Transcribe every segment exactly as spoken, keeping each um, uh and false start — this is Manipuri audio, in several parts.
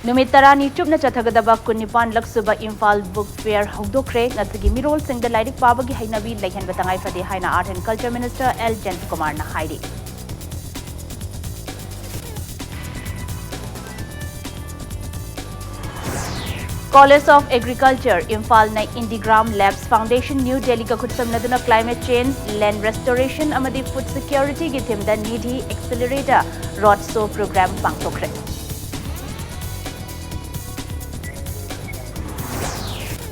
ꯅꯨꯃꯤꯠ ꯇꯔꯥꯅꯤ ꯆꯨꯞꯅ ꯆꯠꯊꯒꯗꯕ ꯀꯨꯟꯅꯤꯄꯥꯟꯂꯛ ꯁꯨꯕ ꯏꯝꯐꯥꯜ ꯕꯨꯛ ꯐꯤꯌꯔ ꯍꯧꯗꯣꯛꯈ꯭ꯔꯦ꯫ ꯉꯁꯤꯒꯤ ꯃꯤꯔꯣꯜꯁꯤꯡꯗ ꯂꯥꯏꯔꯤꯛ ꯄꯥꯕꯒꯤ ꯍꯩꯅꯕꯤ ꯂꯩꯍꯟꯕ ꯇꯉꯥꯏ ꯐꯗꯦ ꯍꯥꯏꯅ Art and Culture Minister L Jayantakumar ꯅ ꯍꯥꯏꯔꯤ꯫ College of Agriculture ꯏꯝꯐꯥꯜꯅ INDIGRAM Labs Foundation New Delhi ꯒ ꯈꯨꯠꯁꯝꯅꯗꯨꯅ Climate Change, Land Restoration ꯑꯃꯗꯤ Food Security ꯒꯤ theme ꯗ Nidhi Accelerator Road Show Program ꯄꯥꯡꯊꯣꯛꯈ꯭ꯔꯦ꯫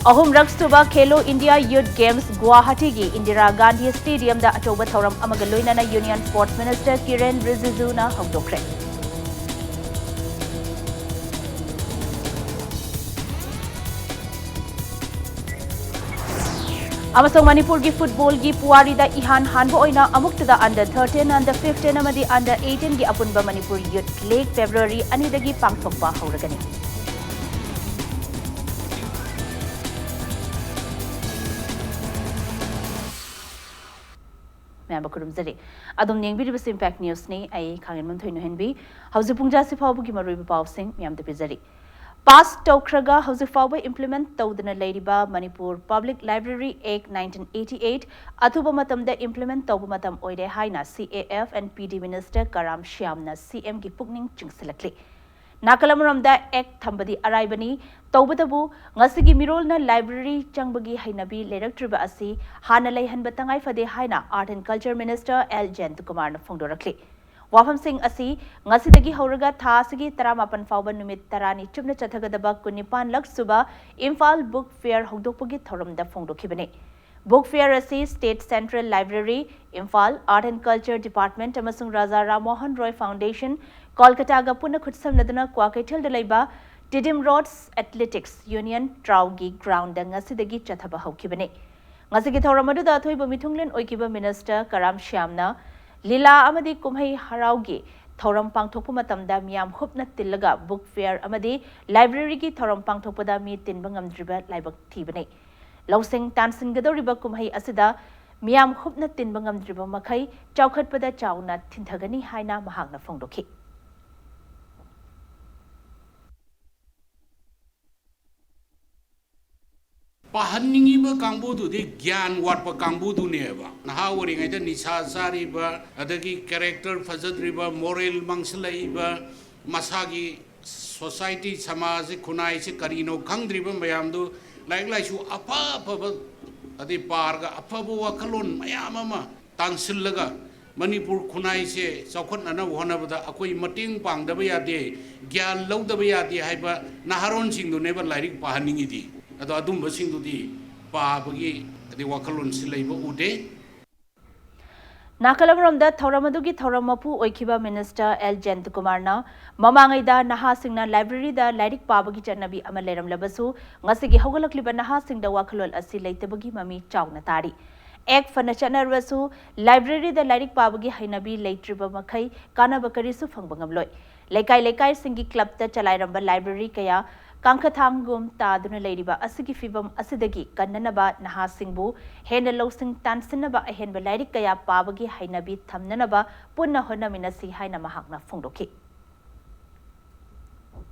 ꯑꯍꯨꯝꯔꯛ ꯁꯨꯕ Khelo India Youth Games ꯒꯨꯋꯥꯍꯥꯇꯤꯒꯤ Indira Gandhi ꯁ꯭ꯇꯦꯗꯤꯌꯝꯗ ꯑꯆꯧꯕ ꯊꯧꯔꯝ ꯑꯃꯒ ꯂꯣꯏꯅꯅ Union Sports Minister Kiren Rijiju ꯅ ꯍꯧꯗꯣꯛꯈ꯭ꯔꯦ꯫ ꯑꯃꯁꯨꯡ ꯃꯅꯤꯄꯨꯔꯒꯤ ꯐꯨꯠꯕꯣꯜꯒꯤ ꯄꯨꯋꯥꯔꯤꯗ ꯏꯍꯥꯟ ꯍꯥꯟꯕ ꯑꯣꯏꯅ ꯑꯃꯨꯛꯇꯗ under thirteen, under fifteen ꯑꯃꯗꯤ under eighteen ꯒꯤ ꯑꯄꯨꯟꯕ ꯃꯅꯤꯄꯨꯔ ꯌꯨꯊ ꯂꯤꯒ ꯐꯦꯕ꯭ꯔꯨꯋꯥꯔꯤ ꯑꯅꯤꯗꯒꯤ ꯄꯥꯡꯊꯣꯛꯄ ꯍꯧꯔꯒꯅꯤ꯫ ꯃꯌꯥꯝꯕ ꯈꯨꯔꯨꯝꯖꯔꯤ꯫ ꯑꯗꯨꯝ ꯌꯦꯡꯕꯤꯔꯤꯕꯁꯤ Impact News ꯅꯤ꯫ ꯑꯩ ꯈꯥꯡꯉꯦꯟꯕꯝ ꯊꯣꯏꯅꯣꯍꯦꯟꯕꯤ꯫ ꯍꯧꯖꯤꯛ ꯄꯨꯡ ꯇꯔꯥꯁꯤ ꯐꯥꯎꯕꯒꯤ ꯃꯔꯨꯑꯣꯏꯕ ꯄꯥꯎꯁꯤꯡ ꯃꯌꯥꯝꯗ ꯄꯤꯖꯔꯤ꯫ ꯄꯥꯁ ꯇꯧꯈ꯭ꯔꯒ ꯍꯧꯖꯤꯛ ꯐꯥꯎꯕ implement ꯇꯧꯗꯅ ꯂꯩꯔꯤꯕ Manipur Public Library Act nineteen eighty eight ꯑꯊꯨꯕ ꯃꯇꯝꯗ implement ꯇꯧꯕ ꯃꯇꯝ ꯑꯣꯏꯔꯦ ꯍꯥꯏꯅ C A F and P D Minister Karam ꯁ꯭ꯌꯥꯝꯅ C M ꯒꯤ ꯄꯨꯛꯅꯤꯡ ꯆꯤꯡꯁꯤꯜꯂꯛꯂꯤ꯫ ꯅꯥꯀꯜ ꯑꯃꯔꯣꯝꯗ Act ꯊꯝꯕꯗꯤ ꯑꯔꯥꯏꯕꯅꯤ, ꯇꯧꯕꯇꯕꯨ ꯉꯁꯤꯒꯤ ꯃꯤꯔꯣꯜꯅ library ꯆꯪꯕꯒꯤ ꯍꯩꯅꯕꯤ ꯂꯩꯔꯛꯇ꯭ꯔꯤꯕ ꯑꯁꯤ ꯍꯥꯟꯅ ꯂꯩꯍꯟꯕ ꯇꯉꯥꯏ ꯐꯗꯦ ꯍꯥꯏꯅ Art and Culture Minister L Jayantakumar ꯅ ꯐꯣꯡꯗꯣꯔꯛꯂꯤ꯫ ꯋꯥꯐꯝꯁꯤꯡ ꯑꯁꯤ ꯉꯁꯤꯗꯒꯤ ꯍꯧꯔꯒ ꯊꯥ ꯑꯁꯤꯒꯤ ꯇꯔꯥꯃꯥꯄꯟ ꯐꯥꯎꯕ ꯅꯨꯃꯤꯠ ꯇꯔꯥꯅꯤ ꯆꯨꯞꯅ ꯆꯠꯊꯒꯗꯕ ꯀꯨꯟꯅꯤꯄꯥꯟꯂꯛ ꯁꯨꯕ ꯏꯝꯐꯥꯜ ꯕꯨꯛ ꯐꯤꯌꯔ ꯍꯧꯗꯣꯛꯄꯒꯤ ꯊꯧꯔꯝꯗ ꯐꯣꯡꯗꯣꯛꯈꯤꯕꯅꯤ꯫ ꯕꯨꯛ ꯐꯤꯌꯔ ꯑꯁꯤ State Central Library, Imphal, Art and Culture Department ꯑꯃꯁꯨꯡ ꯔꯥꯖꯥ ꯔꯥꯝ ꯃꯣꯍꯟ ꯔꯣꯏ Foundation, ꯀꯣꯜꯀꯇꯥꯒ ꯄꯨꯟꯅ ꯈꯨꯠꯁꯝꯅꯗꯨꯅ ꯀ꯭ꯋꯥꯀꯩꯊꯦꯜꯗ ꯂꯩꯕ Tiddim Roads Athletics Union, TRAU ꯒꯤ ground ꯗ ꯉꯁꯤꯗꯒꯤ ꯆꯠꯊꯕ ꯍꯧꯈꯤꯕꯅꯤ꯫ ꯉꯁꯤꯒꯤ ꯊꯧꯔꯝ ꯑꯗꯨꯗ ꯑꯊꯣꯏꯕ ꯃꯤꯊꯨꯡꯂꯦꯟ ꯑꯣꯏꯈꯤꯕ Minister ꯀꯔꯥꯝ ꯁ꯭ꯌꯥꯝꯅ ꯂꯤꯂꯥ ꯑꯃꯗꯤ ꯀꯨꯝꯍꯩ ꯍꯔꯥꯎꯒꯤ ꯊꯧꯔꯝ ꯄꯥꯡꯊꯣꯛꯄ ꯃꯇꯝꯗ ꯃꯤꯌꯥꯝ ꯍꯨꯞꯅ ꯇꯤꯜꯂꯒ ꯕꯨꯛ ꯐꯤꯌꯔ ꯑꯃꯗꯤ library ꯒꯤ ꯊꯧꯔꯝ ꯄꯥꯡꯊꯣꯛꯄꯗ ꯃꯤ ꯇꯤꯟꯕ ꯉꯝꯗ꯭ꯔꯤꯕ ꯂꯥꯏꯕꯛ ꯊꯤꯕꯅꯤ꯫ ꯂꯧꯁꯤꯡ ꯇꯥꯟꯁꯤꯟꯒꯗꯧꯔꯤꯕ ꯀꯨꯝꯍꯩ ꯑꯁꯤꯗ ꯃꯤꯌꯥꯝ ꯍꯨꯞꯅ ꯇꯤꯟꯕ ꯉꯝꯗ꯭ꯔꯤꯕ ꯃꯈꯩ ꯆꯥꯎꯈꯠꯄꯗ ꯆꯥꯎꯅ ꯊꯤꯟꯊꯒꯅꯤ ꯍꯥꯏꯅ ꯃꯍꯥꯛꯅ ꯐꯣꯡꯗꯣꯛꯈꯤ꯫ ꯄꯥꯍꯟꯅꯤꯡꯉꯤꯕ ꯀꯥꯡꯕꯨꯗꯨꯗꯤ ꯒ꯭ꯌꯥꯟ ꯋꯥꯠꯄ ꯀꯥꯡꯕꯨꯗꯨꯅꯦꯕ꯫ ꯅꯍꯥ ꯑꯣꯏꯔꯤꯉꯩꯗ ꯅꯤꯁꯥ ꯆꯥꯔꯤꯕ, ꯑꯗꯒꯤ ꯀꯦꯔꯦꯛꯇꯔ ꯐꯖꯗ꯭ꯔꯤꯕ, ꯃꯣꯔꯦꯜ ꯃꯥꯡꯁꯤꯜꯂꯛꯏꯕ, ꯃꯁꯥꯒꯤ ꯁꯣꯁꯥꯏꯇꯤ, ꯁꯃꯥꯖꯁꯤ, ꯈꯨꯟꯅꯥꯏꯁꯤ ꯀꯔꯤꯅꯣ ꯈꯪꯗ꯭ꯔꯤꯕ ꯃꯌꯥꯝꯗꯨ ꯂꯥꯏꯔꯤꯛ ꯂꯥꯏꯁꯨ ꯑꯐ ꯑꯐꯕ ꯑꯗꯩ ꯄꯥꯔꯒ ꯑꯐꯕ ꯋꯥꯈꯜꯂꯣꯟ ꯃꯌꯥꯝ ꯑꯃ ꯇꯥꯟꯁꯤꯜꯂꯒ ꯃꯅꯤꯄꯨꯔ ꯈꯨꯟꯅꯥꯏꯁꯦ ꯆꯥꯎꯈꯠꯅꯅꯕ ꯍꯣꯠꯅꯕꯗ ꯑꯩꯈꯣꯏ ꯃꯇꯦꯡ ꯄꯥꯡꯗꯕ ꯌꯥꯗꯦ, ꯒ꯭ꯌꯥꯟ ꯂꯧꯗꯕ ꯌꯥꯗꯦ ꯍꯥꯏꯕ ꯅꯍꯥꯔꯣꯟꯁꯤꯡꯗꯨꯅꯦꯕ ꯂꯥꯏꯔꯤꯛ ꯄꯥꯍꯟꯅꯤꯡꯉꯤꯗꯤ꯫ ꯑꯗꯣ ꯑꯗꯨꯝꯕꯁꯤꯡꯗꯨꯗꯤ ꯄꯥꯕꯒꯤ ꯑꯗꯩ ꯋꯥꯈꯜꯂꯣꯟꯁꯤ ꯂꯩꯕ ꯎꯗꯦ꯫ ꯅꯥꯀꯜ ꯑꯃꯔꯣꯝꯗ ꯊꯧꯔꯝ ꯑꯗꯨꯒꯤ ꯊꯧꯔꯝ ꯃꯄꯨ ꯑꯣꯏꯈꯤꯕ ꯃꯤꯅꯤꯁꯇꯔ ꯑꯦꯜ ꯖꯌꯟꯇꯀꯨꯃꯥꯔꯅ ꯃꯃꯥꯡꯉꯩꯗ ꯅꯍꯥꯁꯤꯡꯅ ꯂꯥꯏꯕ꯭ꯔꯦꯔꯤꯗ ꯂꯥꯏꯔꯤꯛ ꯄꯥꯕꯒꯤ ꯆꯠꯅꯕꯤ ꯑꯃ ꯂꯩꯔꯝꯂꯕꯁꯨ ꯉꯁꯤꯒꯤ ꯍꯧꯒꯠꯂꯛꯂꯤꯕ ꯅꯍꯥꯁꯤꯡꯗ ꯋꯥꯈꯜꯂꯣꯟ ꯑꯁꯤ ꯂꯩꯇꯕꯒꯤ ꯃꯃꯤ ꯆꯥꯎꯅ ꯇꯥꯔꯤ꯫ ꯑꯦꯛ ꯐꯅ ꯆꯠꯅꯔꯕꯁꯨ ꯂꯥꯏꯕ꯭ꯔꯦꯔꯤꯗ ꯂꯥꯏꯔꯤꯛ ꯄꯥꯕꯒꯤ ꯍꯩꯅꯕꯤ ꯂꯩꯇ꯭ꯔꯤꯕ ꯃꯈꯩ ꯀꯥꯟꯅꯕ ꯀꯔꯤꯁꯨ ꯐꯪꯕ ꯉꯝꯂꯣꯏ꯫ ꯂꯩꯀꯥꯏ ꯂꯩꯀꯥꯏꯁꯤꯡꯒꯤ ꯀ꯭ꯂꯕꯇ ꯆꯂꯥꯏꯔꯝꯕ ꯂꯥꯏꯕ꯭ꯔꯦꯔꯤ ꯀꯌꯥ ꯀꯥꯡꯈꯊꯥꯡꯒꯨꯝ ꯇꯥꯗꯨꯅ ꯂꯩꯔꯤꯕ ꯑꯁꯤꯒꯤ ꯐꯤꯚꯝ ꯑꯁꯤꯗꯒꯤ ꯀꯟꯅꯅꯕ ꯅꯍꯥꯁꯤꯡꯕꯨ ꯍꯦꯟꯅ ꯂꯧꯁꯤꯡ ꯇꯥꯟꯁꯤꯟꯅꯕ, ꯑꯍꯦꯟꯕ ꯂꯥꯏꯔꯤꯛ ꯀꯌꯥ ꯄꯥꯕꯒꯤ ꯍꯩꯅꯕꯤ ꯊꯝꯅꯅꯕ ꯄꯨꯟꯅ ꯍꯣꯠꯅꯃꯤꯟꯅꯁꯤ ꯍꯥꯏꯅ ꯃꯍꯥꯛꯅ ꯐꯣꯡꯗꯣꯛꯈꯤ꯫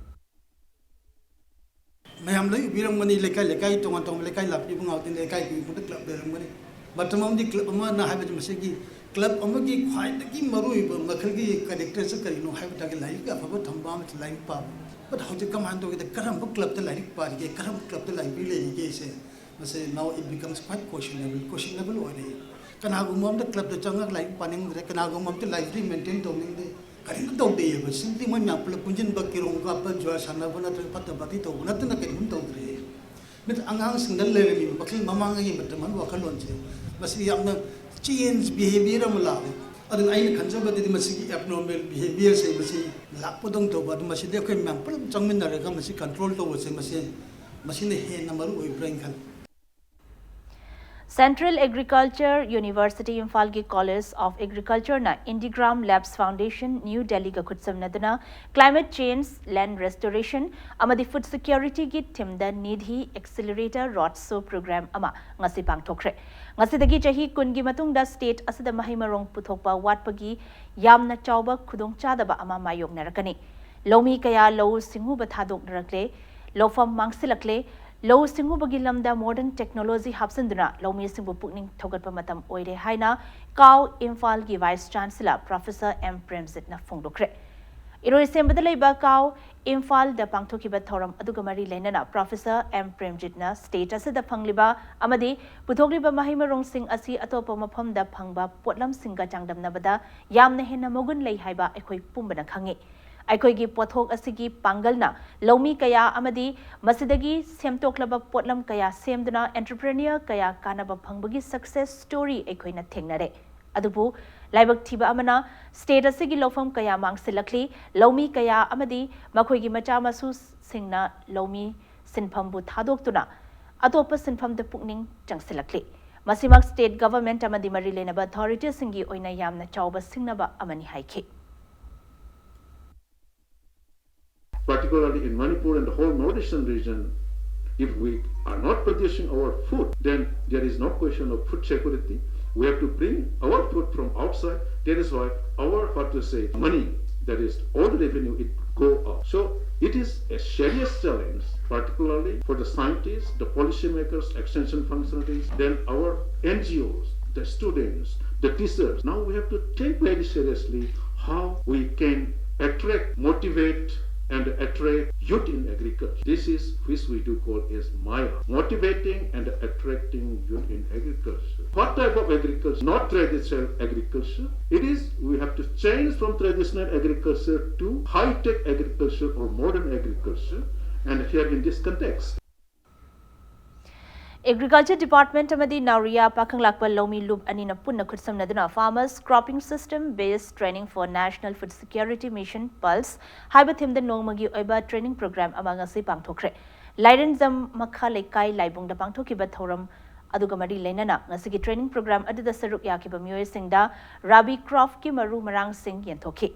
ꯃꯌꯥꯝ ꯂꯣꯏ ꯎꯕꯤꯔꯝꯒꯅꯤ, ꯂꯩꯀꯥꯏ ꯂꯩꯀꯥꯏ ꯇꯣꯉꯥꯟ ꯇꯣꯉꯥꯟꯕ ꯂꯩꯀꯥꯏ ꯂꯥꯛꯄꯤꯕ ꯉꯥꯛꯇꯅꯤ, ꯂꯩꯀꯥꯏ ꯈꯨꯗꯤꯡꯃꯛꯇ ꯀ꯭ꯂꯕ ꯂꯩꯔꯝꯒꯅꯤ꯫ ꯃꯇꯝ ꯑꯃꯗꯤ ꯀ꯭ꯂꯕ ꯑꯃꯅ ꯍꯥꯏꯕꯗꯤ ꯃꯁꯤꯒꯤ ꯀ꯭ꯂꯕ ꯑꯃꯒꯤ ꯈ꯭ꯋꯥꯏꯗꯒꯤ ꯃꯔꯨꯑꯣꯏꯕ ꯃꯈꯜꯒꯤ ꯀꯦꯔꯦꯛꯇꯔꯁꯦ ꯀꯔꯤꯅꯣ ꯍꯥꯏꯕ ꯇꯥꯔꯒꯗꯤ ꯂꯥꯏꯔꯤꯛ ꯑꯐꯕ ꯊꯝꯕ ꯑꯃꯁꯨꯡ ꯂꯥꯏꯔꯤꯛ ꯄꯥꯕ꯫ But ꯍꯧꯖꯤꯛ ꯀꯃꯥꯏꯅ ꯇꯧꯒꯦꯗ, ꯀꯔꯝꯕ ꯀ꯭ꯂꯕꯇ ꯂꯥꯏꯔꯤꯛ ꯄꯥꯔꯤꯒꯦ, ꯀꯔꯝꯕ ꯀ꯭ꯂꯕꯇ ꯂꯥꯏꯕ꯭ꯔꯦꯔꯤ ꯂꯩꯔꯤꯒꯦꯁꯦ, ꯃꯁꯤ now it becomes quite questionable, questionable ꯑꯣꯏꯔꯦ꯫ ꯀꯅꯥꯒꯨꯝꯕ ꯑꯝꯇ ꯀ꯭ꯂꯕꯇ ꯆꯪꯉꯒ ꯂꯥꯏꯔꯤꯛ ꯄꯥꯅꯤꯡꯗ꯭ꯔꯦ, ꯀꯅꯥꯒꯨꯝꯕ ꯑꯝꯇ ꯂꯥꯏꯕ꯭ꯔꯦꯔꯤ ꯃꯦꯟꯇꯦꯟ ꯇꯧꯅꯤꯡꯗꯦ, ꯀꯔꯤꯝꯇ ꯇꯧꯗꯦꯕ꯫ Simply ꯃꯣꯏ ꯃꯌꯥꯝ ꯄꯨꯂꯞ ꯄꯨꯟꯁꯤꯟꯕ, ꯀꯦꯔꯣꯝ ꯀꯥꯞꯄ, ꯖꯨꯋꯥ ꯁꯥꯟꯅꯕ ꯅꯠꯇ꯭ꯔꯒ ꯐꯠꯇ ꯄꯥꯔꯇꯤ ꯇꯧꯕ ꯅꯠꯇꯅ ꯀꯔꯤꯝ ꯇꯧꯗ꯭ꯔꯦ꯫ ꯃꯤꯠ ꯑꯉꯥꯡꯁꯤꯡꯗ ꯂꯩꯔꯝꯃꯤꯕ ꯃꯈꯜ ꯃꯃꯥꯡꯉꯩꯒꯤ ꯃꯇꯝ ꯑꯃ ꯋꯥꯈꯜꯂꯣꯟꯁꯦ, ꯃꯁꯤ ꯌꯥꯝꯅ change behavior ꯑꯃ ꯂꯥꯛꯑꯦ꯫ ꯑꯗꯨꯅ ꯑꯩꯅ ꯈꯟꯖꯕꯗꯗꯤ ꯃꯁꯤꯒꯤ abnormal behaviorꯁꯦ ꯃꯁꯤ ꯂꯥꯛꯄꯗꯧꯅ ꯇꯧꯕ, ꯑꯗꯨ ꯃꯁꯤꯗꯤ ꯑꯩꯈꯣꯏ ꯃꯌꯥꯝ ꯄꯨꯂꯞ ꯆꯪꯃꯤꯟꯅꯔꯒ ꯃꯁꯤ control ꯇꯧꯕꯁꯦ, ꯃꯁꯤ, ꯃꯁꯤꯅ ꯍꯦꯟꯅ ꯃꯔꯨ ꯑꯣꯏꯕ꯭ꯔꯥ ꯍꯥꯏꯅ ꯈꯜꯂꯤ꯫ Central Agriculture University ꯏꯝꯐꯥꯜꯒꯤ College of Agricultureꯅ IndiGram Labs Foundation, New Delhiꯒ ꯈꯨꯠꯁꯝꯅꯗꯨꯅ Climate Change, Land Restoration ꯑꯃꯗꯤ Food Securityꯒꯤ themeꯗ Nidhi Accelerator Roadshow Program ꯑꯃ ꯉꯁꯤ ꯄꯥꯡꯊꯣꯛꯈ꯭ꯔꯦ꯫ ꯉꯁꯤꯗꯒꯤ ꯆꯍꯤ ꯀꯨꯟꯒꯤ ꯃꯇꯨꯡꯗ state ꯑꯁꯤꯗ ꯃꯍꯩ ꯃꯔꯣꯡ ꯄꯨꯊꯣꯛꯄ ꯋꯥꯠꯄꯒꯤ ꯌꯥꯝꯅ ꯆꯥꯎꯕ ꯈꯨꯗꯣꯡꯆꯥꯗꯕ ꯑꯃ ꯃꯥꯌꯣꯛꯅꯔꯛꯀꯅꯤ꯫ ꯂꯧꯃꯤ ꯀꯌꯥ ꯂꯧꯎ ꯁꯤꯡꯎꯕ ꯊꯥꯗꯣꯛꯅꯔꯛꯂꯦ, ꯂꯧꯐꯝ ꯃꯥꯡꯁꯤꯜꯂꯛꯂꯦ, ꯂꯧꯎ ꯁꯤꯡꯎꯕꯒꯤ ꯂꯝꯗ modern technology ꯍꯥꯞꯆꯤꯟꯗꯨꯅ ꯂꯧꯃꯤꯁꯤꯡꯕꯨ ꯄꯨꯛꯅꯤꯡ ꯊꯧꯒꯠꯄ ꯃꯇꯝ ꯑꯣꯏꯔꯦ ꯍꯥꯏꯅ ꯀꯥꯎ ꯏꯝꯐꯥꯜꯒꯤ Vice Chancellor Professor M ꯄ꯭ꯔꯦꯝꯖꯤꯠꯅ ꯐꯣꯡꯗꯣꯛꯈ꯭ꯔꯦ꯫ ꯏꯔꯣꯏꯁꯦꯝꯕꯗ ꯂꯩꯕ ꯀꯥꯎ ꯏꯝꯐꯥꯜꯗ ꯄꯥꯡꯊꯣꯛꯈꯤꯕ ꯊꯧꯔꯝ ꯑꯗꯨꯒ ꯃꯔꯤ ꯂꯩꯅꯅ Professor M ꯄ꯭ꯔꯦꯝꯖꯤꯠꯅ state ꯑꯁꯤꯗ ꯐꯪꯂꯤꯕ ꯑꯃꯗꯤ ꯄꯨꯊꯣꯛꯂꯤꯕ ꯃꯍꯩ ꯃꯔꯣꯡꯁꯤꯡ ꯑꯁꯤ ꯑꯇꯣꯞꯄ ꯃꯐꯝꯗ ꯐꯪꯕ ꯄꯣꯠꯂꯝꯁꯤꯡꯒ ꯆꯥꯡꯗꯝꯅꯕꯗ ꯌꯥꯝꯅ ꯍꯦꯟꯅ ꯃꯒꯨꯟ ꯂꯩ ꯍꯥꯏꯕ ꯑꯩꯈꯣꯏ ꯄꯨꯝꯕꯅ ꯈꯪꯏ꯫ ꯑꯩꯈꯣꯏꯒꯤ ꯄꯣꯠꯊꯣꯛ ꯑꯁꯤꯒꯤ ꯄꯥꯡꯒꯜꯅ ꯂꯧꯃꯤ ꯀꯌꯥ ꯑꯃꯗꯤ ꯃꯁꯤꯗꯒꯤ ꯁꯦꯝꯗꯣꯛꯂꯕ ꯄꯣꯠꯂꯝ ꯀꯌꯥ ꯁꯦꯝꯗꯨꯅ entrepreneur ꯀꯌꯥ ꯀꯥꯟꯅꯕ ꯐꯪꯕꯒꯤ success story ꯑꯩꯈꯣꯏꯅ ꯊꯦꯡꯅꯔꯦ꯫ ꯑꯗꯨꯕꯨ ꯂꯥꯏꯕꯛ ꯊꯤꯕ ꯑꯃꯅ state ꯑꯁꯤꯒꯤ ꯂꯧꯐꯝ ꯀꯌꯥ ꯃꯥꯡꯁꯤꯜꯂꯛꯂꯤ, ꯂꯧꯃꯤ ꯀꯌꯥ ꯑꯃꯗꯤ ꯃꯈꯣꯏꯒꯤ ꯃꯆꯥ ꯃꯁꯨꯁꯤꯡꯅ ꯂꯧꯃꯤ ꯁꯤꯟꯐꯝꯕꯨ ꯊꯥꯗꯣꯛꯇꯨꯅ ꯑꯇꯣꯞꯄ ꯁꯤꯟꯐꯝꯗ ꯄꯨꯛꯅꯤꯡ ꯆꯪꯁꯤꯜꯂꯛꯂꯤ꯫ ꯃꯁꯤꯃꯛ state government ꯑꯃꯗꯤ ꯃꯔꯤ ꯂꯩꯅꯕ authorityꯁꯤꯡꯒꯤ ꯑꯣꯏꯅ ꯌꯥꯝꯅ ꯆꯥꯎꯕ ꯁꯤꯡꯅꯕ ꯑꯃꯅꯤ ꯍꯥꯏꯈꯤ꯫ Particularly in Manipur and the whole northeastern region, if we are not producing our food, then there is no question of food security. We have to bring our food from outside. That is why our, what to say, money, that is all the revenue, it go up. So it is a serious challenge, particularly for the scientists, the policymakers, extension functionaries, then our N G Os, the students, the teachers. Now we have to think very seriously how we can attract, motivate, and attract youth in agriculture. This is which we do call as Maya, motivating and attracting youth in agriculture. What type of agriculture? Not traditional agriculture. It is, we have to change from traditional agriculture to high-tech agriculture or modern agriculture. And here in this context, Agriculture Department ꯑꯃꯗꯤ ꯅꯥꯎꯔꯤꯌꯥ ꯄꯥꯈꯪꯂꯥꯛꯄ ꯂꯧꯃꯤ ꯂꯨꯞ ꯑꯅꯤꯅ ꯄꯨꯟꯅ ꯈꯨꯠꯁꯝꯅꯗꯨꯅ Farmers Cropping System Based Training for National Food Security Mission, PULSE, ꯍꯥꯏꯕ themeꯗ ꯅꯣꯡꯃꯒꯤ ꯑꯣꯏꯕ training program ꯑꯃ ꯉꯁꯤ ꯄꯥꯡꯊꯣꯛꯈ꯭ꯔꯦ꯫ ꯂꯥꯏꯔꯦꯟꯖꯝ ꯃꯈꯥ ꯂꯩꯀꯥꯏ ꯂꯥꯏꯕꯨꯡꯗ ꯄꯥꯡꯊꯣꯛꯈꯤꯕ ꯊꯧꯔꯝ ꯑꯗꯨꯒ ꯃꯔꯤ ꯂꯩꯅꯅ ꯉꯁꯤꯒꯤ training program ꯑꯗꯨꯗ ꯁꯔꯨꯛ ꯌꯥꯈꯤꯕ ꯃꯤꯑꯣꯏꯁꯤꯡꯗ Rabi Crop ꯀꯤ ꯃꯔꯨ ꯃꯔꯥꯡꯁꯤꯡ ꯌꯦꯟꯊꯣꯛꯈꯤ꯫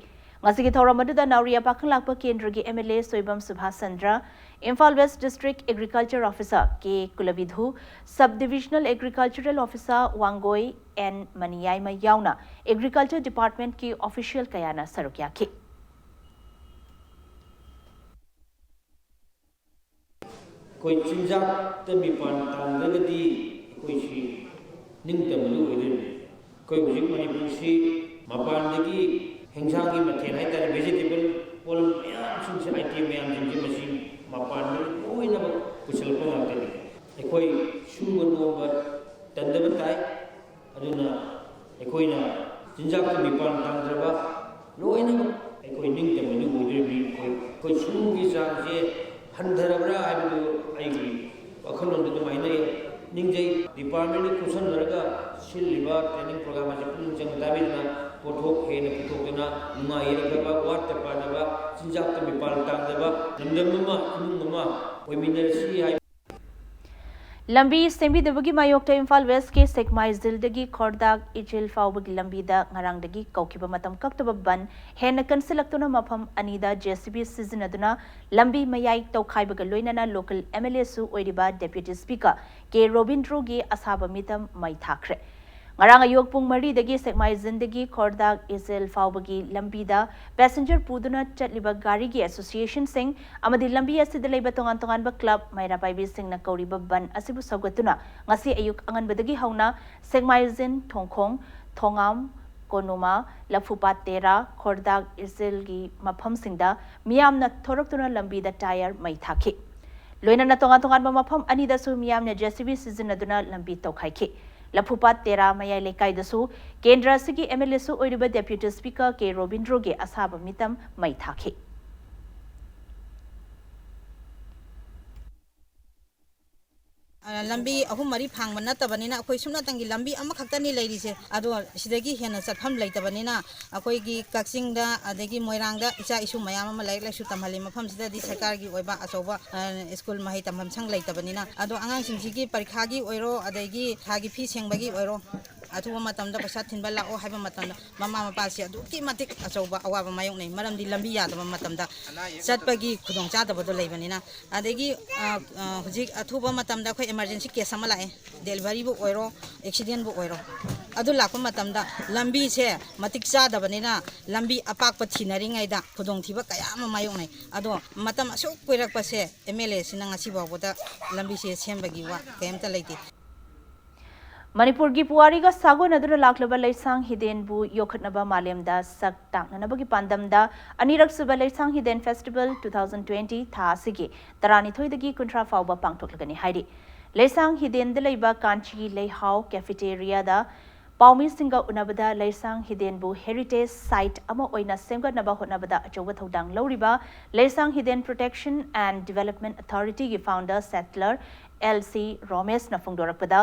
ꯉꯁꯤꯒꯤ ꯊꯧꯔꯝ ꯑꯗꯨꯗ ꯅꯥꯎꯔꯤꯌꯥ ꯄꯥꯈꯪꯂꯥꯛꯄ ꯀꯦꯟꯗ꯭ꯔꯒꯤ M L A Soibam Subhas Chandra, Imphal West District Agriculture Officer K Kulabidhu, Sub Divisional Agricultural Officer Wangoi ꯑꯦꯟ ꯃꯅꯤꯌꯥꯏꯃ ꯌꯥꯎꯅ Agriculture Department ꯀꯤ official ꯀꯌꯥꯅ ꯁꯔꯨꯛ ꯌꯥꯈꯤ꯫ ꯑꯩꯈꯣꯏ ꯆꯤꯟꯖꯥꯛꯇ ꯃꯤꯄꯥꯟ ꯇꯥꯡꯗ꯭ꯔꯒꯗꯤ ꯑꯩꯈꯣꯏꯁꯤ ꯅꯤꯡꯇꯝꯕꯗꯨ ꯑꯣꯏꯗꯣꯏꯅꯤ꯫ ꯑꯩꯈꯣꯏ ꯍꯧꯖꯤꯛ ꯃꯅꯤꯄꯨꯔꯁꯤ ꯃꯄꯥꯟꯗꯒꯤ ꯍꯤꯡꯖꯥꯡꯒꯤ ꯃꯊꯦꯜ ꯍꯥꯏꯇꯥꯔꯦ, vegetable ꯄꯣꯠꯂꯝ ꯃꯌꯥꯝꯁꯤꯡꯁꯦ, item ꯃꯌꯥꯝꯁꯤꯡꯁꯦ, ꯃꯁꯤ ꯃꯄꯥꯟꯗꯒꯤ ꯂꯣꯏꯅꯃꯛ ꯄꯨꯁꯤꯜꯂꯛꯄ ꯉꯥꯛꯇꯅꯤ꯫ ꯑꯩꯈꯣꯏ ꯁꯨꯕ ꯅꯣꯝꯕ ꯇꯟꯗꯕ ꯇꯥꯏ꯫ ꯑꯗꯨꯅ ꯑꯩꯈꯣꯏꯅ ꯆꯤꯟꯖꯥꯛꯇ ꯃꯤꯄꯥꯟ ꯇꯥꯡꯗ꯭ꯔꯕ ꯂꯣꯏꯅꯃꯛ ꯑꯩꯈꯣꯏ ꯅꯤꯡꯇꯝꯕꯗꯨ ꯑꯣꯏꯗꯣꯔꯤꯕꯅꯤ꯫ ꯑꯩꯈꯣꯏ, ꯑꯩꯈꯣꯏ ꯁꯨꯕꯒꯤ ꯆꯥꯡꯁꯦ ꯍꯟꯊꯔꯕ꯭ꯔꯥ ꯍꯥꯏꯕꯗꯨ ꯑꯩꯒꯤ ꯋꯥꯈꯜꯂꯣꯟꯗ ꯑꯗꯨꯃꯥꯏꯅ ꯅꯤꯡꯖꯩ꯫ Departmentꯀ ꯈꯨꯠꯁꯝꯅꯔꯒ ꯁꯤꯜꯂꯤꯕ training program ꯑꯁꯤ ꯄꯨꯛꯅꯤꯡ ꯆꯪꯅ ꯇꯥꯕꯤꯗꯨꯅ ꯄꯣꯠꯊꯣꯛ ꯍꯦꯟꯅ ꯄꯨꯊꯣꯛꯇꯨꯅ ꯅꯨꯡꯉꯥꯏ ꯌꯥꯏꯐꯕ, ꯋꯥꯠꯇ ꯄꯥꯗꯕ, ꯆꯤꯟꯖꯥꯛꯇ ꯃꯤꯄꯥꯟ ꯇꯥꯡꯗꯕ ꯂꯝꯗꯝ ꯑꯃ, ꯏꯃꯨꯡ ꯑꯃ ꯑꯣꯏꯃꯤꯟꯅꯔꯁꯤ ꯍꯥꯏꯕ ꯂꯝꯕꯤ ꯁꯦꯝꯕꯤꯗꯕꯒꯤ ꯃꯥꯌꯣꯛꯇ ꯏꯝꯐꯥꯜ ꯋꯦꯁꯀꯤ ꯁꯦꯛꯃꯥꯏꯖꯤꯜꯗꯒꯤ ꯈꯣꯔꯗꯥꯛ ꯏꯆꯤꯜ ꯐꯥꯎꯕꯒꯤ ꯂꯝꯕꯤꯗ ꯉꯔꯥꯡꯗꯒꯤ ꯀꯧꯈꯤꯕ ꯃꯇꯝ ꯀꯛꯇꯕ ꯕꯟ ꯍꯦꯟꯅ ꯀꯟꯁꯤꯜꯂꯛꯇꯨꯅ ꯃꯐꯝ ꯑꯅꯤꯗ J C B ꯁꯤꯖꯤꯟꯅꯗꯨꯅ ꯂꯝꯕꯤ ꯃꯌꯥꯏ ꯇꯧꯈꯥꯏꯕꯒ ꯂꯣꯏꯅꯅ local M L Aꯁꯨ ꯑꯣꯏꯔꯤꯕ Deputy Speaker ꯀꯦ ꯔꯣꯕꯤꯟꯗ꯭ꯔꯣꯒꯤ ꯑꯁꯥꯕ ꯃꯤꯇꯝ ꯃꯩ ꯊꯥꯈ꯭ꯔꯦ꯫ ꯉꯔꯥꯡ ꯑꯌꯨꯛ ꯄꯨꯡ ꯃꯔꯤꯗꯒꯤ ꯁꯦꯛꯃꯥꯏꯖꯤꯟꯗꯒꯤ ꯈꯣꯔꯗꯥꯛ ꯏꯆꯦꯜ ꯐꯥꯎꯕꯒꯤ ꯂꯝꯕꯤꯗ passenger ꯄꯨꯗꯨꯅ ꯆꯠꯂꯤꯕ ꯒꯥꯔꯤꯒꯤ associationꯁꯤꯡ ꯑꯃꯗꯤ ꯂꯝꯕꯤ ꯑꯁꯤꯗ ꯂꯩꯕ ꯇꯣꯉꯥꯟ ꯇꯣꯉꯥꯟꯕ club ꯃꯩꯔꯥ ꯄꯥꯏꯕꯤꯁꯤꯡꯅ ꯀꯧꯔꯤꯕ ꯕꯟ ꯑꯁꯤꯕꯨ ꯁꯧꯒꯠꯇꯨꯅ ꯉꯁꯤ ꯑꯌꯨꯛ ꯑꯉꯟꯕꯗꯒꯤ ꯍꯧꯅ ꯁꯦꯛꯃꯥꯏꯖꯤꯟ, ꯊꯣꯡꯈꯣꯡ, ꯊꯣꯉꯥꯝ, ꯀꯣꯅꯨꯃꯥ, ꯂꯐꯨꯄꯥꯠ ꯇꯦꯔꯥ, ꯈꯣꯔꯗꯥꯛ ꯏꯆꯦꯜꯒꯤ ꯃꯐꯝꯁꯤꯡꯗ ꯃꯤꯌꯥꯝꯅ ꯊꯣꯔꯛꯇꯨꯅ ꯂꯝꯕꯤꯗ tyre ꯃꯩ ꯊꯥꯈꯤ꯫ ꯂꯣꯏꯅꯅ ꯇꯣꯉꯥꯟ ꯇꯣꯉꯥꯟꯕ ꯃꯐꯝ ꯑꯅꯤꯗꯁꯨ ꯃꯤꯌꯥꯝꯅ J C B ꯁꯤꯖꯤꯟꯅꯗꯨꯅ ꯂꯝꯕꯤ ꯇꯧꯈꯥꯏꯈꯤ꯫ ꯂꯐꯨꯄꯥꯠ ꯇꯦꯔꯥ ꯃꯌꯥꯏ ꯂꯩꯀꯥꯏꯗꯁꯨ ꯀꯦꯟꯗ꯭ꯔ ꯑꯁꯤꯒꯤ M L Aꯁꯨ ꯑꯣꯏꯔꯤꯕ Deputy Speaker ꯀꯦ ꯔꯣꯕꯤꯟꯗ꯭ꯔꯣꯒꯤ ꯑꯁꯥꯕ ꯃꯤꯇꯝ ꯃꯩ ꯊꯥꯈꯤ꯫ ꯑ, ꯂꯝꯕꯤ ꯑꯍꯨꯝ ꯃꯔꯤ ꯐꯥꯡꯕ ꯅꯠꯇꯕꯅꯤꯅ ꯑꯩꯈꯣꯏ ꯁꯨꯞꯅꯇꯪꯒꯤ ꯂꯝꯕꯤ ꯑꯃꯈꯛꯇꯅꯤ ꯂꯩꯔꯤꯁꯦ꯫ ꯑꯗꯣ ꯁꯤꯗꯒꯤ ꯍꯦꯟꯅ ꯆꯠꯐꯝ ꯂꯩꯇꯕꯅꯤꯅ ꯑꯩꯈꯣꯏꯒꯤ ꯀꯛꯆꯤꯡꯗ ꯑꯗꯒꯤ ꯃꯣꯏꯔꯥꯡꯗ ꯏꯆꯥ ꯏꯁꯨ ꯃꯌꯥꯝ ꯑꯃ ꯂꯥꯏꯔꯤꯛ ꯂꯥꯏꯁꯨ ꯇꯝꯍꯜꯂꯤ꯫ ꯃꯐꯝꯁꯤꯗꯗꯤ ꯁꯔꯀꯥꯔꯒꯤ ꯑꯣꯏꯕ ꯑꯆꯧꯕ, ꯑ, ꯁ꯭ꯀꯨꯜ ꯃꯍꯩ ꯇꯝꯐꯝ ꯁꯪ ꯂꯩꯇꯕꯅꯤꯅ꯫ ꯑꯗꯣ ꯑꯉꯥꯡꯁꯤꯡꯁꯤꯒꯤ ꯄꯔꯤꯈꯥꯒꯤ ꯑꯣꯏꯔꯣ, ꯑꯗꯒꯤ ꯊꯥꯒꯤ ꯐꯤ ꯁꯦꯡꯕꯒꯤ ꯑꯣꯏꯔꯣ, ꯑꯊꯨꯕ ꯃꯇꯝꯗ ꯄꯩꯁꯥ ꯊꯤꯟꯕ ꯂꯥꯛꯑꯣ ꯍꯥꯏꯕ ꯃꯇꯝꯗ ꯃꯃꯥ ꯃꯄꯥꯁꯤ ꯑꯗꯨꯛꯀꯤ ꯃꯇꯤꯛ ꯑꯆꯧꯕ ꯑꯋꯥꯕ ꯃꯥꯌꯣꯛꯅꯩ꯫ ꯃꯔꯝꯗꯤ ꯂꯝꯕꯤ ꯌꯥꯗꯕ ꯃꯇꯝꯗ ꯆꯠꯄꯒꯤ ꯈꯨꯗꯣꯡꯆꯥꯗꯕꯗꯣ ꯂꯩꯕꯅꯤꯅ꯫ ꯑꯗꯒꯤ, ꯑ, ꯑ, ꯍꯧꯖꯤꯛ ꯑꯊꯨꯕ ꯃꯇꯝꯗ ꯑꯩꯈꯣꯏ emergency case ꯑꯃ ꯂꯥꯛꯑꯦ, deliveryꯕꯨ ꯑꯣꯏꯔꯣ, accidentꯕꯨ ꯑꯣꯏꯔꯣ, ꯑꯗꯨ ꯂꯥꯛꯄ ꯃꯇꯝꯗ ꯂꯝꯕꯤꯁꯦ ꯃꯇꯤꯛ ꯆꯥꯗꯕꯅꯤꯅ ꯂꯝꯕꯤ ꯑꯄꯥꯛꯄ ꯊꯤꯅꯔꯤꯉꯩꯗ ꯈꯨꯗꯣꯡꯊꯤꯕ ꯀꯌꯥ ꯑꯃ ꯃꯥꯌꯣꯛꯅꯩ꯫ ꯑꯗꯣ ꯃꯇꯝ ꯑꯁꯨꯛ ꯀꯨꯏꯔꯛꯄꯁꯦ ꯑꯦꯝ ꯑꯦꯜ ꯑꯦꯁꯤꯅ ꯉꯁꯤ ꯐꯥꯎꯕꯗ ꯂꯝꯕꯤꯁꯦ ꯁꯦꯝꯕꯒꯤ ꯋꯥ ꯀꯩꯝꯇ ꯂꯩꯇꯦ꯫ ꯃꯅꯤꯄꯨꯔꯒꯤ ꯄꯨꯋꯥꯔꯤꯒ ꯁꯥꯒꯣꯟꯅꯗꯨꯅ ꯂꯥꯛꯂꯕ ꯂꯩꯁꯥꯡ ꯍꯤꯗꯦꯟꯕꯨ ꯌꯣꯛꯈꯠꯅꯕ ꯃꯥꯂꯦꯝꯗ ꯁꯛ ꯇꯥꯛꯅꯅꯕꯒꯤ ꯄꯥꯟꯗꯝꯗ ꯑꯅꯤꯔꯛꯁꯨꯕ ꯂꯩꯁꯥꯡ ꯍꯤꯗꯦꯟ ꯐꯦꯁꯇꯤꯚꯦꯜ two thousand twenty ꯊꯥ ꯑꯁꯤꯒꯤ ꯇꯔꯥꯅꯤꯊꯣꯏꯗꯒꯤ ꯀꯨꯟꯊ꯭ꯔꯥ ꯐꯥꯎꯕ ꯄꯥꯡꯊꯣꯛꯂꯒꯅꯤ ꯍꯥꯏꯔꯤ꯫ ꯂꯩꯁꯥꯡ ꯍꯤꯗꯦꯟꯗ ꯂꯩꯕ ꯀꯥꯟꯆꯤ ꯂꯩꯍꯥꯎ ꯀꯦꯐꯦꯇꯦꯔꯤꯌꯥꯗ ꯄꯥꯎꯃꯤꯁꯤꯡꯒ ꯎꯅꯕꯗ ꯂꯩꯁꯥꯡ ꯍꯤꯗꯦꯟꯕꯨ ꯍꯦꯔꯤꯇꯦꯖ ꯁꯥꯏꯠ ꯑꯃ ꯑꯣꯏꯅ ꯁꯦꯝꯒꯠꯅꯕ ꯍꯣꯠꯅꯕꯗ ꯑꯆꯧꯕ ꯊꯧꯗꯥꯡ ꯂꯧꯔꯤꯕ ꯂꯩꯁꯥꯡ ꯍꯤꯗꯦꯟ ꯄ꯭ꯔꯣꯇꯦꯛꯁꯟ ꯑꯦꯟ ꯗꯤꯚꯦꯂꯞꯃꯦꯟ ꯑꯊꯣꯔꯤꯇꯤꯒꯤ ꯐꯥꯎꯟꯗꯔ ꯁꯦꯇꯂꯔ ꯑꯦꯜ ꯁꯤ ꯔꯣꯃꯦꯁꯅ ꯐꯣꯡꯗꯣꯔꯛꯄꯗ,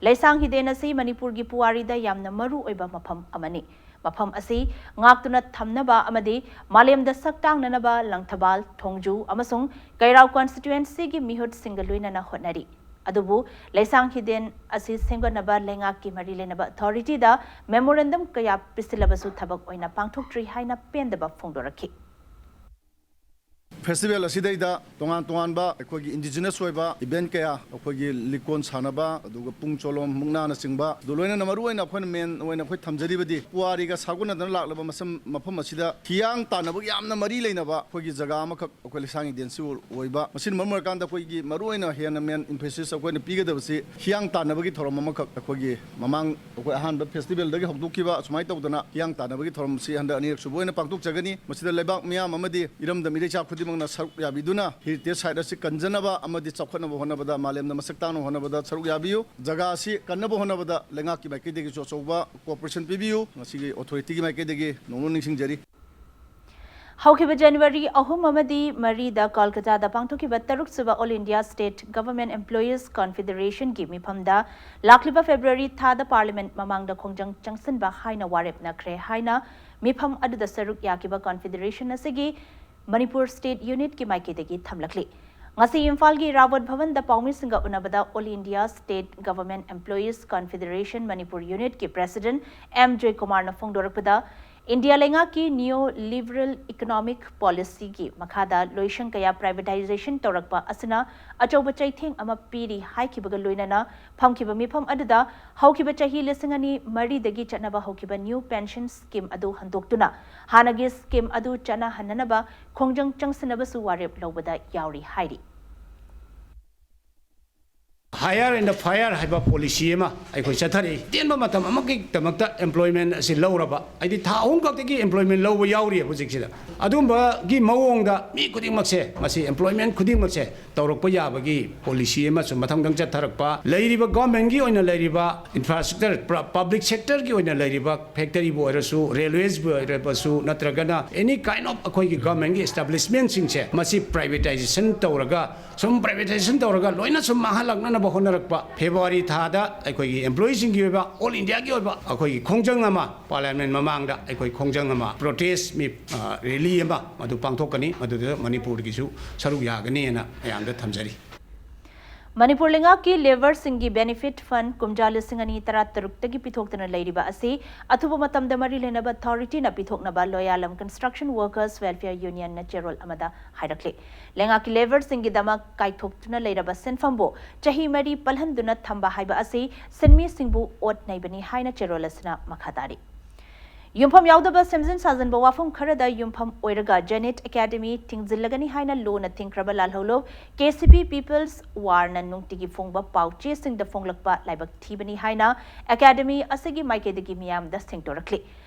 ꯂꯩꯁꯥꯡ ꯍꯤꯗꯦꯟ ꯑꯁꯤ ꯃꯅꯤꯄꯨꯔꯒꯤ ꯄꯨꯋꯥꯔꯤꯗ ꯌꯥꯝꯅ ꯃꯔꯨ ꯑꯣꯏꯕ ꯃꯐꯝ ꯑꯃꯅꯤ꯫ ꯃꯐꯝ ꯑꯁꯤ ꯉꯥꯛꯇꯨꯅ ꯊꯝꯅꯕ ꯑꯃꯗꯤ ꯃꯥꯂꯦꯝꯗ ꯁꯛ ꯇꯥꯛꯅꯅꯕ ꯂꯪꯊꯕꯥꯜ, ꯊꯣꯡꯖꯨ ꯑꯃꯁꯨꯡ ꯀꯩꯔꯥꯎ ꯀꯣꯟꯁꯇꯤꯇ꯭ꯋꯦꯟꯁꯤꯒꯤ ꯃꯤꯍꯨꯠꯁꯤꯡꯒ ꯂꯣꯏꯅꯅ ꯍꯣꯠꯅꯔꯤ꯫ ꯑꯗꯨꯕꯨ ꯂꯩꯁꯥꯡ ꯍꯤꯗꯦꯟ ꯑꯁꯤ ꯁꯦꯝꯒꯠꯅꯕ ꯂꯩꯉꯥꯛꯀꯤ ꯃꯔꯤ ꯂꯩꯅꯕ ꯑꯊꯣꯔꯤꯇꯤꯗ ꯃꯦꯃꯣꯔꯦꯟꯗꯝ ꯀꯌꯥ ꯄꯤꯁꯤꯜꯂꯕꯁꯨ ꯊꯕꯛ ꯑꯣꯏꯅ ꯄꯥꯡꯊꯣꯛꯇ꯭ꯔꯤ ꯍꯥꯏꯅ ꯄꯦꯟꯗꯕ ꯐꯣꯡꯗꯣꯔꯛꯈꯤ꯫ ꯐꯦꯁꯇꯤꯚꯦꯜ ꯑꯁꯤꯗꯩꯗ ꯇꯣꯉꯥꯟ ꯇꯣꯉꯥꯟꯕ ꯑꯩꯈꯣꯏꯒꯤ ꯏꯟꯗꯤꯖꯤꯅꯁ ꯑꯣꯏꯕ ꯏꯚꯦꯟꯠ ꯀꯌꯥ, ꯑꯩꯈꯣꯏꯒꯤ ꯂꯤꯀꯣꯟ ꯁꯥꯟꯅꯕ, ꯑꯗꯨꯒ ꯄꯨꯡ ꯆꯣꯂꯣꯝ ꯃꯨꯛꯅꯥꯅꯆꯤꯡꯕ, ꯑꯗꯨ ꯂꯣꯏꯅꯅ ꯃꯔꯨꯑꯣꯏꯅ ꯑꯩꯈꯣꯏꯅ ꯃꯦꯟ ꯑꯣꯏꯅ ꯑꯩꯈꯣꯏ ꯊꯝꯖꯔꯤꯕꯗꯤ ꯄꯨꯋꯥꯔꯤꯒ ꯁꯥꯒꯣꯟꯅꯗꯅ ꯂꯥꯛꯂꯕ ꯃꯁꯝ-, ꯃꯐꯝ ꯑꯁꯤꯗ ꯍꯤꯌꯥꯡ ꯇꯥꯟꯅꯕꯒ ꯌꯥꯝꯅ ꯃꯔꯤ ꯂꯩꯅꯕ ꯑꯩꯈꯣꯏꯒꯤ ꯖꯒꯥ ꯑꯃꯈꯛ ꯑꯩꯈꯣꯏ ꯂꯩꯁꯥꯡ ꯍꯤꯗꯦꯟꯁꯤ ꯑꯣꯏꯕ꯫ ꯃꯁꯤꯅ ꯃꯔꯝ ꯑꯣꯏꯔꯀꯥꯟꯗ ꯑꯩꯈꯣꯏꯒꯤ ꯃꯔꯨꯑꯣꯏꯅ ꯍꯦꯟꯅ ꯃꯦꯟ ꯏꯝꯐꯦꯁꯤꯁ ꯑꯩꯈꯣꯏꯅ ꯄꯤꯒꯗꯕꯁꯤ ꯍꯤꯌꯥꯡ ꯇꯥꯟꯅꯕꯒꯤ ꯊꯧꯔꯝ ꯑꯃꯈꯛ ꯑꯩꯈꯣꯏꯒꯤ ꯃꯃꯥꯡ ꯑꯩꯈꯣꯏ ꯑꯍꯥꯟꯕ ꯐꯦꯁꯇꯤꯚꯦꯜꯗꯒꯤ ꯍꯧꯗꯣꯛꯈꯤꯕ ꯑꯁꯨꯃꯥꯏꯅ ꯇꯧꯗꯅ ꯍꯤꯌꯥꯡ ꯇꯥꯟꯅꯕꯒꯤ ꯊꯧꯔꯝꯁꯤ ꯍꯟꯗꯛ ꯑꯅꯤꯔꯛ ꯁꯨꯕ ꯑꯣꯏꯅ ꯄꯥꯡꯊꯣꯛꯆꯒꯅꯤ꯫ ꯃꯁꯤꯗ ꯂꯩꯕꯥꯛ ꯃꯤꯌꯥꯝ ꯑꯃꯗꯤ ꯏꯔꯝꯗꯝ ꯏꯔꯩꯆꯥ ꯈꯨꯗꯤꯡꯃꯛꯅ ꯁꯔꯨꯛ ꯌꯥꯕꯤꯗꯨꯅ ꯍꯦꯔꯤꯇꯦꯖ ꯁꯥꯏꯠ ꯑꯁꯤ ꯀꯟꯖꯅꯕ ꯑꯃꯗꯤ ꯆꯥꯎꯈꯠꯅꯕ ꯍꯣꯠꯅꯕꯗ, ꯃꯥꯂꯦꯝꯗ ꯃꯁꯛ ꯇꯥꯛꯅꯕ ꯍꯣꯠꯅꯕꯗ ꯁꯔꯨꯛ ꯌꯥꯕꯤꯌꯨ꯫ ꯖꯒꯥ ꯑꯁꯤ ꯀꯟꯅꯕ ꯍꯣꯠꯅꯕꯗ ꯂꯩꯉꯥꯛꯀꯤ ꯃꯥꯏꯀꯩꯗꯒꯤꯁꯨ ꯑꯆꯧꯕ ꯀꯣꯑꯣꯄꯔꯦꯁꯟ ꯄꯤꯕꯤꯌꯨ꯫ ꯉꯁꯤꯒꯤ ꯑꯣꯊꯣꯔꯤꯇꯤꯒꯤ ꯃꯥꯏꯀꯩꯗꯒꯤ ꯅꯣꯡꯃ ꯅꯤꯡꯁꯤꯡꯖꯔꯤ꯫ ꯍꯧꯈꯤꯕ ꯖꯅꯋꯥꯔꯤ ꯑꯍꯨꯝ ꯑꯃꯗꯤ ꯃꯔꯤꯗ ꯀꯣꯜꯀꯇꯥꯗ ꯄꯥꯡꯊꯣꯛꯈꯤꯕ ꯇꯔꯨꯛꯁꯨꯕ All India State Government Employees Confederationꯒꯤ ꯃꯤꯐꯝꯗ ꯂꯥꯛꯂꯤꯕ ꯐꯦꯕ꯭ꯔꯨꯋꯥꯔꯤ ꯊꯥꯗ ꯄꯥꯔꯂꯤꯌꯥꯃꯦꯟꯠ ꯃꯃꯥꯡꯗ ꯈꯣꯡꯖꯪ ꯆꯪꯁꯤꯟꯕ ꯍꯥꯏꯅ ꯋꯥꯔꯦꯞꯅꯈ꯭ꯔꯦ ꯍꯥꯏꯅ ꯃꯤꯐꯝ ꯑꯗꯨꯗ ꯁꯔꯨꯛ ꯌꯥꯈꯤꯕ ꯀꯟꯐꯦꯗꯔꯦꯁꯟ ꯑꯁꯤꯒꯤ ꯃꯅꯤꯄꯨꯔ ꯁ꯭ꯇꯦꯠ ꯌꯨꯅꯤꯠꯀꯤ ꯃꯥꯏꯀꯩꯗꯒꯤ ꯊꯝꯂꯛꯂꯤ꯫ ꯉꯁꯤ ꯏꯝꯐꯥꯜꯒꯤ ꯔꯥꯕꯣꯠ ꯚꯕꯟꯗ ꯄꯥꯎꯃꯤꯁꯤꯡꯒ ꯎꯅꯕꯗ All India State Government Employees Confederation Manipur ꯌꯨꯅꯤꯠꯀꯤ ꯄ꯭ꯔꯦꯁꯤꯗꯦꯟꯠ ꯑꯦꯝ ꯖꯣꯏꯀꯨꯃꯥꯔꯅ ꯐꯣꯡꯗꯣꯔꯛꯄꯗ, ꯏꯟꯗꯤꯌꯥ ꯂꯩꯉꯥꯛꯀꯤ ꯅꯤꯌꯣ ꯂꯤꯕꯔꯦꯜ ꯏꯀꯣꯅꯣꯃꯤꯛ ꯄꯣꯂꯤꯁꯤꯒꯤ ꯃꯈꯥꯗ ꯂꯣꯏꯁꯪ ꯀꯌꯥ ꯄ꯭ꯔꯥꯏꯚꯦꯇꯥꯏꯖꯦꯁꯟ ꯇꯧꯔꯛꯄ ꯑꯁꯤꯅ ꯑꯆꯧꯕ ꯆꯩꯊꯦꯡ ꯑꯃ ꯄꯤꯔꯤ ꯍꯥꯏꯈꯤꯕꯒ ꯂꯣꯏꯅꯅ ꯐꯝꯈꯤꯕ ꯃꯤꯐꯝ ꯑꯗꯨꯗ ꯍꯧꯈꯤꯕ ꯆꯍꯤ ꯂꯤꯁꯤꯡ ꯑꯅꯤ ꯃꯔꯤꯗꯒꯤ ꯆꯠꯅꯕ ꯍꯧꯈꯤꯕ ꯅ꯭ꯌꯨ ꯄꯦꯟꯁꯟ ꯁ꯭ꯀꯤꯝ ꯑꯗꯨ ꯍꯟꯗꯣꯛꯇꯨꯅ ꯍꯥꯟꯅꯒꯤ ꯁ꯭ꯀꯤꯝ ꯑꯗꯨ ꯆꯠꯅꯍꯟꯅꯅꯕ ꯈꯣꯡꯖꯪ ꯆꯪꯁꯤꯟꯅꯕꯁꯨ ꯋꯥꯔꯦꯞ ꯂꯧꯕꯗ ꯌꯥꯎꯔꯤ ꯍꯥꯏꯔꯤ꯫ Hire and fire ꯍꯥꯏꯕ ꯄꯣꯂꯤꯁꯤ ꯑꯃ ꯑꯩꯈꯣꯏ ꯆꯠꯊꯔꯛꯏ꯫ ꯇꯦꯟꯕ ꯃꯇꯝ ꯑꯃꯒꯤꯗꯃꯛꯇ ꯑꯦꯝꯄ꯭ꯂꯣꯏꯃꯦꯟ ꯑꯁꯤ ꯂꯧꯔꯕ, ꯍꯥꯏꯗꯤ ꯊꯥ ꯑꯍꯨꯝ ꯈꯛꯇꯒꯤ ꯑꯦꯝꯄ꯭ꯂꯣꯏꯃꯦꯟ ꯂꯧꯕ ꯌꯥꯎꯔꯤ ꯍꯧꯖꯤꯛꯁꯤꯗ꯫ ꯑꯗꯨꯝꯕꯒꯤ ꯃꯑꯣꯡꯗ ꯃꯤ ꯈꯨꯗꯤꯡꯃꯛꯁꯦ, ꯃꯁꯤ ꯑꯦꯝꯄ꯭ꯂꯣꯏꯃꯦꯟ ꯈꯨꯗꯤꯡꯃꯛꯁꯦ ꯇꯧꯔꯛꯄ ꯌꯥꯕꯒꯤ ꯄꯣꯂꯤꯁꯤ ꯑꯃꯁꯨ ꯃꯊꯪ ꯃꯊꯪ ꯆꯠꯊꯔꯛꯄ, ꯂꯩꯔꯤꯕ ꯒꯣꯔꯃꯦꯟꯒꯤ ꯑꯣꯏꯅ ꯂꯩꯔꯤꯕ ꯏꯟꯐ꯭ꯔꯥꯁ꯭ꯇ꯭ꯔꯛꯆꯔ, ꯄꯕ꯭ꯂꯤꯛ ꯁꯦꯛꯇꯔꯒꯤ ꯑꯣꯏꯅ ꯂꯩꯔꯤꯕ ꯐꯦꯛꯇꯔꯤꯕꯨ ꯑꯣꯏꯔꯁꯨ, ꯔꯦꯜꯋꯦꯁꯕꯨ ꯑꯣꯏꯔꯕꯁꯨ, ꯅꯠꯇ꯭ꯔꯒꯅ ꯑꯦꯅꯤ ꯀꯥꯏꯟ ꯑꯣꯐ ꯑꯩꯈꯣꯏꯒꯤ ꯒꯣꯔꯃꯦꯟꯒꯤ ꯏꯁꯇꯥꯕ꯭ꯂꯤꯁꯃꯦꯟꯁꯤꯡꯁꯦ, ꯃꯁꯤ ꯄ꯭ꯔꯥꯏꯚꯦꯇꯥꯏꯖꯦꯁꯟ ꯇꯧꯔꯒ, ꯁꯨꯝ ꯄ꯭ꯔꯥꯏꯚꯦꯇꯥꯏꯖꯦꯁꯟ ꯇꯧꯔꯒ ꯂꯣꯏꯅ ꯁꯨꯝ ꯃꯥꯡꯍꯜꯂꯛꯅꯅꯕ ꯍꯣꯠꯅꯔꯛꯄ꯫ ꯐꯦꯕ꯭ꯔꯨꯋꯥꯔꯤ ꯊꯥꯗ ꯑꯩꯈꯣꯏꯒꯤ ꯑꯦꯝꯄ꯭ꯂꯣꯌꯤꯁꯤꯡꯒꯤ ꯑꯣꯏꯕ ꯑꯣꯜ ꯏꯟꯗꯤꯌꯥꯒꯤ ꯑꯣꯏꯕ ꯑꯩꯈꯣꯏꯒꯤ ꯈꯣꯡꯖꯪ ꯑꯃ ꯄꯥꯔꯂꯤꯌꯥꯃꯦꯟ ꯃꯃꯥꯡꯗ ꯑꯩꯈꯣꯏ ꯈꯣꯡꯖꯪ ꯑꯃ, ꯄ꯭ꯔꯣꯇꯦꯁ ꯃꯤ, ꯑ, ꯔꯦꯂꯤ ꯑꯃ ꯃꯗꯨ ꯄꯥꯡꯊꯣꯛꯀꯅꯤ꯫ ꯃꯗꯨꯗ ꯃꯅꯤꯄꯨꯔꯒꯤꯁꯨ ꯁꯔꯨꯛ ꯌꯥꯒꯅꯤꯅ ꯃꯌꯥꯝꯗ ꯊꯝꯖꯔꯤ꯫ ꯃꯅꯤꯄꯨꯔ ꯂꯩꯉꯥꯛꯀꯤ ꯂꯦꯕꯔꯁꯤꯡꯒꯤ ꯕꯦꯅꯤꯐꯤꯠ ꯐꯟ ꯀꯨꯝꯖꯥ ꯂꯤꯁꯤꯡ ꯑꯅꯤ ꯇꯔꯥꯇꯔꯨꯛꯇꯒꯤ ꯄꯤꯊꯣꯛꯇꯨꯅ ꯂꯩꯔꯤꯕ ꯑꯁꯤ ꯑꯊꯨꯕ ꯃꯇꯝꯗ ꯃꯔꯤ ꯂꯩꯅꯕ ꯑꯊꯣꯔꯤꯇꯤꯅ ꯄꯤꯊꯣꯛꯅꯕ ꯂꯣꯌꯥꯂꯝ ꯀꯟꯁꯇ꯭ꯔꯛꯁꯟ ꯋꯥꯔꯀꯔꯁ ꯋꯦꯜꯐꯤꯌꯔ ꯌꯨꯅꯤꯌꯟꯅ ꯆꯦꯔꯣꯜ ꯑꯃꯗ ꯍꯥꯏꯔꯛꯂꯤ꯫ ꯂꯩꯉꯥꯛꯀꯤ ꯂꯦꯕꯔꯁꯤꯡꯒꯤꯗꯃꯛ ꯀꯥꯏꯊꯣꯛꯇꯨꯅ ꯂꯩꯔꯕ ꯁꯦꯟꯐꯝꯕꯨ ꯆꯍꯤ ꯃꯔꯤ ꯄꯜꯍꯟꯗꯨꯅ ꯊꯝꯕ ꯍꯥꯏꯕ ꯑꯁꯤ ꯁꯤꯟꯃꯤꯁꯤꯡꯕꯨ ꯑꯣꯠ ꯅꯩꯕꯅꯤ ꯍꯥꯏꯅ ꯆꯦꯔꯣꯜ ꯑꯁꯤꯅ ꯃꯈꯥ ꯇꯥꯔꯤ꯫ ꯌꯨꯝꯐꯝ ꯌꯥꯎꯗꯕ ꯁꯦꯝꯖꯤꯟ ꯁꯥꯖꯤꯟꯕ ꯋꯥꯐꯝ ꯈꯔꯗ ꯌꯨꯝꯐꯝ ꯑꯣꯏꯔꯒ ꯖꯦꯅꯦꯠ ꯑꯦꯀꯥꯗꯃꯤ ꯊꯤꯡꯖꯤꯜꯂꯒꯅꯤ ꯍꯥꯏꯅ ꯂꯨꯅ ꯊꯤꯡꯈ꯭ꯔꯕ ꯂꯥꯜꯍꯧꯂꯨꯞ ꯀꯦ ꯁꯤ ꯄꯤ ꯄꯤꯄꯜꯁ ꯋꯥꯔꯅ ꯅꯨꯡꯇꯤꯒꯤ ꯐꯣꯡꯕ ꯄꯥꯎ ꯆꯦꯁꯤꯡꯗ ꯐꯣꯡꯂꯛꯄ ꯂꯥꯏꯕꯛ ꯊꯤꯕꯅꯤ ꯍꯥꯏꯅ ꯑꯦꯀꯥꯗꯃꯤ ꯑꯁꯤꯒꯤ ꯃꯥꯏꯀꯩꯗꯒꯤ ꯃꯤꯌꯥꯝꯗ ꯁꯦꯡꯗꯣꯔꯛꯂꯤ꯫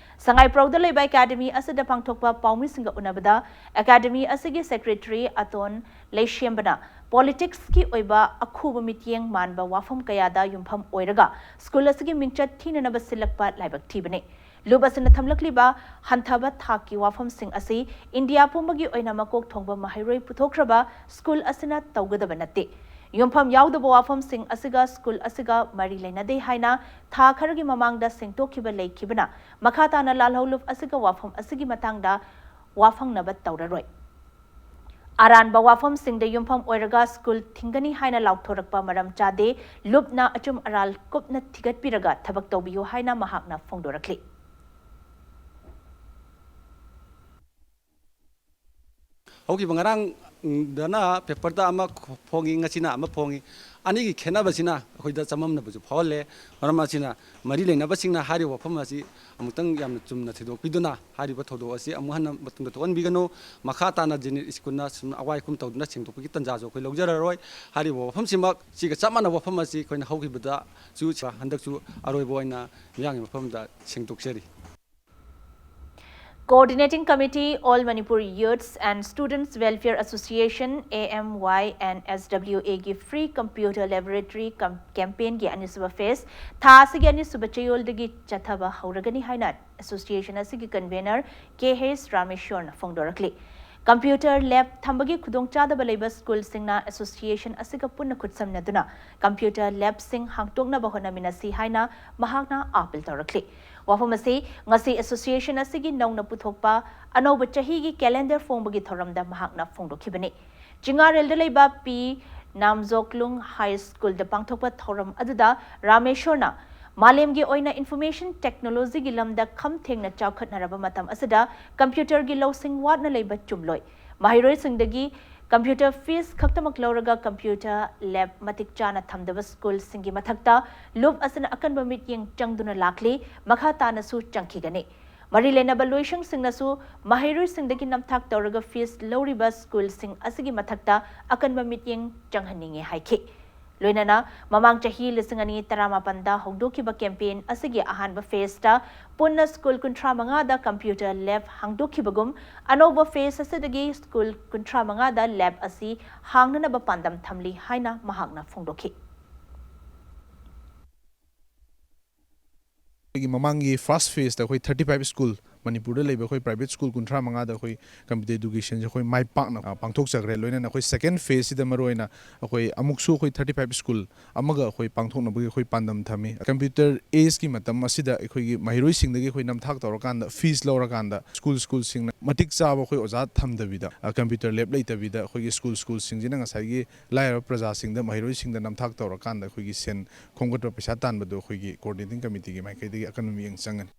ꯁꯉꯥꯏꯄ꯭ꯔꯧꯗ ꯂꯩꯕ ꯑꯦꯀꯥꯗꯃꯤ ꯑꯁꯤꯗ ꯄꯥꯡꯊꯣꯛꯄ ꯄꯥꯎꯃꯤꯁꯤꯡꯒ ꯎꯅꯕꯗ ꯑꯦꯀꯥꯗꯃꯤ ꯑꯁꯤꯒꯤ ꯁꯦꯀ꯭ꯔꯦꯇꯔꯤ ꯑꯇꯣꯟ ꯂꯩꯁꯦꯝꯕꯅ ꯄꯣꯂꯤꯇꯤꯛꯁꯀꯤ ꯑꯣꯏꯕ ꯑꯈꯨꯕ ꯃꯤꯠꯌꯦꯡ ꯃꯥꯟꯕ ꯋꯥꯐꯝ ꯀꯌꯥꯗ ꯌꯨꯝꯐꯝ ꯑꯣꯏꯔꯒ ꯁ꯭ꯀꯨꯜ ꯑꯁꯤꯒꯤ ꯃꯤꯡꯆꯠ ꯊꯤꯅꯅꯕ ꯁꯤꯜꯂꯛꯄ ꯂꯥꯏꯕꯛ ꯊꯤꯕꯅꯤ꯫ ꯂꯨꯞ ꯑꯁꯤꯅ ꯊꯝꯂꯛꯂꯤꯕ ꯍꯟꯊꯕ ꯊꯥꯛꯀꯤ ꯋꯥꯐꯝꯁꯤꯡ ꯑꯁꯤ ꯏꯟꯗꯤꯌꯥ ꯄꯨꯝꯕꯒꯤ ꯑꯣꯏꯅ ꯃꯀꯣꯛ ꯊꯣꯡꯕ ꯃꯍꯩꯔꯣꯏ ꯄꯨꯊꯣꯛꯈ꯭ꯔꯕ ꯁ꯭ꯀꯨꯜ ꯑꯁꯤꯅ ꯇꯧꯒꯗꯕ ꯅꯠꯇꯦ꯫ ꯌꯨꯝꯐꯝ ꯌꯥꯎꯗꯕ ꯋꯥꯐꯝꯁꯤꯡ ꯑꯁꯤꯒ ꯁ꯭ꯀꯨꯜ ꯑꯁꯤꯒ ꯃꯔꯤ ꯂꯩꯅꯗꯦ ꯍꯥꯏꯅ ꯊꯥ ꯈꯔꯒꯤ ꯃꯃꯥꯡꯗ ꯁꯦꯡꯗꯣꯛꯈꯤꯕ ꯂꯩꯈꯤꯕꯅ ꯃꯈꯥ ꯇꯥꯅ ꯂꯥꯜꯍꯧꯂꯨꯞ ꯑꯁꯤꯒ ꯋꯥꯐꯝ ꯑꯁꯤꯒꯤ ꯃꯇꯥꯡꯗ ꯋꯥꯐꯪꯅꯕ ꯇꯧꯔꯔꯣꯏ꯫ ꯑꯔꯥꯟꯕ ꯋꯥꯐꯝꯁꯤꯡꯗ ꯌꯨꯝꯐꯝ ꯑꯣꯏꯔꯒ ꯁ꯭ꯀꯨꯜ ꯊꯤꯡꯒꯅꯤ ꯍꯥꯏꯅ ꯂꯥꯎꯊꯣꯔꯛꯄ ꯃꯔꯝ ꯆꯥꯗꯦ꯫ ꯂꯨꯞꯅ ꯑꯆꯨꯝ ꯑꯔꯥꯜ ꯀꯨꯞꯅ ꯊꯤꯒꯠꯄꯤꯔꯒ ꯊꯕꯛ ꯇꯧꯕꯤꯌꯨ ꯍꯥꯏꯅ ꯃꯍꯥꯛꯅ ꯐꯣꯡꯗꯣꯔꯛꯂꯤ꯫ ꯍꯧꯈꯤꯕ ꯉꯔꯥꯡꯗꯅ ꯄꯦꯄꯔꯗ ꯑꯃ ꯐꯣꯡꯉꯤ, ꯉꯁꯤꯅ ꯑꯃ ꯐꯣꯡꯉꯤ꯫ ꯑꯅꯤꯒꯤ ꯈꯦꯠꯅꯕꯁꯤꯅ ꯑꯩꯈꯣꯏꯗ ꯆꯃꯝꯅꯕꯁꯨ ꯐꯥꯎꯍꯜꯂꯦ꯫ ꯃꯔꯝ ꯑꯁꯤꯅ, ꯃꯔꯤ ꯂꯩꯅꯕꯁꯤꯡꯅ ꯍꯥꯏꯔꯤꯕ ꯋꯥꯐꯝ ꯑꯁꯤ ꯑꯃꯨꯛꯇꯪ ꯌꯥꯝꯅ ꯆꯨꯝꯅ ꯊꯤꯗꯣꯛꯄꯤꯗꯨꯅ, ꯍꯥꯏꯔꯤꯕ ꯊꯧꯗꯣꯛ ꯑꯁꯤ ꯑꯃꯨꯛ ꯍꯟꯅ ꯃꯇꯨꯡꯗ ꯊꯣꯛꯍꯟꯕꯤꯒꯅꯨ꯫ ꯃꯈꯥ ꯇꯥꯅ ꯖꯦꯅꯤꯠ ꯁ꯭ꯀꯨꯜꯅ ꯁꯨꯝ ꯑꯋꯥꯏ ꯑꯈꯨꯝ ꯇꯧꯗꯨꯅ ꯁꯦꯡꯗꯣꯛꯄꯒꯤ ꯇꯥꯟꯖꯥꯁꯨ ꯑꯩꯈꯣꯏ ꯂꯧꯖꯔꯔꯣꯏ꯫ ꯍꯥꯏꯔꯤꯕ ꯋꯥꯐꯝꯁꯤꯃꯛ ꯁꯤꯒ ꯆꯞ ꯃꯥꯟꯅꯕ ꯋꯥꯐꯝ ꯑꯁꯤ ꯑꯩꯈꯣꯏꯅ ꯍꯧꯈꯤꯕꯗꯁꯨ, ꯍꯟꯗꯛꯁꯨ ꯑꯔꯣꯏꯕ ꯑꯣꯏꯅ ꯃꯤꯌꯥꯝꯒꯤ ꯃꯐꯝꯗ ꯁꯦꯡꯗꯣꯛꯆꯔꯤ꯫ Coordinating Committee, All Manipur Youths and Students Welfare Association, A M Y and S W A ꯒꯤ Free Computer Laboratory ꯀꯝ-, campaign ꯒꯤ ꯑꯅꯤꯁꯨꯕ phase ꯊꯥ ꯑꯁꯤꯒꯤ ꯑꯅꯤꯁꯨꯕ ꯆꯌꯣꯜꯗꯒꯤ ꯆꯠꯊꯕ ꯍꯧꯔꯒꯅꯤ ꯍꯥꯏꯅ association ꯑꯁꯤꯒꯤ convener ꯀꯦ ꯍꯩꯁ ꯔꯥꯃꯦꯁ꯭ꯋꯔꯅ ꯐꯣꯡꯗꯣꯔꯛꯂꯤ꯫ Computer lab ꯊꯝꯕꯒꯤ ꯈꯨꯗꯣꯡꯆꯥꯗꯕ ꯂꯩꯕ ꯁ꯭ꯀꯨꯜꯁꯤꯡꯅ association ꯑꯁꯤꯒ ꯄꯨꯟꯅ ꯈꯨꯠꯁꯝꯅꯗꯨꯅ computer lab ꯁꯤꯡ ꯍꯥꯡꯗꯣꯛꯅꯕ ꯍꯣꯠꯅꯃꯤꯟꯅꯁꯤ ꯍꯥꯏꯅ ꯃꯍꯥꯛꯅ appeal ꯇꯧꯔꯛꯂꯤ꯫ ꯋꯥꯐꯝ ꯑꯁꯤ ꯉꯁꯤ association ꯑꯁꯤꯒꯤ ꯅꯧꯅ ꯄꯨꯊꯣꯛꯄ ꯑꯅꯧꯕ ꯆꯍꯤꯒꯤ calendar ꯐꯣꯡꯕꯒꯤ ꯊꯧꯔꯝꯗ ꯃꯍꯥꯛꯅ ꯐꯣꯡꯗꯣꯛꯈꯤꯕꯅꯤ꯫ ꯆꯤꯡꯉꯥꯔꯦꯜꯗ ꯂꯩꯕ ꯄꯤ ꯅꯥꯝꯖꯣꯀꯂꯨꯡ High School ꯗ ꯄꯥꯡꯊꯣꯛꯄ ꯊꯧꯔꯝ ꯑꯗꯨꯗ ꯔꯥꯃꯦꯁ꯭ꯋꯔꯅ ꯃꯥꯂꯦꯝꯒꯤ ꯑꯣꯏꯅ information technology ꯒꯤ ꯂꯝꯗ ꯈꯝ ꯊꯦꯡꯅ ꯆꯥꯎꯈꯠꯅꯔꯕ ꯃꯇꯝ ꯑꯁꯤꯗ computer ꯒꯤ ꯂꯧꯁꯤꯡ ꯋꯥꯠꯅ ꯂꯩꯕ ꯆꯨꯝꯂꯣꯏ꯫ ꯃꯍꯩꯔꯣꯏꯁꯤꯡꯗꯒꯤ computer fees ꯈꯛꯇꯃꯛ ꯂꯧꯔꯒ computer lab ꯃꯇꯤꯛ ꯆꯥꯅ ꯊꯝꯗꯕ ꯁ꯭ꯀꯨꯜꯁꯤꯡꯒꯤ ꯃꯊꯛꯇ ꯂꯨꯞ ꯑꯁꯤꯅ ꯑꯀꯟꯕ ꯃꯤꯠꯌꯦꯡ ꯆꯪꯗꯨꯅ ꯂꯥꯛꯂꯤ, ꯃꯈꯥ ꯇꯥꯅꯁꯨ ꯆꯪꯈꯤꯒꯅꯤ꯫ ꯃꯔꯤ ꯂꯩꯅꯕ ꯂꯣꯏꯁꯪꯁꯤꯡꯅꯁꯨ ꯃꯍꯩꯔꯣꯏꯁꯤꯡꯗꯒꯤ ꯅꯝꯊꯥꯛ ꯇꯧꯔꯒ fees ꯂꯧꯔꯤꯕ ꯁ꯭ꯀꯨꯜꯁꯤꯡ ꯑꯁꯤꯒꯤ ꯃꯊꯛꯇ ꯑꯀꯟꯕ ꯃꯤꯠꯌꯦꯡ ꯆꯪꯍꯟꯅꯤꯡꯏ ꯍꯥꯏꯈꯤ꯫ ꯂꯣꯏꯅꯅ ꯃꯃꯥꯡ ꯆꯍꯤ ꯂꯤꯁꯤꯡ ꯑꯅꯤ ꯇꯔꯥꯃꯥꯄꯟꯗ ꯍꯧꯗꯣꯛꯈꯤꯕ campaign ꯑꯁꯤꯒꯤ ꯑꯍꯥꯟꯕ phase ꯇ ꯄꯨꯟꯅ ꯁ꯭ꯀꯨꯜ ꯀꯨꯟꯊ꯭ꯔꯥ ꯃꯉꯥꯗ computer lab ꯍꯥꯡꯗꯣꯛꯈꯤꯕꯒꯨꯝ, ꯑꯅꯧꯕ phase ꯑꯁꯤꯗꯒꯤ ꯁ꯭ꯀꯨꯜ ꯀꯨꯟꯊ꯭ꯔꯥ ꯃꯉꯥꯗ lab ꯑꯁꯤ ꯍꯥꯡꯅꯅꯕ ꯄꯥꯟꯗꯝ ꯊꯝꯂꯤ ꯍꯥꯏꯅ ꯃꯍꯥꯛꯅ ꯐꯣꯡꯗꯣꯛꯈꯤ꯫ ꯑꯩꯈꯣꯏꯒꯤ ꯃꯃꯥꯡꯒꯤ first phase ꯇ ꯑꯩꯈꯣꯏ thirty five school, ꯃꯅꯤꯄꯨꯔꯗ ꯂꯩꯕ ꯑꯩꯈꯣꯏ private school ꯀꯨꯟꯊ꯭ꯔꯥ ꯃꯉꯥꯗ ꯑꯩꯈꯣꯏ computer education ꯁꯦ ꯑꯩꯈꯣꯏ ꯃꯥꯏ ꯄꯥꯛꯅ, ꯑ, ꯄꯥꯡꯊꯣꯛꯆꯈ꯭ꯔꯦ꯫ ꯂꯣꯏꯅꯅ ꯑꯩꯈꯣꯏ second phase ꯁꯤꯗ ꯃꯔꯨꯑꯣꯏꯅ ꯑꯩꯈꯣꯏ ꯑꯃꯨꯛꯁꯨ ꯑꯩꯈꯣꯏ thirty five school ꯑꯃꯒ ꯑꯩꯈꯣꯏ ꯄꯥꯡꯊꯣꯛꯅꯕꯒꯤ ꯑꯩꯈꯣꯏ ꯄꯥꯟꯗꯝ ꯊꯝꯃꯤ꯫ Computer age ꯀꯤ ꯃꯇꯝ ꯑꯁꯤꯗ ꯑꯩꯈꯣꯏꯒꯤ ꯃꯍꯩꯔꯣꯏꯁꯤꯡꯗꯒꯤ ꯑꯩꯈꯣꯏ ꯅꯝꯊꯥꯛ ꯇꯧꯔꯀꯥꯟꯗ, fees ꯂꯧꯔꯀꯥꯟꯗ, school, school ꯁꯤꯡꯅ ꯃꯇꯤꯛ ꯆꯥꯕ ꯑꯩꯈꯣꯏ ꯑꯣꯖꯥ ꯊꯝꯗꯕꯤꯗ, ꯑ, computer lab ꯂꯩꯇꯕꯤꯗ, ꯑꯩꯈꯣꯏꯒꯤ school, school ꯁꯤꯡꯁꯤꯅ ꯉꯁꯥꯏꯒꯤ ꯂꯥꯏꯔꯕ ꯄ꯭ꯔꯖꯥꯁꯤꯡꯗ, ꯃꯍꯩꯔꯣꯏꯁꯤꯡꯗ ꯅꯝꯊꯥꯛ ꯇꯧꯔꯀꯥꯟꯗ ꯑꯩꯈꯣꯏꯒꯤ ꯁꯦꯟ ꯈꯣꯝꯒꯠꯄ, ꯄꯩꯁꯥ ꯇꯥꯟꯕꯗꯣ ꯑꯩꯈꯣꯏꯒꯤ coordinating committee ꯒꯤ ꯃꯥꯏꯀꯩꯗꯒꯤ ꯑꯀꯟꯕ ꯃꯤꯠꯌꯦꯡ ꯆꯪꯒꯅꯤ꯫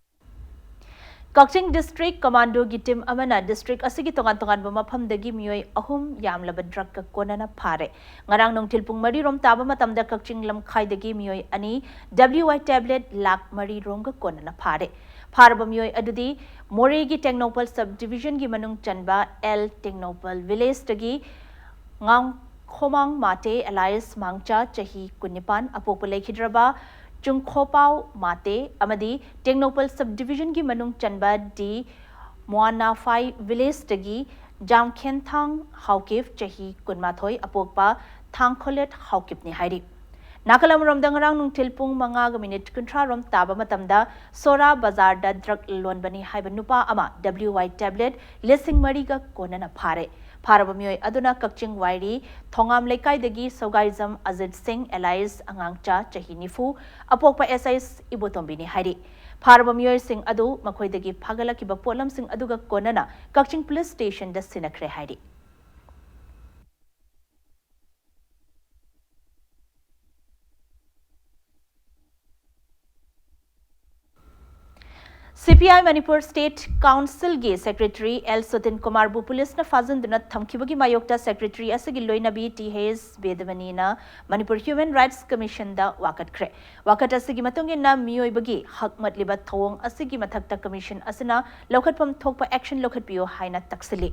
ꯀꯛꯆꯤꯡ ꯗꯤꯁꯇ꯭ꯔꯤꯛ ꯀꯃꯥꯟꯗꯣꯒꯤ ꯇꯤꯝ ꯑꯃꯅ ꯗꯤꯁꯇ꯭ꯔꯤꯛ ꯑꯁꯤꯒꯤ ꯇꯣꯉꯥꯟ ꯇꯣꯉꯥꯟꯕ ꯃꯐꯝꯗꯒꯤ ꯃꯤꯑꯣꯏ ꯑꯍꯨꯝ ꯌꯥꯝꯂꯕ ꯗ꯭ꯔꯒꯀ ꯀꯣꯟꯅꯅ ꯐꯥꯔꯦ꯫ ꯉꯔꯥꯡ ꯅꯨꯡꯊꯤꯜ ꯄꯨꯡ ꯃꯔꯤ ꯔꯣꯝ ꯇꯥꯕ ꯃꯇꯝꯗ ꯀꯛꯆꯤꯡ ꯂꯝꯈꯥꯏꯗꯒꯤ ꯃꯤꯑꯣꯏ ꯑꯅꯤ ꯗꯕ꯭ꯂꯤꯎ ꯑꯥꯏ ꯇꯦꯕ꯭ꯂꯦꯠ ꯂꯥꯈ ꯃꯔꯤ ꯔꯣꯝꯒ ꯀꯣꯟꯅꯅ ꯐꯥꯔꯦ꯫ ꯐꯥꯔꯕ ꯃꯤꯑꯣꯏ ꯑꯗꯨꯗꯤ ꯃꯣꯔꯦꯒꯤ ꯇꯦꯡꯅꯧꯄꯜ ꯁꯕ ꯗꯤꯕꯤꯖꯟꯒꯤ ꯃꯅꯨꯡ ꯆꯟꯕ ꯑꯦꯜ ꯇꯦꯡꯅꯧꯄꯜ ꯚꯤꯂꯦꯖꯇꯒꯤ ꯉꯥꯡꯈꯣꯃꯥꯡ ꯃꯥꯇꯦ ꯑꯦꯂꯥꯏꯁ ꯃꯥꯡꯆꯥ ꯆꯍꯤ ꯀꯨꯟꯅꯤꯄꯥꯟ, ꯑꯄꯣꯛꯄ ꯂꯩꯈꯤꯗ꯭ꯔꯕ ꯆꯨꯡꯈꯣꯄꯥꯎ ꯃꯥꯇꯦ ꯑꯃꯗꯤ ꯇꯦꯡꯅꯧꯄꯜ ꯁꯕ ꯗꯤꯕꯤꯖꯟꯒꯤ ꯃꯅꯨꯡ ꯆꯟꯕ ꯗꯤ ꯃꯣꯋꯥꯅꯥꯐꯥꯏ ꯚꯤꯂꯦꯖꯇꯒꯤ ꯖꯥꯝꯈꯦꯟꯊꯥꯡ ꯍꯥꯎꯀꯤꯞ ꯆꯍꯤ ꯀꯨꯟꯃꯥꯊꯣꯏ, ꯑꯄꯣꯛꯄ ꯊꯥꯡꯈꯣꯂꯦꯠ ꯍꯥꯎꯀꯤꯞꯅꯤ ꯍꯥꯏꯔꯤ꯫ ꯅꯥꯀꯜ ꯑꯃꯔꯣꯝꯗ ꯉꯔꯥꯡ ꯅꯨꯡꯊꯤꯜ ꯄꯨꯡ ꯃꯉꯥꯒ ꯃꯤꯅꯤꯠ ꯀꯨꯟꯊ꯭ꯔꯥ ꯔꯣꯝ ꯇꯥꯕ ꯃꯇꯝꯗ ꯁꯣꯔꯥ ꯕꯖꯥꯔꯗ ꯗ꯭ꯔꯒ ꯂꯣꯟꯕꯅꯤ ꯍꯥꯏꯕ ꯅꯨꯄꯥ ꯑꯃ ꯗꯕ꯭ꯂꯤꯎ ꯑꯥꯏ ꯇꯦꯕ꯭ꯂꯦꯠ ꯂꯤꯁꯤꯡ ꯃꯔꯤꯒ ꯀꯣꯟꯅꯅ ꯐꯥꯔꯦ꯫ ꯐꯥꯔꯕ ꯃꯤꯑꯣꯏ ꯑꯗꯨꯅ ꯀꯛꯆꯤꯡ ꯋꯥꯏꯔꯤ ꯊꯣꯉꯥꯝ ꯂꯩꯀꯥꯏꯗꯒꯤ ꯁꯧꯒꯥꯏꯖꯝ ꯑꯖꯤꯠ ꯁꯤꯡ ꯑꯦꯂꯥꯏꯁ ꯑꯉꯥꯡꯆꯥ ꯆꯍꯤ ꯅꯤꯐꯨ, ꯑꯄꯣꯛꯄ ꯑꯦꯁ ꯑꯥꯏ ꯏꯕꯣꯇꯣꯝꯕꯤꯅꯤ ꯍꯥꯏꯔꯤ꯫ ꯐꯥꯔꯕ ꯃꯤꯑꯣꯏꯁꯤꯡ ꯑꯗꯨ ꯃꯈꯣꯏꯗꯒꯤ ꯐꯥꯒꯠꯂꯛꯈꯤꯕ ꯄꯣꯠꯂꯝꯁꯤꯡ ꯑꯗꯨꯒ ꯀꯣꯟꯅꯅ ꯀꯛꯆꯤꯡ ꯄꯨꯂꯤꯁ ꯁ꯭ꯇꯦꯁꯟꯗ ꯁꯤꯟꯅꯈ꯭ꯔꯦ ꯍꯥꯏꯔꯤ꯫ ꯁꯤ ꯄꯤ ꯑꯥꯏ ꯃꯅꯤꯄꯨꯔ ꯁ꯭ꯇꯦꯠ ꯀꯥꯎꯟꯁꯤꯜꯒꯤ ꯁꯦꯀ꯭ꯔꯦꯇꯔꯤ ꯑꯦꯜ ꯁꯣꯇꯤꯟ ꯀꯨꯃꯥꯔꯕꯨ ꯄꯨꯂꯤꯁꯅ ꯐꯥꯖꯤꯟꯗꯨꯅ ꯊꯝꯈꯤꯕꯒꯤ ꯃꯥꯌꯣꯛꯇ ꯁꯦꯀ꯭ꯔꯦꯇꯔꯤ ꯑꯁꯤꯒꯤ ꯂꯣꯏꯅꯕꯤ ꯇꯤ ꯍꯩꯁ ꯕꯦꯗꯃꯅꯤꯅ ꯃꯅꯤꯄꯨꯔ ꯍ꯭ꯌꯨꯃꯦꯟ ꯔꯥꯏꯠꯁ ꯀꯃꯤꯁꯟꯗ ꯋꯥꯀꯠꯈ꯭ꯔꯦ꯫ ꯋꯥꯀꯠ ꯑꯁꯤꯒꯤ ꯃꯇꯨꯡ ꯏꯟꯅ ꯃꯤꯑꯣꯏꯕꯒꯤ ꯍꯛ ꯃꯠꯂꯤꯕ ꯊꯧꯑꯣꯡ ꯑꯁꯤꯒꯤ ꯃꯊꯛꯇ ꯀꯃꯤꯁꯟ ꯑꯁꯤꯅ ꯂꯧꯈꯠꯐꯝ ꯊꯣꯛꯄ ꯑꯦꯛꯁꯟ ꯂꯧꯈꯠꯄꯤꯌꯨ ꯍꯥꯏꯅ ꯇꯛꯁꯤꯜꯂꯤ꯫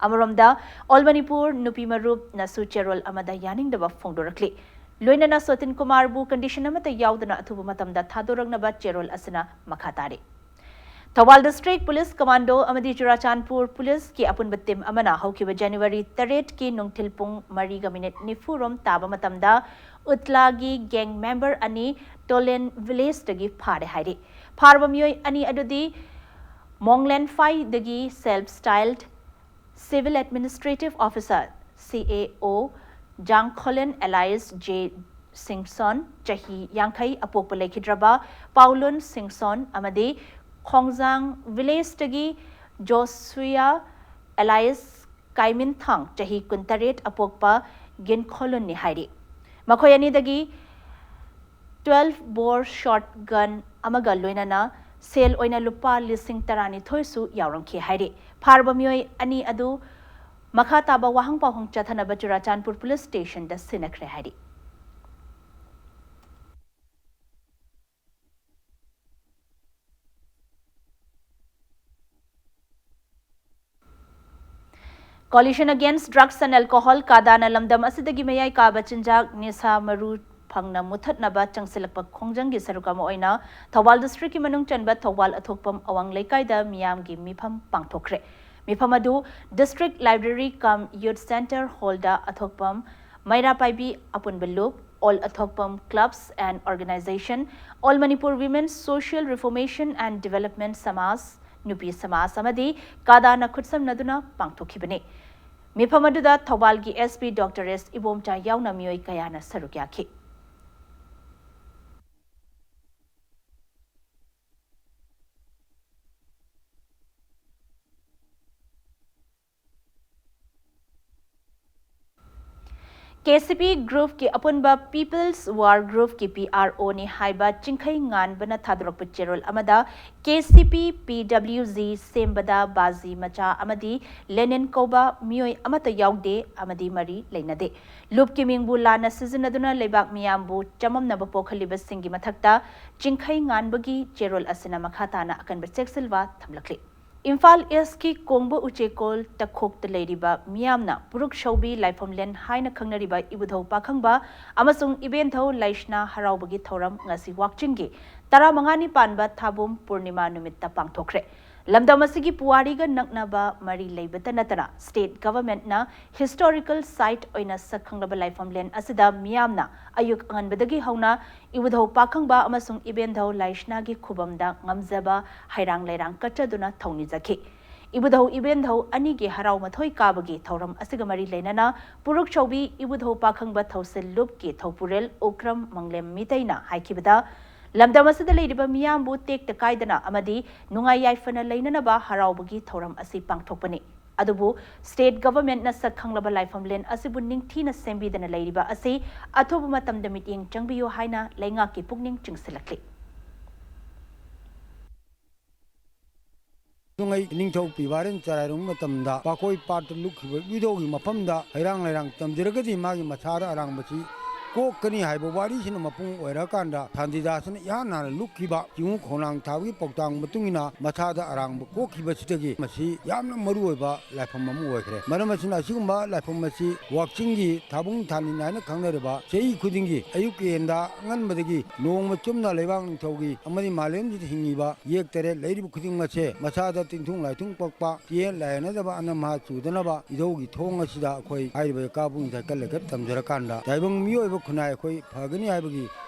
ꯑꯃꯔꯣꯝꯗ, ꯑꯣꯜ ꯃꯅꯤꯄꯨꯔ ꯅꯨꯄꯤ ꯃꯔꯨꯞꯅꯁꯨ ꯆꯦꯔꯣꯜ ꯑꯃꯗ ꯌꯥꯅꯤꯡꯗꯕ ꯐꯣꯡꯗꯣꯔꯛꯂꯤ꯫ ꯂꯣꯏꯅꯅ ꯁꯣꯇꯤꯟ ꯀꯨꯃꯥꯔꯕꯨ ꯀꯟꯗꯤꯁꯟ ꯑꯃꯠꯇ ꯌꯥꯎꯗꯅ ꯑꯊꯨꯕ ꯃꯇꯝꯗ ꯊꯥꯗꯣꯔꯛꯅꯕ ꯆꯦꯔꯣꯜ ꯑꯁꯤꯅ ꯃꯈꯥ ꯇꯥꯔꯤ꯫ ꯊꯧꯕꯥꯜ ꯗꯤꯁꯇ꯭ꯔꯤꯛ ꯄꯨꯂꯤꯁ ꯀꯃꯥꯟꯗꯣ ꯑꯃꯗꯤ ꯆꯨꯔꯥꯆꯥꯟꯄꯨꯔ ꯄꯨꯂꯤꯁꯀꯤ ꯑꯄꯨꯟꯕ ꯇꯤꯝ ꯑꯃꯅ ꯍꯧꯈꯤꯕ ꯖꯅꯋꯥꯔꯤ ꯇꯔꯦꯠꯀꯤ ꯅꯨꯡꯊꯤꯜ ꯄꯨꯡ ꯃꯔꯤꯒ ꯃꯤꯅꯤꯠ ꯅꯤꯐꯨ ꯔꯣꯝ ꯇꯥꯕ ꯃꯇꯝꯗ ꯎꯠꯂꯥꯒꯤ ꯒꯦꯡ ꯃꯦꯝꯕꯔ ꯑꯅꯤ ꯇꯣꯂꯦꯟ ꯚꯤꯂꯦꯖꯇꯒꯤ ꯐꯥꯔꯦ ꯍꯥꯏꯔꯤ꯫ ꯐꯥꯔꯕ ꯃꯤꯑꯣꯏ ꯑꯅꯤ ꯑꯗꯨꯗꯤ ꯃꯣꯡꯂꯦꯟꯐꯥꯏꯗꯒꯤ self style civil administrative officer, C A ꯑꯣ, ꯖꯥꯡꯈꯣꯂꯦꯟ ꯑꯦꯂꯥꯏꯁ ꯖꯦ ꯁꯤꯡꯁꯣꯟ, ꯆꯍꯤ ꯌꯥꯡꯈꯩ, ꯑꯄꯣꯛꯄ ꯂꯩꯈꯤꯗ꯭ꯔꯕ ꯄꯥꯎꯂꯨꯟ ꯁꯤꯡꯁꯣꯟ ꯑꯃꯗꯤ ꯈꯣꯡꯖꯥꯡ ꯚꯤꯂꯦꯖꯇꯒꯤ ꯖꯣꯁꯨꯌꯥ ꯑꯦꯂꯥꯏꯁ ꯀꯥꯏꯃꯤꯟꯊꯥꯡ, ꯆꯍꯤ ꯀꯨꯟꯇꯔꯦꯠ, ꯑꯄꯣꯛꯄ ꯒꯤꯟꯈꯣꯂꯨꯟꯅꯤ ꯍꯥꯏꯔꯤ꯫ ꯃꯈꯣꯏ ꯑꯅꯤꯗꯒꯤ ꯇ꯭ꯋꯦꯜꯐ ꯕꯣꯔ ꯁꯣꯔꯠ ꯒꯟ ꯑꯃꯒ ꯂꯣꯏꯅꯅ ꯁꯦꯜ ꯑꯣꯏꯅ ꯂꯨꯄꯥ ꯂꯤꯁꯤꯡ ꯇꯔꯥꯅꯤꯊꯣꯏꯁꯨ ꯌꯥꯎꯔꯝꯈꯤ ꯍꯥꯏꯔꯤ꯫ ꯐꯥꯔꯕ ꯃꯤꯑꯣꯏ ꯑꯅꯤ ꯑꯗꯨ ꯃꯈꯥ ꯇꯥꯕ ꯋꯥꯍꯪ ꯄꯥꯎꯍꯪ ꯆꯠꯊꯅꯕ ꯆꯨꯔꯥꯆꯥꯟꯄꯨꯔ ꯄꯨꯂꯤꯁ ꯁ꯭ꯇꯦꯁꯟꯗ ꯁꯤꯟꯅꯈ꯭ꯔꯦ ꯍꯥꯏꯔꯤ꯫ Coalition Against Drugs and Alcohol, ꯀꯥꯗꯥꯅ ꯂꯝꯗꯝ ꯑꯁꯤꯗꯒꯤ ꯃꯌꯥꯏ ꯀꯥꯕ ꯆꯤꯟꯖꯥꯛ, ꯅꯤꯁꯥ ꯃꯔꯨ ꯐꯪꯅ ꯃꯨꯊꯠꯅꯕ ꯆꯪꯁꯤꯜꯂꯛꯄ ꯈꯣꯡꯖꯪꯒꯤ ꯁꯔꯨꯛ ꯑꯃ ꯑꯣꯏꯅ ꯊꯧꯕꯥꯜ ꯗꯤꯁꯇ꯭ꯔꯤꯛꯀꯤ ꯃꯅꯨꯡ ꯆꯟꯕ ꯊꯧꯕꯥꯜ ꯑꯊꯣꯛꯄꯝ ꯑꯋꯥꯡ ꯂꯩꯀꯥꯏꯗ ꯃꯤꯌꯥꯝꯒꯤ ꯃꯤꯐꯝ ꯄꯥꯡꯊꯣꯛꯈ꯭ꯔꯦ꯫ ꯃꯤꯐꯝ ꯑꯗꯨ District Library cum Youth Centre Hallꯗ ꯑꯊꯣꯛꯄꯝ ꯃꯩꯔꯥ ꯄꯥꯏꯕꯤ ꯑꯄꯨꯟꯕ ꯂꯨꯞ, All ꯑꯊꯣꯛꯄꯝ Clubs and Organisation, All Manipur Women's Social Reformation and Development ꯁꯃꯥꯖ, ꯅꯨꯄꯤ ꯁꯃꯥꯖ ꯑꯃꯗꯤ ꯀꯥꯗꯥꯅ ꯈꯨꯠꯁꯝꯅꯗꯨꯅ ꯄꯥꯡꯊꯣꯛꯈꯤꯕꯅꯤ꯫ ꯃꯤꯐꯝ ꯑꯗꯨꯗ ꯊꯧꯕꯥꯜꯒꯤ SP Doctor S ꯏꯕꯣꯝꯆꯥ ꯌꯥꯎꯅ ꯃꯤꯑꯣꯏ ꯀꯌꯥꯅ ꯁꯔꯨꯛ ꯌꯥꯈꯤ꯫ KCP groupꯀꯤ ꯑꯄꯨꯟꯕ People's War groupꯀꯤ PROꯅꯤ ꯍꯥꯏꯕ ꯆꯤꯡꯈꯩ ꯉꯥꯟꯕꯅ ꯊꯥꯗꯣꯔꯛꯄ ꯆꯦꯔꯣꯜ ꯑꯃꯗ, KCP PWG ꯁꯦꯝꯕꯗ ꯕꯥꯖꯤ ꯃꯆꯥ ꯑꯃꯗꯤ ꯂꯦꯅꯤꯟ ꯀꯧꯕ ꯃꯤꯑꯣꯏ ꯑꯃꯠꯇ ꯌꯥꯎꯗꯦ ꯑꯃꯗꯤ ꯃꯔꯤ ꯂꯩꯅꯗꯦ꯫ ꯂꯨꯞꯀꯤ ꯃꯤꯡꯕꯨ ꯂꯥꯟꯅ ꯁꯤꯖꯤꯟꯅꯗꯨꯅ ꯂꯩꯕꯥꯛ ꯃꯤꯌꯥꯝꯕꯨ ꯆꯃꯝꯅꯕ ꯄꯣꯛꯍꯜꯂꯤꯕꯁꯤꯡꯒꯤ ꯃꯊꯛꯇ ꯆꯤꯡꯈꯩ ꯉꯥꯟꯕꯒꯤ ꯆꯦꯔꯣꯜ ꯑꯁꯤꯅ ꯃꯈꯥ ꯇꯥꯅ ꯑꯀꯟꯕ ꯆꯦꯛꯁꯤꯜꯋꯥ ꯊꯝꯂꯛꯂꯤ꯫ ꯏꯝꯐꯥꯜ ꯏꯁꯀꯤ ꯀꯣꯡꯕ ꯎꯆꯦꯀꯣꯜ ꯇꯈꯣꯛꯇ ꯂꯩꯔꯤꯕ ꯃꯤꯌꯥꯝꯅ ꯄꯨꯔꯨꯛ ꯁꯧꯕꯤ ꯂꯥꯏꯐꯝꯂꯦꯟ ꯍꯥꯏꯅ ꯈꯪꯅꯔꯤꯕ ꯏꯕꯨꯙꯧ ꯄꯥꯈꯪꯕ ꯑꯃꯁꯨꯡ ꯏꯕꯦꯟꯊꯧ ꯂꯩꯁꯅꯥ ꯍꯔꯥꯎꯕꯒꯤ ꯊꯧꯔꯝ ꯉꯁꯤ ꯋꯥꯛꯆꯤꯡꯒꯤ ꯇꯔꯥꯃꯉꯥꯅꯤ ꯄꯥꯟꯕ ꯊꯥꯕꯨꯝ ꯄꯨꯔꯅꯤꯃꯥ ꯅꯨꯃꯤꯠꯇ ꯄꯥꯡꯊꯣꯛꯈ꯭ꯔꯦ꯫ ꯂꯝꯗꯝ ꯑꯁꯤꯒꯤ ꯄꯨꯋꯥꯔꯤꯒ ꯅꯛꯅꯕ ꯃꯔꯤ ꯂꯩꯕꯇ ꯅꯠꯇꯅ state governmentꯅ historical site ꯑꯣꯏꯅ ꯁꯛ ꯈꯪꯂꯕ ꯂꯥꯏꯐꯝꯂꯦꯟ ꯑꯁꯤꯗ ꯃꯤꯌꯥꯝꯅ ꯑꯌꯨꯛ ꯑꯉꯟꯕꯗꯒꯤ ꯍꯧꯅ ꯏꯕꯨꯙꯧ ꯄꯥꯈꯪꯕ ꯑꯃꯁꯨꯡ ꯏꯕꯦꯟꯙꯧ ꯂꯥꯏꯁꯅꯥꯒꯤ ꯈꯨꯕꯝꯗ ꯉꯝꯖꯕ ꯍꯩꯔꯥꯡ ꯂꯩꯔꯥꯡ ꯀꯠꯆꯗꯨꯅ ꯊꯧꯅꯤꯖꯈꯤ꯫ ꯏꯕꯨꯙꯧ ꯏꯕꯦꯟꯙꯧ ꯑꯅꯤꯒꯤ ꯍꯔꯥꯎ ꯃꯊꯣꯏ ꯀꯥꯕꯒꯤ ꯊꯧꯔꯝ ꯑꯁꯤꯒ ꯃꯔꯤ ꯂꯩꯅꯅ ꯄꯨꯔꯨꯛ ꯁꯧꯕꯤ ꯏꯕꯨꯙꯧ ꯄꯥꯈꯪꯕ ꯊꯧꯁꯤꯜ ꯂꯨꯞꯀꯤ ꯊꯧꯄꯨꯔꯦꯜ ꯎꯀ꯭ꯔꯝ ꯃꯪꯂꯦꯝ ꯃꯤꯇꯩꯅ ꯍꯥꯏꯈꯤꯕꯗ, ꯂꯝꯗꯝ ꯑꯁꯤꯗ ꯂꯩꯔꯤꯕ ꯃꯤꯌꯥꯝꯕꯨ ꯇꯦꯛꯇ ꯀꯥꯏꯗꯅ ꯑꯃꯗꯤ ꯅꯨꯡꯉꯥꯏ ꯌꯥꯏꯐꯅ ꯂꯩꯅꯅꯕ ꯍꯔꯥꯎꯕꯒꯤ ꯊꯧꯔꯝ ꯑꯁꯤ ꯄꯥꯡꯊꯣꯛꯄꯅꯤ꯫ ꯑꯗꯨꯕꯨ state governmentꯅ ꯁꯛ ꯈꯪꯂꯕ ꯂꯥꯏꯐꯝꯂꯦꯟ ꯑꯁꯤꯕꯨ ꯅꯤꯡꯊꯤꯅ ꯁꯦꯝꯕꯤꯗꯅ ꯂꯩꯔꯤꯕ ꯑꯁꯤ ꯑꯊꯨꯕ ꯃꯇꯝꯗ ꯃꯤꯠꯌꯦꯡ ꯆꯪꯕꯤꯌꯨ ꯍꯥꯏꯅ ꯂꯩꯉꯥꯛꯀꯤ ꯄꯨꯛꯅꯤꯡ ꯆꯤꯡꯁꯤꯜꯂꯛꯂꯤ꯫ ꯇꯨꯡꯉꯩ ꯅꯤꯡꯊꯧ ꯄꯤꯕꯥꯔꯦꯟ ꯆꯔꯥꯏꯔꯨꯡ ꯃꯇꯝꯗ ꯄꯥꯈꯣꯏ ꯄꯥꯠꯇ ꯂꯨꯞꯈꯤꯕ ꯏꯙꯧꯒꯤ ꯃꯐꯝꯗ ꯍꯩꯔꯥꯡ ꯂꯩꯔꯥꯡ ꯇꯝꯖꯔꯒꯗꯤ ꯃꯥꯒꯤ ꯃꯁꯥꯗ ꯑꯔꯥꯡꯕꯁꯤ ꯀꯣꯛꯀꯅꯤ ꯍꯥꯏꯕ ꯋꯥꯔꯤꯁꯤꯅ ꯃꯄꯨꯡ ꯑꯣꯏꯔꯀꯥꯟꯗ ꯁꯥꯟꯇꯤꯗꯥꯁꯅ ꯏꯍꯥꯟ ꯍꯥꯟꯅ ꯂꯨꯞꯈꯤꯕ ꯆꯤꯡꯉꯨ ꯈꯣꯡꯅꯥꯡ ꯊꯥꯕꯒꯤ ꯄꯥꯎꯇꯥꯛ ꯃꯇꯨꯡ ꯏꯟꯅ ꯃꯁꯥꯗ ꯑꯔꯥꯡꯕ ꯀꯣꯛꯈꯤꯕꯁꯤꯗꯒꯤ ꯃꯁꯤ ꯌꯥꯝꯅ ꯃꯔꯨ ꯑꯣꯏꯕ ꯂꯥꯏꯐꯝ ꯑꯃ ꯑꯣꯏꯈ꯭ꯔꯦ꯫ ꯃꯔꯝ ꯑꯁꯤꯅ ꯑꯁꯤꯒꯨꯝꯕ ꯂꯥꯏꯐꯝ ꯑꯁꯤ ꯋꯥꯛꯆꯤꯡꯒꯤ ꯊꯥꯕꯨꯡ ꯊꯥꯅꯤꯟ ꯍꯥꯏꯅ ꯈꯪꯅꯔꯤꯕ ꯆꯍꯤ ꯈꯨꯗꯤꯡꯒꯤ ꯑꯌꯨꯛꯀꯤ ꯍꯦꯟꯗ ꯑꯉꯟꯕꯗꯒꯤ ꯅꯣꯡꯃ ꯆꯨꯞꯅ ꯂꯩꯕꯥꯛ ꯅꯤꯡꯊꯧꯒꯤ ꯑꯃꯗꯤ ꯃꯥꯂꯦꯝꯁꯤꯗ ꯍꯤꯡꯉꯤꯕ ꯌꯦꯛ ꯇꯔꯦꯠ ꯂꯩꯔꯤꯕ ꯈꯨꯗꯤꯡꯃꯛꯁꯦ ꯃꯁꯥꯗ ꯇꯤꯟꯊꯨꯡ ꯂꯥꯏꯊꯨꯡ ꯄꯛꯄ, ꯇꯤꯌꯦꯟ ꯂꯥꯏꯌꯦꯟꯅꯗꯕ ꯑꯅꯝꯍꯥ ꯆꯨꯗꯅꯕ ꯏꯙꯧꯒꯤ ꯊꯣꯡ ꯑꯁꯤꯗ ꯑꯩꯈꯣꯏ ꯍꯥꯏꯔꯤꯕ ꯏꯀꯥꯕꯨꯡ ꯁꯥꯏꯀꯜ ꯂꯩꯈꯠ ꯇꯝꯖꯔꯀꯥꯟꯗ ꯇꯥꯏꯕꯪ ꯃꯤꯑꯣꯏꯕ ꯈꯨꯟꯅꯥꯏ ꯑꯩꯈꯣꯏ ꯐꯒꯅꯤ ꯍꯥꯏꯕꯒꯤ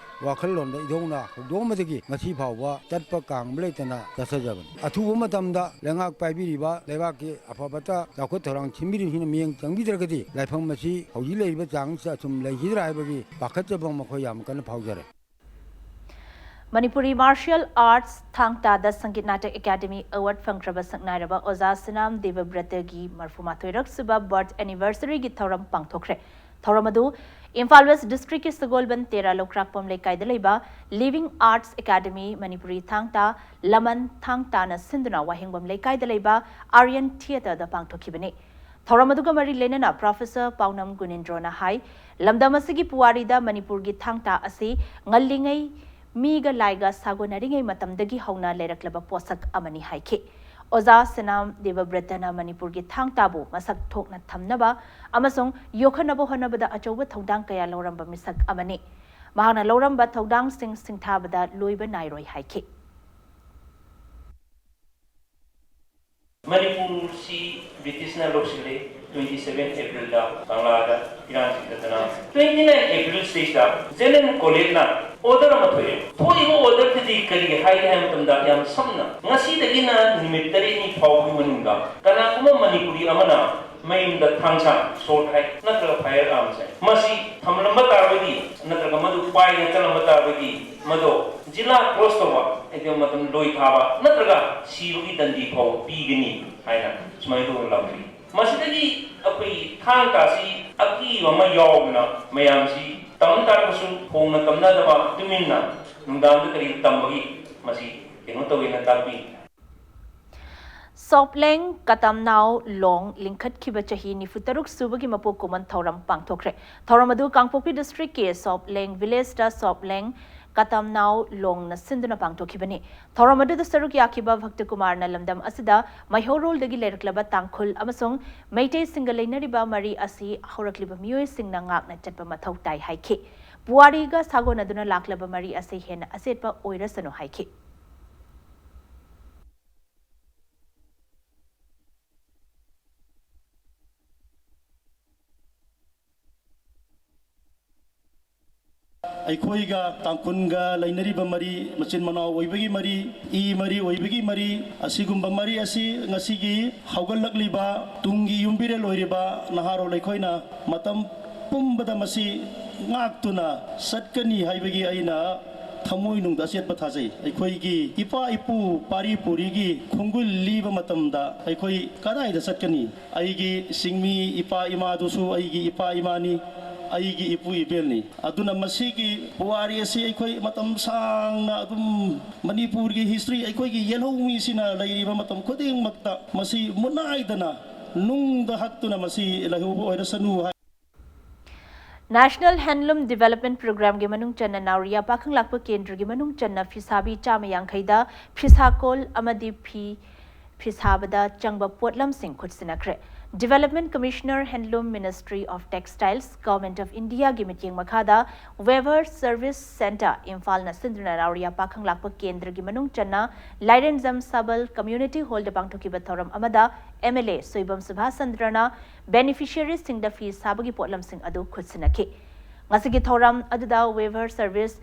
ꯋꯥꯈꯜꯂꯣꯟꯗ ꯏꯙꯧꯅ ꯍꯧꯗꯣꯛꯑꯝꯕꯗꯒꯤ ꯉꯁꯤ ꯐꯥꯎꯕ ꯇꯠꯄ ꯀꯥꯡꯕ ꯂꯩꯇꯅ ꯆꯠꯆꯖꯕꯅꯤ꯫ ꯑꯊꯨꯕ ꯃꯇꯝꯗ ꯂꯩꯉꯥꯛ ꯄꯥꯏꯕꯤꯔꯤꯕ ꯂꯩꯕꯥꯛꯀꯤ ꯑꯐꯕꯇ ꯆꯥꯎꯈꯠ ꯊꯧꯔꯥꯡ ꯁꯤꯟꯕꯤꯔꯤꯕꯁꯤꯡꯅ ꯃꯤꯠꯌꯦꯡ ꯆꯪꯕꯤꯗ꯭ꯔꯒꯗꯤ ꯂꯥꯏꯐꯝ ꯑꯁꯤ ꯍꯧꯖꯤꯛ ꯂꯩꯔꯤꯕ ꯆꯥꯡꯁꯤꯗ ꯑꯁꯨꯝ ꯂꯩꯈꯤꯗ꯭ꯔꯥ ꯍꯥꯏꯕꯒꯤ ꯄꯥꯈꯠꯆꯕ ꯑꯃ ꯑꯩꯈꯣꯏ ꯌꯥꯝ ꯀꯟꯅ ꯐꯥꯎꯖꯔꯦ꯫ ꯃꯅꯤꯄꯨꯔꯤ ꯃꯥꯔꯁꯤꯌꯦꯜ ꯑꯥꯔꯠꯁ ꯊꯥꯡ ꯇꯥꯗ ꯁꯪꯒꯤꯠ ꯅꯥꯇꯛ ꯑꯦꯀꯥꯗꯃꯤ ꯑꯦꯋꯥꯔꯗ ꯐꯪꯈ꯭ꯔꯕ ꯁꯛꯅꯥꯏꯔꯕ ꯑꯣꯖꯥ ꯁꯅꯥꯝ ꯗꯦꯕꯕ꯭ꯔꯇꯒꯤ ꯃꯔꯐꯨ ꯃꯥꯊꯣꯏꯔꯛ ꯁꯨꯕ ꯕꯔꯊ ꯑꯦꯅꯤꯚꯔꯁꯔꯤꯒꯤ ꯊꯧꯔꯝ ꯄꯥꯡꯊꯣꯛꯈ꯭ꯔꯦ꯫ ꯊꯧꯔꯝ ꯑꯗꯨ ꯏꯝꯐꯥꯜ ꯋꯦꯁ ꯗꯤꯁꯇ꯭ꯔꯤꯛꯀꯤ ꯁꯒꯣꯜꯕꯟ ꯇꯦꯔꯥ ꯂꯧꯀ꯭ꯔꯥꯛꯄꯝ ꯂꯩꯀꯥꯏꯗ ꯂꯩꯕ ꯂꯤꯚꯤꯡ ꯑꯥꯔꯠꯁ ꯑꯦꯀꯥꯗꯃꯤ ꯃꯅꯤꯄꯨꯔꯤ ꯊꯥꯡ ꯇꯥ ꯂꯃꯟ ꯊꯥꯡ ꯇꯥꯅ ꯁꯤꯟꯗꯨꯅ ꯋꯥꯍꯦꯡꯕꯝ ꯂꯩꯀꯥꯏꯗ ꯂꯩꯕ ꯑꯥꯔꯌꯟ ꯊꯤꯌꯦꯇꯔꯗ ꯄꯥꯡꯊꯣꯛꯈꯤꯕꯅꯤ꯫ ꯊꯧꯔꯝ ꯑꯗꯨꯒ ꯃꯔꯤ ꯂꯩꯅꯅ ꯄ꯭ꯔꯣꯐꯦꯁꯔ ꯄꯥꯎꯅꯝ ꯒꯨꯅꯤꯟꯗ꯭ꯔꯣꯅ ꯍꯥꯏ, ꯂꯝꯗꯝ ꯑꯁꯤꯒꯤ ꯄꯨꯋꯥꯔꯤꯗ ꯃꯅꯤꯄꯨꯔꯒꯤ ꯊꯥꯡ ꯇꯥ ꯑꯁꯤ ꯉꯜꯂꯤꯉꯩ ꯃꯤꯒ ꯂꯥꯏꯒ ꯁꯥꯒꯣꯟꯅꯔꯤꯉꯩ ꯃꯇꯝꯗꯒꯤ ꯍꯧꯅ ꯂꯩꯔꯛꯂꯕ ꯄꯣꯠꯁꯛ ꯑꯃꯅꯤ ꯍꯥꯏꯈꯤ꯫ ꯑꯣꯖꯥ ꯁꯅꯥꯝ ꯗꯦꯕꯕ꯭ꯔꯇꯅ ꯃꯅꯤꯄꯨꯔꯒꯤ ꯊꯥꯡ ꯇꯥꯕꯨ ꯃꯁꯛ ꯊꯣꯛꯅ ꯊꯝꯅꯕ ꯑꯃꯁꯨꯡ ꯌꯣꯛꯈꯠꯅꯕ ꯍꯣꯠꯅꯕꯗ ꯑꯆꯧꯕ ꯊꯧꯗꯥꯡ ꯀꯌꯥ ꯂꯧꯔꯝꯕ ꯃꯤꯁꯛ ꯑꯃꯅꯤ꯫ ꯃꯍꯥꯛꯅ ꯂꯧꯔꯝꯕ ꯊꯧꯗꯥꯡꯁꯤꯡ ꯁꯤꯡꯊꯥꯕꯗ ꯂꯣꯏꯕ ꯅꯥꯏꯔꯣꯏ ꯍꯥꯏꯈꯤ꯫ ꯃꯅꯤꯄꯨꯔꯁꯤ ꯕ꯭ꯔꯤꯇꯤꯁꯅ ꯂꯧꯁꯤꯜꯂꯦ꯫ Twenty seven April ꯗ ꯀꯪꯂꯥꯗ ꯏꯔꯥꯡ ꯆꯤꯡꯈꯠꯇꯅ, twenty nine April ꯁꯤꯗꯩꯁꯤꯗ ꯖꯦꯅꯔꯦꯜ ꯀꯣꯂꯦꯖꯅ order ꯑꯃ ꯊꯣꯛꯑꯦ꯫ ꯊꯣꯛꯏꯕ order ꯗꯨꯗꯤ ꯀꯔꯤꯒꯤ ꯍꯥꯏꯒꯦ ꯍꯥꯏꯕ ꯃꯇꯝꯗ, ꯌꯥꯝ ꯁꯝꯅ, ꯉꯁꯤꯗꯒꯤꯅ ꯅꯨꯃꯤꯠ ꯇꯔꯦꯠꯅꯤ ꯐꯥꯎꯕꯒꯤ ꯃꯅꯨꯡꯗ ꯀꯅꯥꯒꯨꯝꯕ ꯃꯅꯤꯄꯨꯔꯤ ꯑꯃꯅ ꯃꯌꯨꯝꯗ ꯊꯥꯡꯁꯥꯡ, sword ꯍꯥꯏ, ꯅꯠꯇ꯭ꯔꯒ fire arms ꯍꯥꯏ, ꯃꯁꯤ ꯊꯝꯂꯝꯕ ꯇꯥꯔꯒꯗꯤ, ꯅꯠꯇ꯭ꯔꯒ ꯃꯗꯨ ꯄꯥꯏꯗꯅ ꯆꯠꯂꯝꯕ ꯇꯥꯔꯒꯗꯤ, ꯃꯗꯣ ꯖꯤꯂꯥ cross ꯇꯧꯕ, ꯍꯥꯏꯗꯤ ꯃꯇꯝ ꯂꯣꯏ ꯊꯥꯕ ꯅꯠꯇ꯭ꯔꯒ ꯁꯤꯕꯒꯤ ꯗꯟꯗꯤ ꯐꯥꯎꯕ ꯄꯤꯒꯅꯤ ꯍꯥꯏꯅ ꯁꯨꯃꯥꯏꯅ ꯇꯧꯅ ꯂꯥꯎꯊꯣꯛꯏ꯫ ꯃꯁꯤꯗꯒꯤ ꯑꯩꯈꯣꯏ ꯊꯥꯡ ꯇꯥꯁꯤ ꯑꯀꯤꯕ ꯑꯃ ꯌꯥꯎꯗꯅ ꯃꯌꯥꯝꯁꯤ ꯇꯝ ꯇꯥꯔꯒꯁꯨ ꯐꯣꯡꯅ ꯇꯝꯅꯗꯕ, ꯇꯨꯃꯤꯟꯅ ꯅꯨꯡꯗꯥꯡꯗ ꯀꯔꯤ ꯇꯝꯕꯒꯤ ꯃꯁꯤ ꯀꯩꯅꯣ ꯇꯧꯋꯦꯅ ꯇꯥꯛꯄꯤ꯫ ꯁꯣꯞꯂꯦꯡ ꯀꯇꯝꯅꯥꯎ ꯂꯣꯡ ꯂꯤꯡꯈꯠꯈꯤꯕ ꯆꯍꯤ ꯅꯤꯐꯨ ꯇꯔꯨꯛ ꯁꯨꯕꯒꯤ ꯃꯄꯣꯛ ꯀꯨꯝꯑꯣꯟ ꯊꯧꯔꯝ ꯄꯥꯡꯊꯣꯛꯈ꯭ꯔꯦ꯫ ꯊꯧꯔꯝ ꯑꯗꯨ ꯀꯥꯡꯄꯣꯛꯄꯤ district ꯀꯤ ꯁꯣꯞꯂꯦꯡ village ꯇ ꯁꯣꯞꯂꯦꯡ ꯀꯇꯝꯅꯥꯎ ꯂꯣꯡꯅ ꯁꯤꯟꯗꯨꯅ ꯄꯥꯡꯊꯣꯛꯈꯤꯕꯅꯤ꯫ ꯊꯧꯔꯝ ꯑꯗꯨꯗ ꯁꯔꯨꯛ ꯌꯥꯈꯤꯕ ꯚꯛꯇ ꯀꯨꯃꯥꯔꯅ ꯂꯝꯗꯝ ꯑꯁꯤꯗ ꯃꯩꯍꯧꯔꯣꯜꯗꯒꯤ ꯂꯩꯔꯛꯂꯕ ꯇꯥꯡꯈꯨꯜ ꯑꯃꯁꯨꯡ ꯃꯩꯇꯩꯁꯤꯡꯒ ꯂꯩꯅꯔꯤꯕ ꯃꯔꯤ ꯑꯁꯤ ꯍꯧꯔꯛꯂꯤꯕ ꯃꯤꯑꯣꯏꯁꯤꯡꯅ ꯉꯥꯛꯅ ꯆꯠꯄ ꯃꯊꯧ ꯇꯥꯏ ꯍꯥꯏꯈꯤ꯫ ꯄꯨꯋꯥꯔꯤꯒ ꯁꯥꯒꯣꯟꯅꯗꯨꯅ ꯂꯥꯛꯂꯕ ꯃꯔꯤ ꯑꯁꯤ ꯍꯦꯟꯅ ꯑꯆꯦꯠꯄ ꯑꯣꯏꯔꯁꯅꯨ ꯍꯥꯏꯈꯤ꯫ ꯑꯩꯈꯣꯏꯒ ꯇꯥꯡꯈꯨꯜꯒ ꯂꯩꯅꯔꯤꯕ ꯃꯔꯤ, ꯃꯆꯤꯟ ꯃꯅꯥꯎ ꯑꯣꯏꯕꯒꯤ ꯃꯔꯤ, ꯏ ꯃꯔꯤ ꯑꯣꯏꯕꯒꯤ ꯃꯔꯤ, ꯑꯁꯤꯒꯨꯝꯕ ꯃꯔꯤ ꯑꯁꯤ ꯉꯁꯤꯒꯤ ꯍꯧꯒꯠꯂꯛꯂꯤꯕ ꯇꯨꯡꯒꯤ ꯌꯨꯝꯕꯤꯔꯦꯜ ꯑꯣꯏꯔꯤꯕ ꯅꯍꯥꯔꯣꯜ ꯑꯩꯈꯣꯏꯅ ꯃꯇꯝ ꯄꯨꯝꯕꯗ ꯃꯁꯤ ꯉꯥꯛꯇꯨꯅ ꯆꯠꯀꯅꯤ ꯍꯥꯏꯕꯒꯤ ꯑꯩꯅ ꯊꯃꯣꯏꯅꯨꯡꯗ ꯑꯆꯦꯠꯄ ꯊꯥꯖꯩ꯫ ꯑꯩꯈꯣꯏꯒꯤ ꯏꯄꯥ ꯏꯄꯨ ꯄꯥꯔꯤ ꯄꯨꯔꯤꯒꯤ ꯈꯣꯡꯒꯨꯜ ꯂꯤꯕ ꯃꯇꯝꯗ ꯑꯩꯈꯣꯏ ꯀꯗꯥꯏꯗ ꯆꯠꯀꯅꯤ? ꯑꯩꯒꯤ ꯆꯤꯡꯃꯤ ꯏꯄꯥ ꯏꯃꯥꯗꯨꯁꯨ ꯑꯩꯒꯤ ꯏꯄꯥ ꯏꯃꯥꯅꯤ, ꯑꯩꯒꯤ ꯏꯄꯨ ꯏꯕꯦꯜꯅꯤ꯫ ꯑꯗꯨꯅ ꯃꯁꯤꯒꯤ ꯄꯨꯋꯥꯔꯤ ꯑꯁꯤ ꯑꯩꯈꯣꯏ ꯃꯇꯝ ꯁꯥꯡꯅ ꯑꯗꯨꯝ ꯃꯅꯤꯄꯨꯔꯒꯤ history ꯑꯩꯈꯣꯏꯒꯤ ꯌꯦꯜꯍꯧꯃꯤꯁꯤꯅ ꯂꯩꯔꯤꯕ ꯃꯇꯝ ꯈꯨꯗꯤꯡꯃꯛꯇ ꯃꯁꯤ ꯃꯨꯠꯅꯥꯏꯗꯅ ꯅꯨꯡꯗ ꯍꯛꯇꯨꯅ ꯃꯁꯤ ꯂꯩꯍꯧꯕ ꯑꯣꯏꯔꯁꯅꯨ ꯍꯥꯏ꯫ National Handloom Development Program ꯒꯤ ꯃꯅꯨꯡ ꯆꯟꯅ ꯅꯥꯎꯔꯤꯌꯥ ꯄꯥꯈꯪ ꯂꯥꯛꯄ ꯀꯦꯟꯗ꯭ꯔꯒꯤ ꯃꯅꯨꯡ ꯆꯟꯅ ꯐꯤꯁꯥꯕꯤ ꯆꯥꯝꯃ ꯌꯥꯡꯈꯩꯗ ꯐꯤꯁꯥꯀꯣꯜ ꯑꯃꯗꯤ ꯐꯤ ꯐꯤꯁꯥꯕꯗ ꯆꯪꯕ ꯄꯣꯠꯂꯝꯁꯤꯡ ꯈꯨꯠꯁꯤꯟꯅꯈ꯭ꯔꯦ꯫ Development Commissioner, Handloom, Ministry of Textiles, Government of India ꯒꯤ ꯃꯤꯠꯌꯦꯡ ꯃꯈꯥꯗ Weaver Service Centre ꯏꯝꯐꯥꯜꯅ ꯁꯤꯟꯗꯨꯅ ꯅꯥꯎꯔꯤꯌꯥ ꯄꯥꯈꯪ ꯂꯥꯛꯄ ꯀꯦꯟꯗ꯭ꯔꯒꯤ ꯃꯅꯨꯡ ꯆꯟꯅ ꯂꯥꯏꯔꯦꯟꯖꯝ ꯁꯕꯜ Community Hall ꯗ ꯄꯥꯡꯊꯣꯛꯈꯤꯕ ꯊꯧꯔꯝ ꯑꯃꯗ M L A Soibam Subhash ꯆꯟꯗ꯭ꯔꯅ beneficiaries ꯁꯤꯡꯗ ꯐꯤ ꯁꯥꯕꯒꯤ ꯄꯣꯠꯂꯝꯁꯤꯡ ꯑꯗꯨ ꯈꯨꯠꯁꯤꯟꯅꯈꯤ꯫ ꯉꯁꯤꯒꯤ ꯊꯧꯔꯝ ꯑꯗꯨꯗ Weaver Service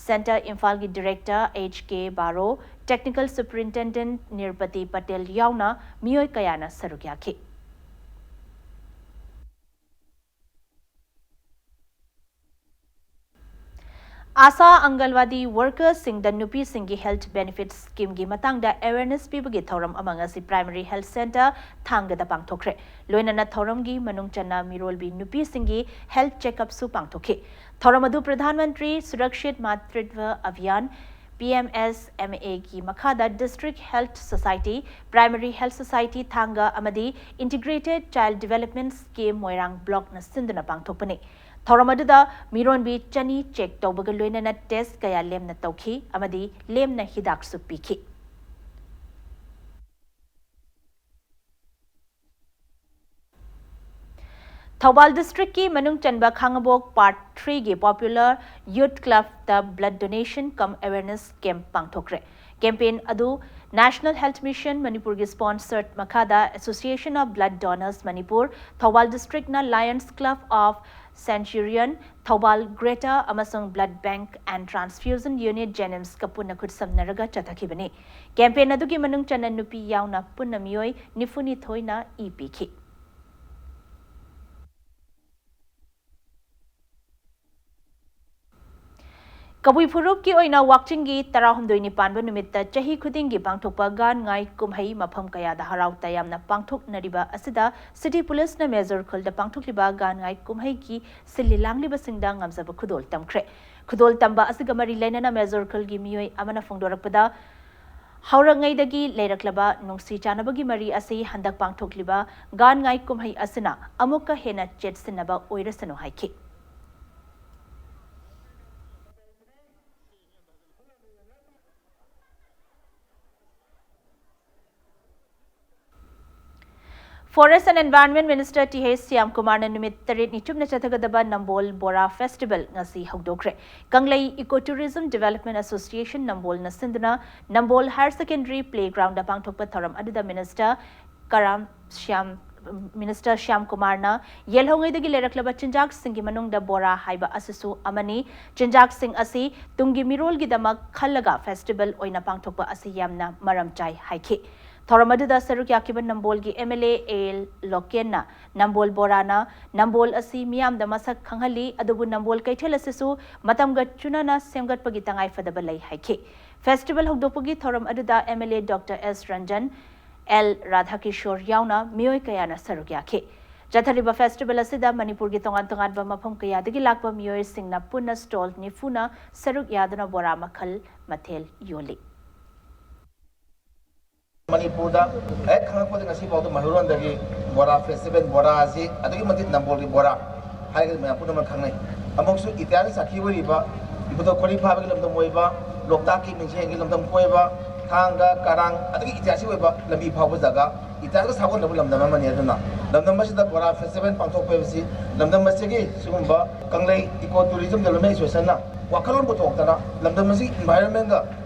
Centre ꯏꯝꯐꯥꯜꯒꯤ Director H K ꯕꯥꯔꯣ, Technical Superintendent ꯅꯤꯔꯄꯇꯤ ꯄꯇꯦꯜ ꯌꯥꯎꯅ ꯃꯤꯑꯣꯏ ꯀꯌꯥꯅ ꯁꯔꯨꯛ ꯌꯥꯈꯤ꯫ ꯑꯥꯁꯥ ꯑꯪꯒꯜꯋꯥꯗꯤ workers ꯁꯤꯡꯗ ꯅꯨꯄꯤꯁꯤꯡꯒꯤ health benefits scheme ꯒꯤ ꯃꯇꯥꯡꯗ awareness ꯄꯤꯕꯒꯤ ꯊꯧꯔꯝ ꯑꯃ ꯉꯁꯤ Primary Health Centre ꯊꯥꯡꯒꯗ ꯄꯥꯡꯊꯣꯛꯈ꯭ꯔꯦ꯫ ꯂꯣꯏꯅꯅ ꯊꯧꯔꯝꯒꯤ ꯃꯅꯨꯡ ꯆꯟꯅ ꯃꯤꯔꯣꯜꯕꯤ ꯅꯨꯄꯤꯁꯤꯡꯒꯤ health checkup ꯁꯨ ꯄꯥꯡꯊꯣꯛꯈꯤ꯫ ꯊꯧꯔꯝ ꯑꯗꯨ ꯄ꯭ꯔꯙꯥꯟ ꯃꯟꯇ꯭ꯔꯤ ꯁꯨꯔꯛꯁꯤꯠ ꯃꯥꯇ꯭ꯔꯤꯠꯚ ꯑꯚꯤꯌꯥꯟ, P M S M A ꯒꯤ ꯃꯈꯥꯗ District Health Society, Primary Health Society ꯊꯥꯡꯒ ꯑꯃꯗꯤ Integrated Child Development Scheme ꯃꯣꯏꯔꯥꯡ Blockꯅ ꯁꯤꯟꯗꯨꯅ ꯄꯥꯡꯊꯣꯛꯄꯅꯤ꯫ ꯊꯧꯔꯝ ꯑꯗꯨꯗ ꯃꯤꯔꯣꯟꯕꯤ ꯆꯅꯤ check ꯇꯧꯕꯒ ꯂꯣꯏꯅꯅ test ꯀꯌꯥ ꯂꯦꯝꯅ ꯇꯧꯈꯤ ꯑꯃꯗꯤ ꯂꯦꯝꯅ ꯍꯤꯗꯥꯛꯁꯨ ꯄꯤꯈꯤ꯫ ꯊꯧꯕꯥꯜ districtꯀꯤ ꯃꯅꯨꯡ ꯆꯟꯕ ꯈꯥꯉꯕꯣꯛ Part threeꯒꯤ Popular Youth Clubꯇ blood donation cum awareness camp ꯄꯥꯡꯊꯣꯛꯈ꯭ꯔꯦ꯫ Campaign ꯑꯗꯨ National Health Mission ꯃꯅꯤꯄꯨꯔꯒꯤ sponsored ꯃꯈꯥꯗ Association of Blood Donors Manipur, Thoubal districtꯅ Lions Club of Centurion, Thoubal Greater ꯑꯃꯁꯨꯡ Blood Bank and Transfusion Unit JNIMSꯀ ꯄꯨꯟꯅ ꯈꯨꯠꯁꯝꯅꯔꯒ ꯆꯠꯊꯈꯤꯕꯅꯤ꯫ Campaign ꯑꯗꯨꯒꯤ ꯃꯅꯨꯡ ꯆꯟꯅ ꯅꯨꯄꯤ ꯌꯥꯎꯅ ꯄꯨꯟꯅ ꯃꯤꯑꯣꯏ ꯅꯤꯐꯨ ꯅꯤꯊꯣꯏꯅ ꯏ ꯄꯤꯈꯤ꯫ ꯀꯕꯨꯏ ꯐꯨꯔꯨꯞꯀꯤ ꯑꯣꯏꯅ ꯋꯥꯛꯆꯤꯡꯒꯤ ꯇꯔꯥꯍꯨꯝꯗꯣꯏꯅꯤ ꯄꯥꯟꯕ ꯅꯨꯃꯤꯠꯇ ꯆꯍꯤ ꯈꯨꯗꯤꯡꯒꯤ ꯄꯥꯡꯊꯣꯛꯄ ꯒꯥꯟ ꯉꯥꯏ ꯀꯨꯝꯍꯩ ꯃꯐꯝ ꯀꯌꯥꯗ ꯍꯔꯥꯎ ꯇꯌꯥꯝꯅ ꯄꯥꯡꯊꯣꯛꯅꯔꯤꯕ ꯑꯁꯤꯗ City Policeꯅ ꯃꯦꯖꯣꯔ ꯈꯨꯜꯗ ꯄꯥꯡꯊꯣꯛꯂꯤꯕ ꯒꯥꯟ ꯉꯥꯏ ꯀꯨꯝꯍꯩꯒꯤ ꯁꯤꯜꯂꯤ ꯂꯥꯡꯂꯤꯕꯁꯤꯡꯗ ꯉꯝꯖꯕ ꯈꯨꯗꯣꯜ ꯇꯝꯈ꯭ꯔꯦ꯫ ꯈꯨꯗꯣꯜ ꯇꯝꯕ ꯑꯁꯤꯒ ꯃꯔꯤ ꯂꯩꯅꯅ ꯃꯦꯖꯣꯔ ꯈꯨꯜꯒꯤ ꯃꯤꯑꯣꯏ ꯑꯃꯅ ꯐꯣꯡꯗꯣꯔꯛꯄꯗ, ꯍꯧꯔꯛꯉꯩꯗꯒꯤ ꯂꯩꯔꯛꯂꯕ ꯅꯨꯡꯁꯤ ꯆꯥꯟꯅꯕꯒꯤ ꯃꯔꯤ ꯑꯁꯤ ꯍꯟꯗꯛ ꯄꯥꯡꯊꯣꯛꯂꯤꯕ ꯒꯥꯟ ꯉꯥꯏ ꯀꯨꯝꯍꯩ ꯑꯁꯤꯅ ꯑꯃꯨꯛꯀ ꯍꯦꯟꯅ ꯆꯦꯠꯁꯤꯟꯅꯕ ꯑꯣꯏꯔꯁꯅꯨ ꯍꯥꯏꯈꯤ꯫ Forest and Environment Minister T H Shyam ꯀꯨꯃꯥꯔꯅ ꯅꯨꯃꯤꯠ ꯇꯔꯦꯠꯅꯤ ꯆꯨꯞꯅ ꯆꯠꯊꯒꯗꯕ ꯅꯝꯕꯣꯜ ꯕꯣꯔꯥ Festival ꯉꯁꯤ ꯍꯧꯗꯣꯛꯈ꯭ꯔꯦ꯫ ꯀꯪꯂꯩ Eco Tourism Development Association ꯅꯝꯕꯣꯜꯅ ꯁꯤꯟꯗꯨꯅ ꯅꯝꯕꯣꯜ Higher Secondary Playgroundꯗ ꯄꯥꯡꯊꯣꯛꯄ ꯊꯧꯔꯝ ꯑꯗꯨꯗ Minister ꯀꯔꯥꯝ ꯁ꯭ꯌꯥꯝ, Minister ꯁ꯭ꯌꯥꯝ ꯀꯨꯃꯥꯔꯅ ꯌꯦꯜꯍꯧꯉꯩꯗꯒꯤ ꯂꯩꯔꯛꯂꯕ ꯆꯤꯟꯖꯥꯛꯁꯤꯡꯒꯤ ꯃꯅꯨꯡꯗ ꯕꯣꯔꯥ ꯍꯥꯏꯕ ꯑꯁꯤꯁꯨ ꯑꯃꯅꯤ꯫ ꯆꯤꯟꯖꯥꯛꯁꯤꯡ ꯑꯁꯤ ꯇꯨꯡꯒꯤ ꯃꯤꯔꯣꯜꯒꯤꯗꯃꯛ ꯈꯜꯂꯒ festival ꯑꯣꯏꯅ ꯄꯥꯡꯊꯣꯛꯄ ꯑꯁꯤ ꯌꯥꯝꯅ ꯃꯔꯝ ꯆꯥꯏ ꯍꯥꯏꯈꯤ꯫ ꯊꯧꯔꯝ ꯑꯗꯨꯗ ꯁꯔꯨꯛ ꯌꯥꯈꯤꯕ ꯅꯝꯕꯣꯜꯒꯤ M L A A L ꯂꯣꯀꯦꯟꯅ ꯅꯝꯕꯣꯜ ꯕꯣꯔꯥꯅ ꯅꯝꯕꯣꯜ ꯑꯁꯤ ꯃꯤꯌꯥꯝꯗ ꯃꯁꯛ ꯈꯪꯍꯜꯂꯤ, ꯑꯗꯨꯕꯨ ꯅꯝꯕꯣꯜ ꯀꯩꯊꯦꯜ ꯑꯁꯤꯁꯨ ꯃꯇꯝꯒ ꯆꯨꯅꯅ ꯁꯦꯝꯒꯠꯄꯒꯤ ꯇꯉꯥꯏꯐꯗꯕ ꯂꯩ ꯍꯥꯏꯈꯤ꯫ Festival ꯍꯧꯗꯣꯛꯄꯒꯤ ꯊꯧꯔꯝ ꯑꯗꯨꯗ M L A Doctor S Ranjan, L ꯔꯥꯙꯥꯀꯤꯁꯣꯔ ꯌꯥꯎꯅ ꯃꯤꯑꯣꯏ ꯀꯌꯥꯅ ꯁꯔꯨꯛ ꯌꯥꯈꯤ꯫ ꯆꯠꯊꯔꯤꯕ ꯐꯦꯁꯇꯤꯚꯦꯜ ꯑꯁꯤꯗ ꯃꯅꯤꯄꯨꯔꯒꯤ ꯇꯣꯉꯥꯟ ꯇꯣꯉꯥꯟꯕ ꯃꯐꯝ ꯀꯌꯥꯗꯒꯤ ꯂꯥꯛꯄ ꯃꯤꯑꯣꯏꯁꯤꯡꯅ ꯄꯨꯟꯅ ꯁ꯭ꯇꯣꯜ ꯅꯤꯐꯨꯅ ꯁꯔꯨꯛ ꯌꯥꯗꯨꯅ ꯕꯣꯔꯥ ꯃꯈꯜ ꯃꯊꯦꯜ ꯌꯣꯜꯂꯤ꯫ ꯃꯅꯤꯄꯨꯔꯗ ꯍꯦꯛ ꯈꯪꯉꯛꯄꯗꯒꯤ ꯉꯁꯤ ꯐꯥꯎꯗ ꯃꯩꯍꯧꯔꯣꯟꯗꯒꯤ ꯕꯣꯔꯥ ꯐꯦꯁꯇꯤꯚꯦꯜ, ꯕꯣꯔꯥ ꯑꯁꯤ ꯑꯗꯨꯛꯀꯤ ꯃꯇꯤꯛ ꯅꯝꯕꯣꯜꯒꯤ ꯕꯣꯔꯥ ꯍꯥꯏꯔꯒ ꯃꯌꯥꯝ ꯄꯨꯝꯅꯃꯛ ꯈꯪꯅꯩ꯫ ꯑꯃꯨꯛꯁꯨ ꯏꯇꯤꯍꯥꯁꯀꯤ ꯁꯥꯈꯤ ꯑꯣꯏꯔꯤꯕ ꯏꯕꯨꯙꯧ ꯈꯣꯏꯔꯤ ꯐꯥꯕꯒꯤ ꯂꯝꯗꯝ ꯑꯣꯏꯕ, ꯂꯣꯛꯇꯥꯛꯀꯤ ꯃꯤꯡꯁꯦꯟꯒꯤ ꯂꯝꯗꯝ ꯑꯣꯏꯕ, ꯊꯥꯡꯒ, ꯀꯔꯥꯡ, ꯑꯗꯒꯤ ꯏꯇꯤꯍꯥꯁꯀꯤ ꯑꯣꯏꯕ ꯂꯝꯕꯤ ꯐꯥꯎꯕ ꯖꯒꯥ, ꯏꯇꯤꯍꯥꯁꯀ ꯁꯥꯒꯣꯟꯅꯕ ꯂꯝꯗꯝ ꯑꯃꯅꯤ꯫ ꯑꯗꯨꯅ ꯂꯝꯗꯝ ꯑꯁꯤꯗ ꯕꯣꯔꯥ ꯐꯦꯁꯇꯤꯚꯦꯜ ꯄꯥꯡꯊꯣꯛꯄ ꯍꯥꯏꯕꯁꯤ ꯂꯝꯗꯝ ꯑꯁꯤꯒꯤ ꯁꯤꯒꯨꯝꯕ ꯀꯪꯂꯩ ꯏꯀꯣ ꯇꯨꯔꯤꯖꯝ ꯗꯦꯕꯂꯞꯃꯦꯟ ꯑꯦꯁꯣꯁꯤꯌꯦꯁꯟꯅ ꯋꯥꯈꯜꯂꯣꯟ ꯄꯨꯊꯣꯛꯇꯅ ꯂꯝꯗꯝ ꯑꯁꯤꯒꯤ ꯏꯟꯚꯥꯏꯔꯣꯟꯃꯦꯟꯒ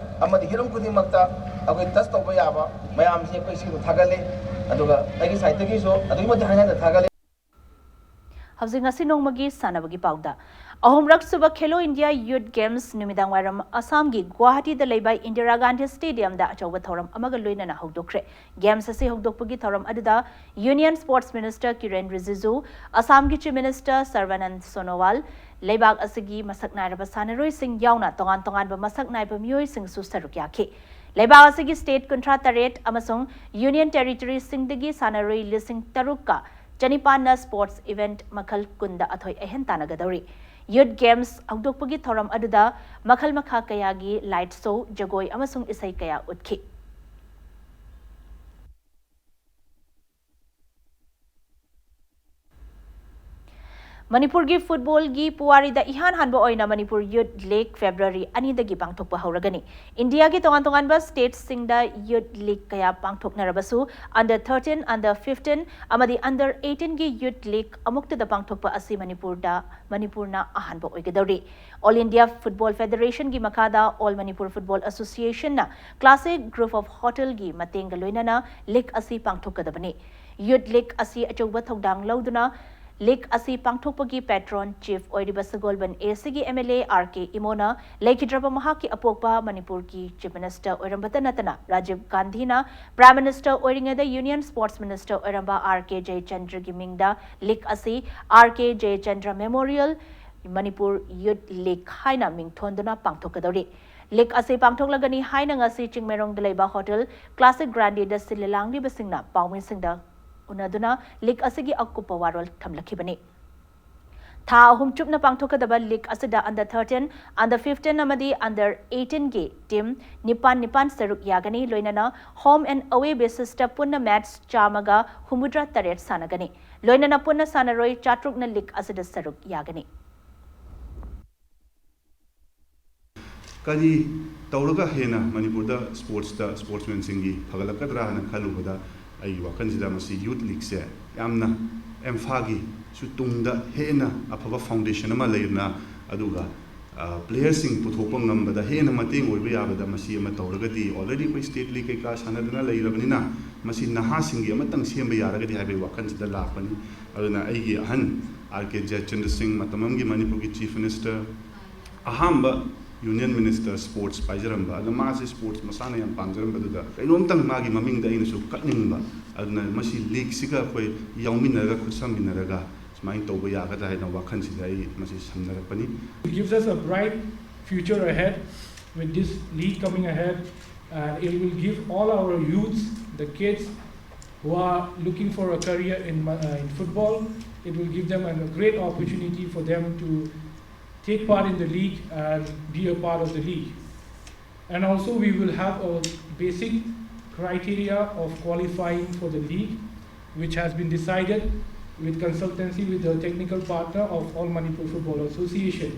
ꯑꯃꯗꯤ ꯍꯤꯔꯝ ꯈꯨꯗꯤꯡꯃꯛꯇ ꯑꯩꯈꯣꯏ ꯇꯆ ꯇꯧꯕ ꯌꯥꯕ ꯃꯌꯥꯝꯁꯦ ꯑꯩꯈꯣꯏ ꯁꯤꯒꯤꯗꯃꯛ ꯊꯥꯒꯠꯂꯤ꯫ ꯑꯗꯨꯒ ꯑꯩꯒꯤ ꯁꯥꯏꯠꯇꯒꯤꯁꯨ ꯑꯗꯨꯛꯀꯤ ꯃꯇꯤꯛ ꯍꯟꯅ ꯍꯟꯅ ꯊꯥꯒꯠꯂꯤ꯫ ꯍꯧꯖꯤꯛ ꯉꯁꯤ ꯅꯣꯡꯃꯒꯤ ꯁꯥꯟꯅꯕꯒꯤ ꯄꯥꯎꯗ꯫ ꯑꯍꯨꯝꯔꯛ ꯁꯨꯕ ꯈꯦꯂꯣ ꯏꯟꯗꯤꯌꯥ ꯌꯨꯠ ꯒꯦꯝꯁ ꯅꯨꯃꯤꯗꯥꯡ ꯋꯥꯏꯔꯝ ꯑꯁꯥꯝꯒꯤ ꯒꯨꯋꯥꯍꯥꯇꯤꯗ ꯂꯩꯕ ꯏꯟꯗꯤꯔꯥ ꯒꯥꯟꯙꯤ ꯁ꯭ꯇꯦꯗꯤꯌꯝꯗ ꯑꯆꯧꯕ ꯊꯧꯔꯝ ꯑꯃꯒ ꯂꯣꯏꯅꯅ ꯍꯧꯗꯣꯛꯈ꯭ꯔꯦ꯫ ꯒꯦꯝꯁ ꯑꯁꯤ ꯍꯧꯗꯣꯛꯄꯒꯤ ꯊꯧꯔꯝ ꯑꯗꯨꯗ ꯌꯨꯅꯤꯌꯟ ꯁ꯭ꯄꯣꯔꯠꯁ ꯃꯤꯅꯤꯁꯇꯔ ꯀꯤꯔꯦꯟ ꯔꯤꯖꯤꯖꯨ, ꯑꯁꯥꯝꯒꯤ ꯆꯤꯐ ꯃꯤꯅꯤꯁꯇꯔ ꯁꯔꯕꯥꯅꯟꯗ ꯁꯣꯅꯣꯋꯥꯜ, ꯂꯩꯕꯥꯛ ꯑꯁꯤꯒꯤ ꯃꯁꯛ ꯅꯥꯏꯔꯕ ꯁꯥꯟꯅꯔꯣꯏꯁꯤꯡ ꯌꯥꯎꯅ ꯇꯣꯉꯥꯟ ꯇꯣꯉꯥꯟꯕ ꯃꯁꯛ ꯅꯥꯏꯕ ꯃꯤꯑꯣꯏꯁꯤꯡꯁꯨ ꯁꯔꯨꯛ ꯌꯥꯈꯤ꯫ ꯂꯩꯕꯥꯛ ꯑꯁꯤꯒꯤ ꯁ꯭ꯇꯦꯠ ꯀꯨꯟꯊ꯭ꯔꯥ ꯇꯔꯦꯠ ꯑꯃꯁꯨꯡ ꯌꯨꯅꯤꯌꯟ ꯇꯦꯔꯤꯇꯣꯔꯤꯁꯤꯡꯗꯒꯤ ꯁꯥꯟꯅꯔꯣꯏ ꯂꯤꯁꯤꯡ ꯇꯔꯨꯛꯀ ꯆꯅꯤꯄꯥꯟꯅ ꯁ꯭ꯄꯣꯔꯠꯁ ꯏꯚꯦꯟꯠ ꯃꯈꯜ ꯀꯨꯟꯗ ꯑꯊꯣꯏ ꯑꯍꯦꯟ ꯇꯥꯟꯅꯒꯗꯧꯔꯤ꯫ ꯌꯨꯠ ꯒꯦꯝꯁ ꯍꯧꯗꯣꯛꯄꯒꯤ ꯊꯧꯔꯝ ꯑꯗꯨꯗ ꯃꯈꯜ ꯃꯈꯥ ꯀꯌꯥꯒꯤ ꯂꯥꯏꯠ ꯁꯣ, ꯖꯒꯣꯏ ꯑꯃꯁꯨꯡ ꯏꯁꯩ ꯀꯌꯥ ꯎꯠꯈꯤ꯫ ꯃꯅꯤꯄꯨꯔꯒꯤ ꯐꯨꯠꯕꯣꯜꯒꯤ ꯄꯨꯋꯥꯔꯤꯗ ꯏꯍꯥꯟ ꯍꯥꯟꯕ ꯑꯣꯏꯅ ꯃꯅꯤꯄꯨꯔ ꯌꯨꯠ ꯂꯤꯒ ꯐꯦꯕ꯭ꯔꯨꯋꯥꯔꯤ ꯑꯅꯤꯗꯒꯤ ꯄꯥꯡꯊꯣꯛꯄ ꯍꯧꯔꯒꯅꯤ꯫ ꯏꯟꯗꯤꯌꯥꯒꯤ ꯇꯣꯉꯥꯟ ꯇꯣꯉꯥꯟꯕ ꯁ꯭ꯇꯦꯠꯁꯤꯡꯗ ꯌꯨꯠ ꯂꯤꯒ ꯀꯌꯥ ꯄꯥꯡꯊꯣꯛꯅꯔꯕꯁꯨ, under thirteen, under fifteen ꯑꯃꯗꯤ under eighteenꯒꯤ ꯌꯨꯠ ꯂꯤꯒ ꯑꯃꯨꯛꯇꯗ ꯄꯥꯡꯊꯣꯛꯄ ꯑꯁꯤ ꯃꯅꯤꯄꯨꯔꯗ, ꯃꯅꯤꯄꯨꯔꯅ ꯑꯍꯥꯟꯕ ꯑꯣꯏꯒꯗꯧꯔꯤ꯫ All India Football Federationꯒꯤ ꯃꯈꯥꯗ All Manipur Football Associationꯅ Classic Group of Hotelꯒꯤ ꯃꯇꯦꯡꯒ ꯂꯣꯏꯅꯅ ꯂꯤꯒ ꯑꯁꯤ ꯄꯥꯡꯊꯣꯛꯀꯗꯕꯅꯤ꯫ ꯌꯨꯠ ꯂꯤꯒ ꯑꯁꯤ ꯑꯆꯧꯕ ꯊꯧꯗꯥꯡ ꯂꯧꯗꯨꯅ ꯂꯤꯒ ꯑꯁꯤ ꯄꯥꯡꯊꯣꯛꯄꯒꯤ ꯄꯦꯇ꯭ꯔꯣꯟ ꯆꯤꯐ ꯑꯣꯏꯔꯤꯕ ꯁꯒꯣꯜꯕꯟ ꯑꯦꯁꯤꯒꯤ ꯑꯦꯝ ꯑꯦꯜ ꯑꯦ ꯑꯥꯔ ꯀꯦ ꯏꯃꯣꯅ ꯂꯩꯈꯤꯗ꯭ꯔꯕ ꯃꯍꯥꯛꯀꯤ ꯑꯄꯣꯛꯄ ꯃꯅꯤꯄꯨꯔꯒꯤ ꯆꯤꯐ ꯃꯤꯅꯤꯁꯇꯔ ꯑꯣꯏꯔꯝꯕꯇ ꯅꯠꯇꯅ ꯔꯥꯖꯤꯕ ꯒꯥꯟꯙꯤꯅ ꯄ꯭ꯔꯥꯏꯝ ꯃꯤꯅꯤꯁꯇꯔ ꯑꯣꯏꯔꯤꯉꯩꯗ ꯌꯨꯅꯤꯌꯟ ꯁ꯭ꯄꯣꯔꯠꯁ ꯃꯤꯅꯤꯁꯇꯔ ꯑꯣꯏꯔꯝꯕ ꯑꯥꯔ ꯀꯦ ꯖꯌꯆꯟꯗ꯭ꯔꯒꯤ ꯃꯤꯡꯗ ꯂꯤꯒ ꯑꯁꯤ ꯑꯥꯔ ꯀꯦ ꯖꯌꯆꯟꯗ꯭ꯔ ꯃꯦꯃꯣꯔꯤꯌꯦꯜ ꯃꯅꯤꯄꯨꯔ ꯌꯨꯠ ꯂꯤꯒ ꯍꯥꯏꯅ ꯃꯤꯡ ꯊꯣꯟꯗꯨꯅ ꯄꯥꯡꯊꯣꯛꯀꯗꯧꯔꯤ꯫ ꯂꯤꯒ ꯑꯁꯤ ꯄꯥꯡꯊꯣꯛꯂꯒꯅꯤ ꯍꯥꯏꯅ ꯉꯁꯤ ꯆꯤꯡꯃꯩꯔꯣꯡꯗ ꯂꯩꯕ ꯍꯣꯇꯦꯜ ꯀ꯭ꯂꯥꯁꯤꯛ ꯒ꯭ꯔꯥꯟꯗꯤꯗ ꯁꯤꯜꯂ ꯂꯥꯡꯂꯤꯕꯁꯤꯡꯅ ꯄꯥꯎꯃꯤꯁꯤꯡꯗ ꯎꯅꯗꯨꯅ ꯂꯤꯒ ꯑꯁꯤꯒꯤ ꯑꯀꯨꯞꯄ ꯋꯥꯔꯣꯜ ꯊꯝꯂꯛꯈꯤꯕꯅꯤ꯫ ꯊꯥ ꯑꯍꯨꯝ ꯆꯨꯞꯅ ꯄꯥꯡꯊꯣꯛꯀꯗꯕ ꯂꯤꯒ ꯑꯁꯤꯗ under thirteen, under fifteen ꯑꯃꯗꯤ under eighteenꯒꯤ ꯇꯤꯝ ꯅꯤꯄꯥꯟ ꯅꯤꯄꯥꯟ ꯁꯔꯨꯛ ꯌꯥꯒꯅꯤ꯫ ꯂꯣꯏꯅꯅ home and away basisꯇ ꯄꯨꯟꯅ ꯃꯦꯠꯆ ꯆꯥꯝꯃꯒ ꯍꯨꯝꯐꯨꯇꯔꯥ ꯇꯔꯦꯠ ꯁꯥꯟꯅꯒꯅꯤ꯫ ꯂꯣꯏꯅꯅ ꯄꯨꯟꯅ ꯁꯥꯟꯅꯔꯣꯏ ꯆꯥꯇ꯭ꯔꯨꯛꯅ ꯂꯤꯒ ꯑꯁꯤꯗ ꯁꯔꯨꯛ ꯌꯥꯒꯅꯤ꯫ ꯀꯔꯤ ꯇꯧꯔꯒ ꯍꯦꯟꯅ ꯃꯅꯤꯄꯨꯔꯗ ꯁ꯭ꯄꯣꯔꯠꯁꯇ ꯁ꯭ꯄꯣꯔꯠꯁꯃꯦꯟꯁꯤꯡꯒꯤ ꯐꯒꯠꯂꯛꯀꯗ꯭ꯔꯥ ꯍꯥꯏꯅ ꯈꯜꯂꯨꯕꯗ ꯑꯩꯒꯤ ꯋꯥꯈꯜꯁꯤꯗ ꯃꯁꯤ ꯌꯨꯠ ꯂꯤꯒꯁꯦ ꯌꯥꯝꯅ ꯏꯝꯐꯥꯜꯒꯤꯁꯨ ꯇꯨꯡꯗ ꯍꯦꯟꯅ ꯑꯐꯕ ꯐꯥꯎꯟꯗꯦꯁꯟ ꯑꯃ ꯂꯩꯔꯅ ꯑꯗꯨꯒ ꯄ꯭ꯂꯦꯌꯔꯁꯤꯡ ꯄꯨꯊꯣꯛꯄ ꯉꯝꯕꯗ ꯍꯦꯟꯅ ꯃꯇꯦꯡ ꯑꯣꯏꯕ ꯌꯥꯕꯗ ꯃꯁꯤ ꯑꯃ ꯇꯧꯔꯒꯗꯤ already ꯑꯩꯈꯣꯏ ꯁ꯭ꯇꯦꯠ ꯂꯤꯒ ꯀꯩꯀꯥ ꯁꯥꯟꯅꯗꯅ ꯂꯩꯔꯕꯅꯤꯅ ꯃꯁꯤ ꯅꯍꯥꯁꯤꯡꯒꯤ ꯑꯃꯇꯪ ꯁꯦꯝꯕ ꯌꯥꯔꯒꯗꯤ ꯍꯥꯏꯕꯒꯤ ꯋꯥꯈꯜꯁꯤꯗ ꯂꯥꯛꯄꯅꯤ꯫ ꯑꯗꯨꯅ ꯑꯩꯒꯤ ꯑꯍꯟ ꯑꯥꯔ ꯀꯦ ꯖꯌꯆꯟꯗ꯭ꯔ ꯁꯤꯡ ꯃꯇꯝ ꯑꯃꯒꯤ ꯃꯅꯤꯄꯨꯔꯒꯤ ꯆꯤꯐ ꯃꯤꯅꯤꯁꯇꯔ ꯑꯍꯥꯟꯕ ꯌꯨꯅꯤꯌꯟ ꯃꯤꯅꯤꯁꯇꯔ ꯁ꯭ꯄꯣꯔꯠꯁ ꯄꯥꯏꯖꯔꯝꯕ ꯑꯗꯣ ꯃꯥꯁꯦ ꯁ꯭ꯄꯣꯔꯠꯁ ꯃꯁꯥꯅ ꯌꯥꯝ ꯄꯥꯝꯖꯔꯝꯕꯗꯨꯗ ꯀꯩꯅꯣꯝꯇꯪ ꯃꯥꯒꯤ ꯃꯃꯤꯡꯗ ꯑꯩꯅꯁꯨ ꯀꯠꯅꯤꯡꯕ ꯑꯗꯨꯅ ꯃꯁꯤ ꯂꯤꯒꯁꯤꯒ ꯑꯩꯈꯣꯏ ꯌꯥꯎꯃꯤꯟꯅꯔꯒ ꯈꯨꯠꯁꯝꯃꯤꯟꯅꯔꯒ ꯁꯨꯃꯥꯏꯅ ꯇꯧꯕ ꯌꯥꯒꯗ꯭ꯔꯥ ꯍꯥꯏꯅ ꯋꯥꯈꯜꯁꯤꯗ ꯑꯩ ꯃꯁꯤ ꯁꯝꯅꯔꯛꯄꯅꯤ꯫ It gives us a bright future ahead with this league coming ahead, and it will give all our youths, the kids who are looking for a career in, uh, in football, it will give them a great opportunity for them to take part in the league and be a part of the league. And also we will have a basic criteria of qualifying for the league, which has been decided with consultancy with the technical partner of All Manipur Football Association.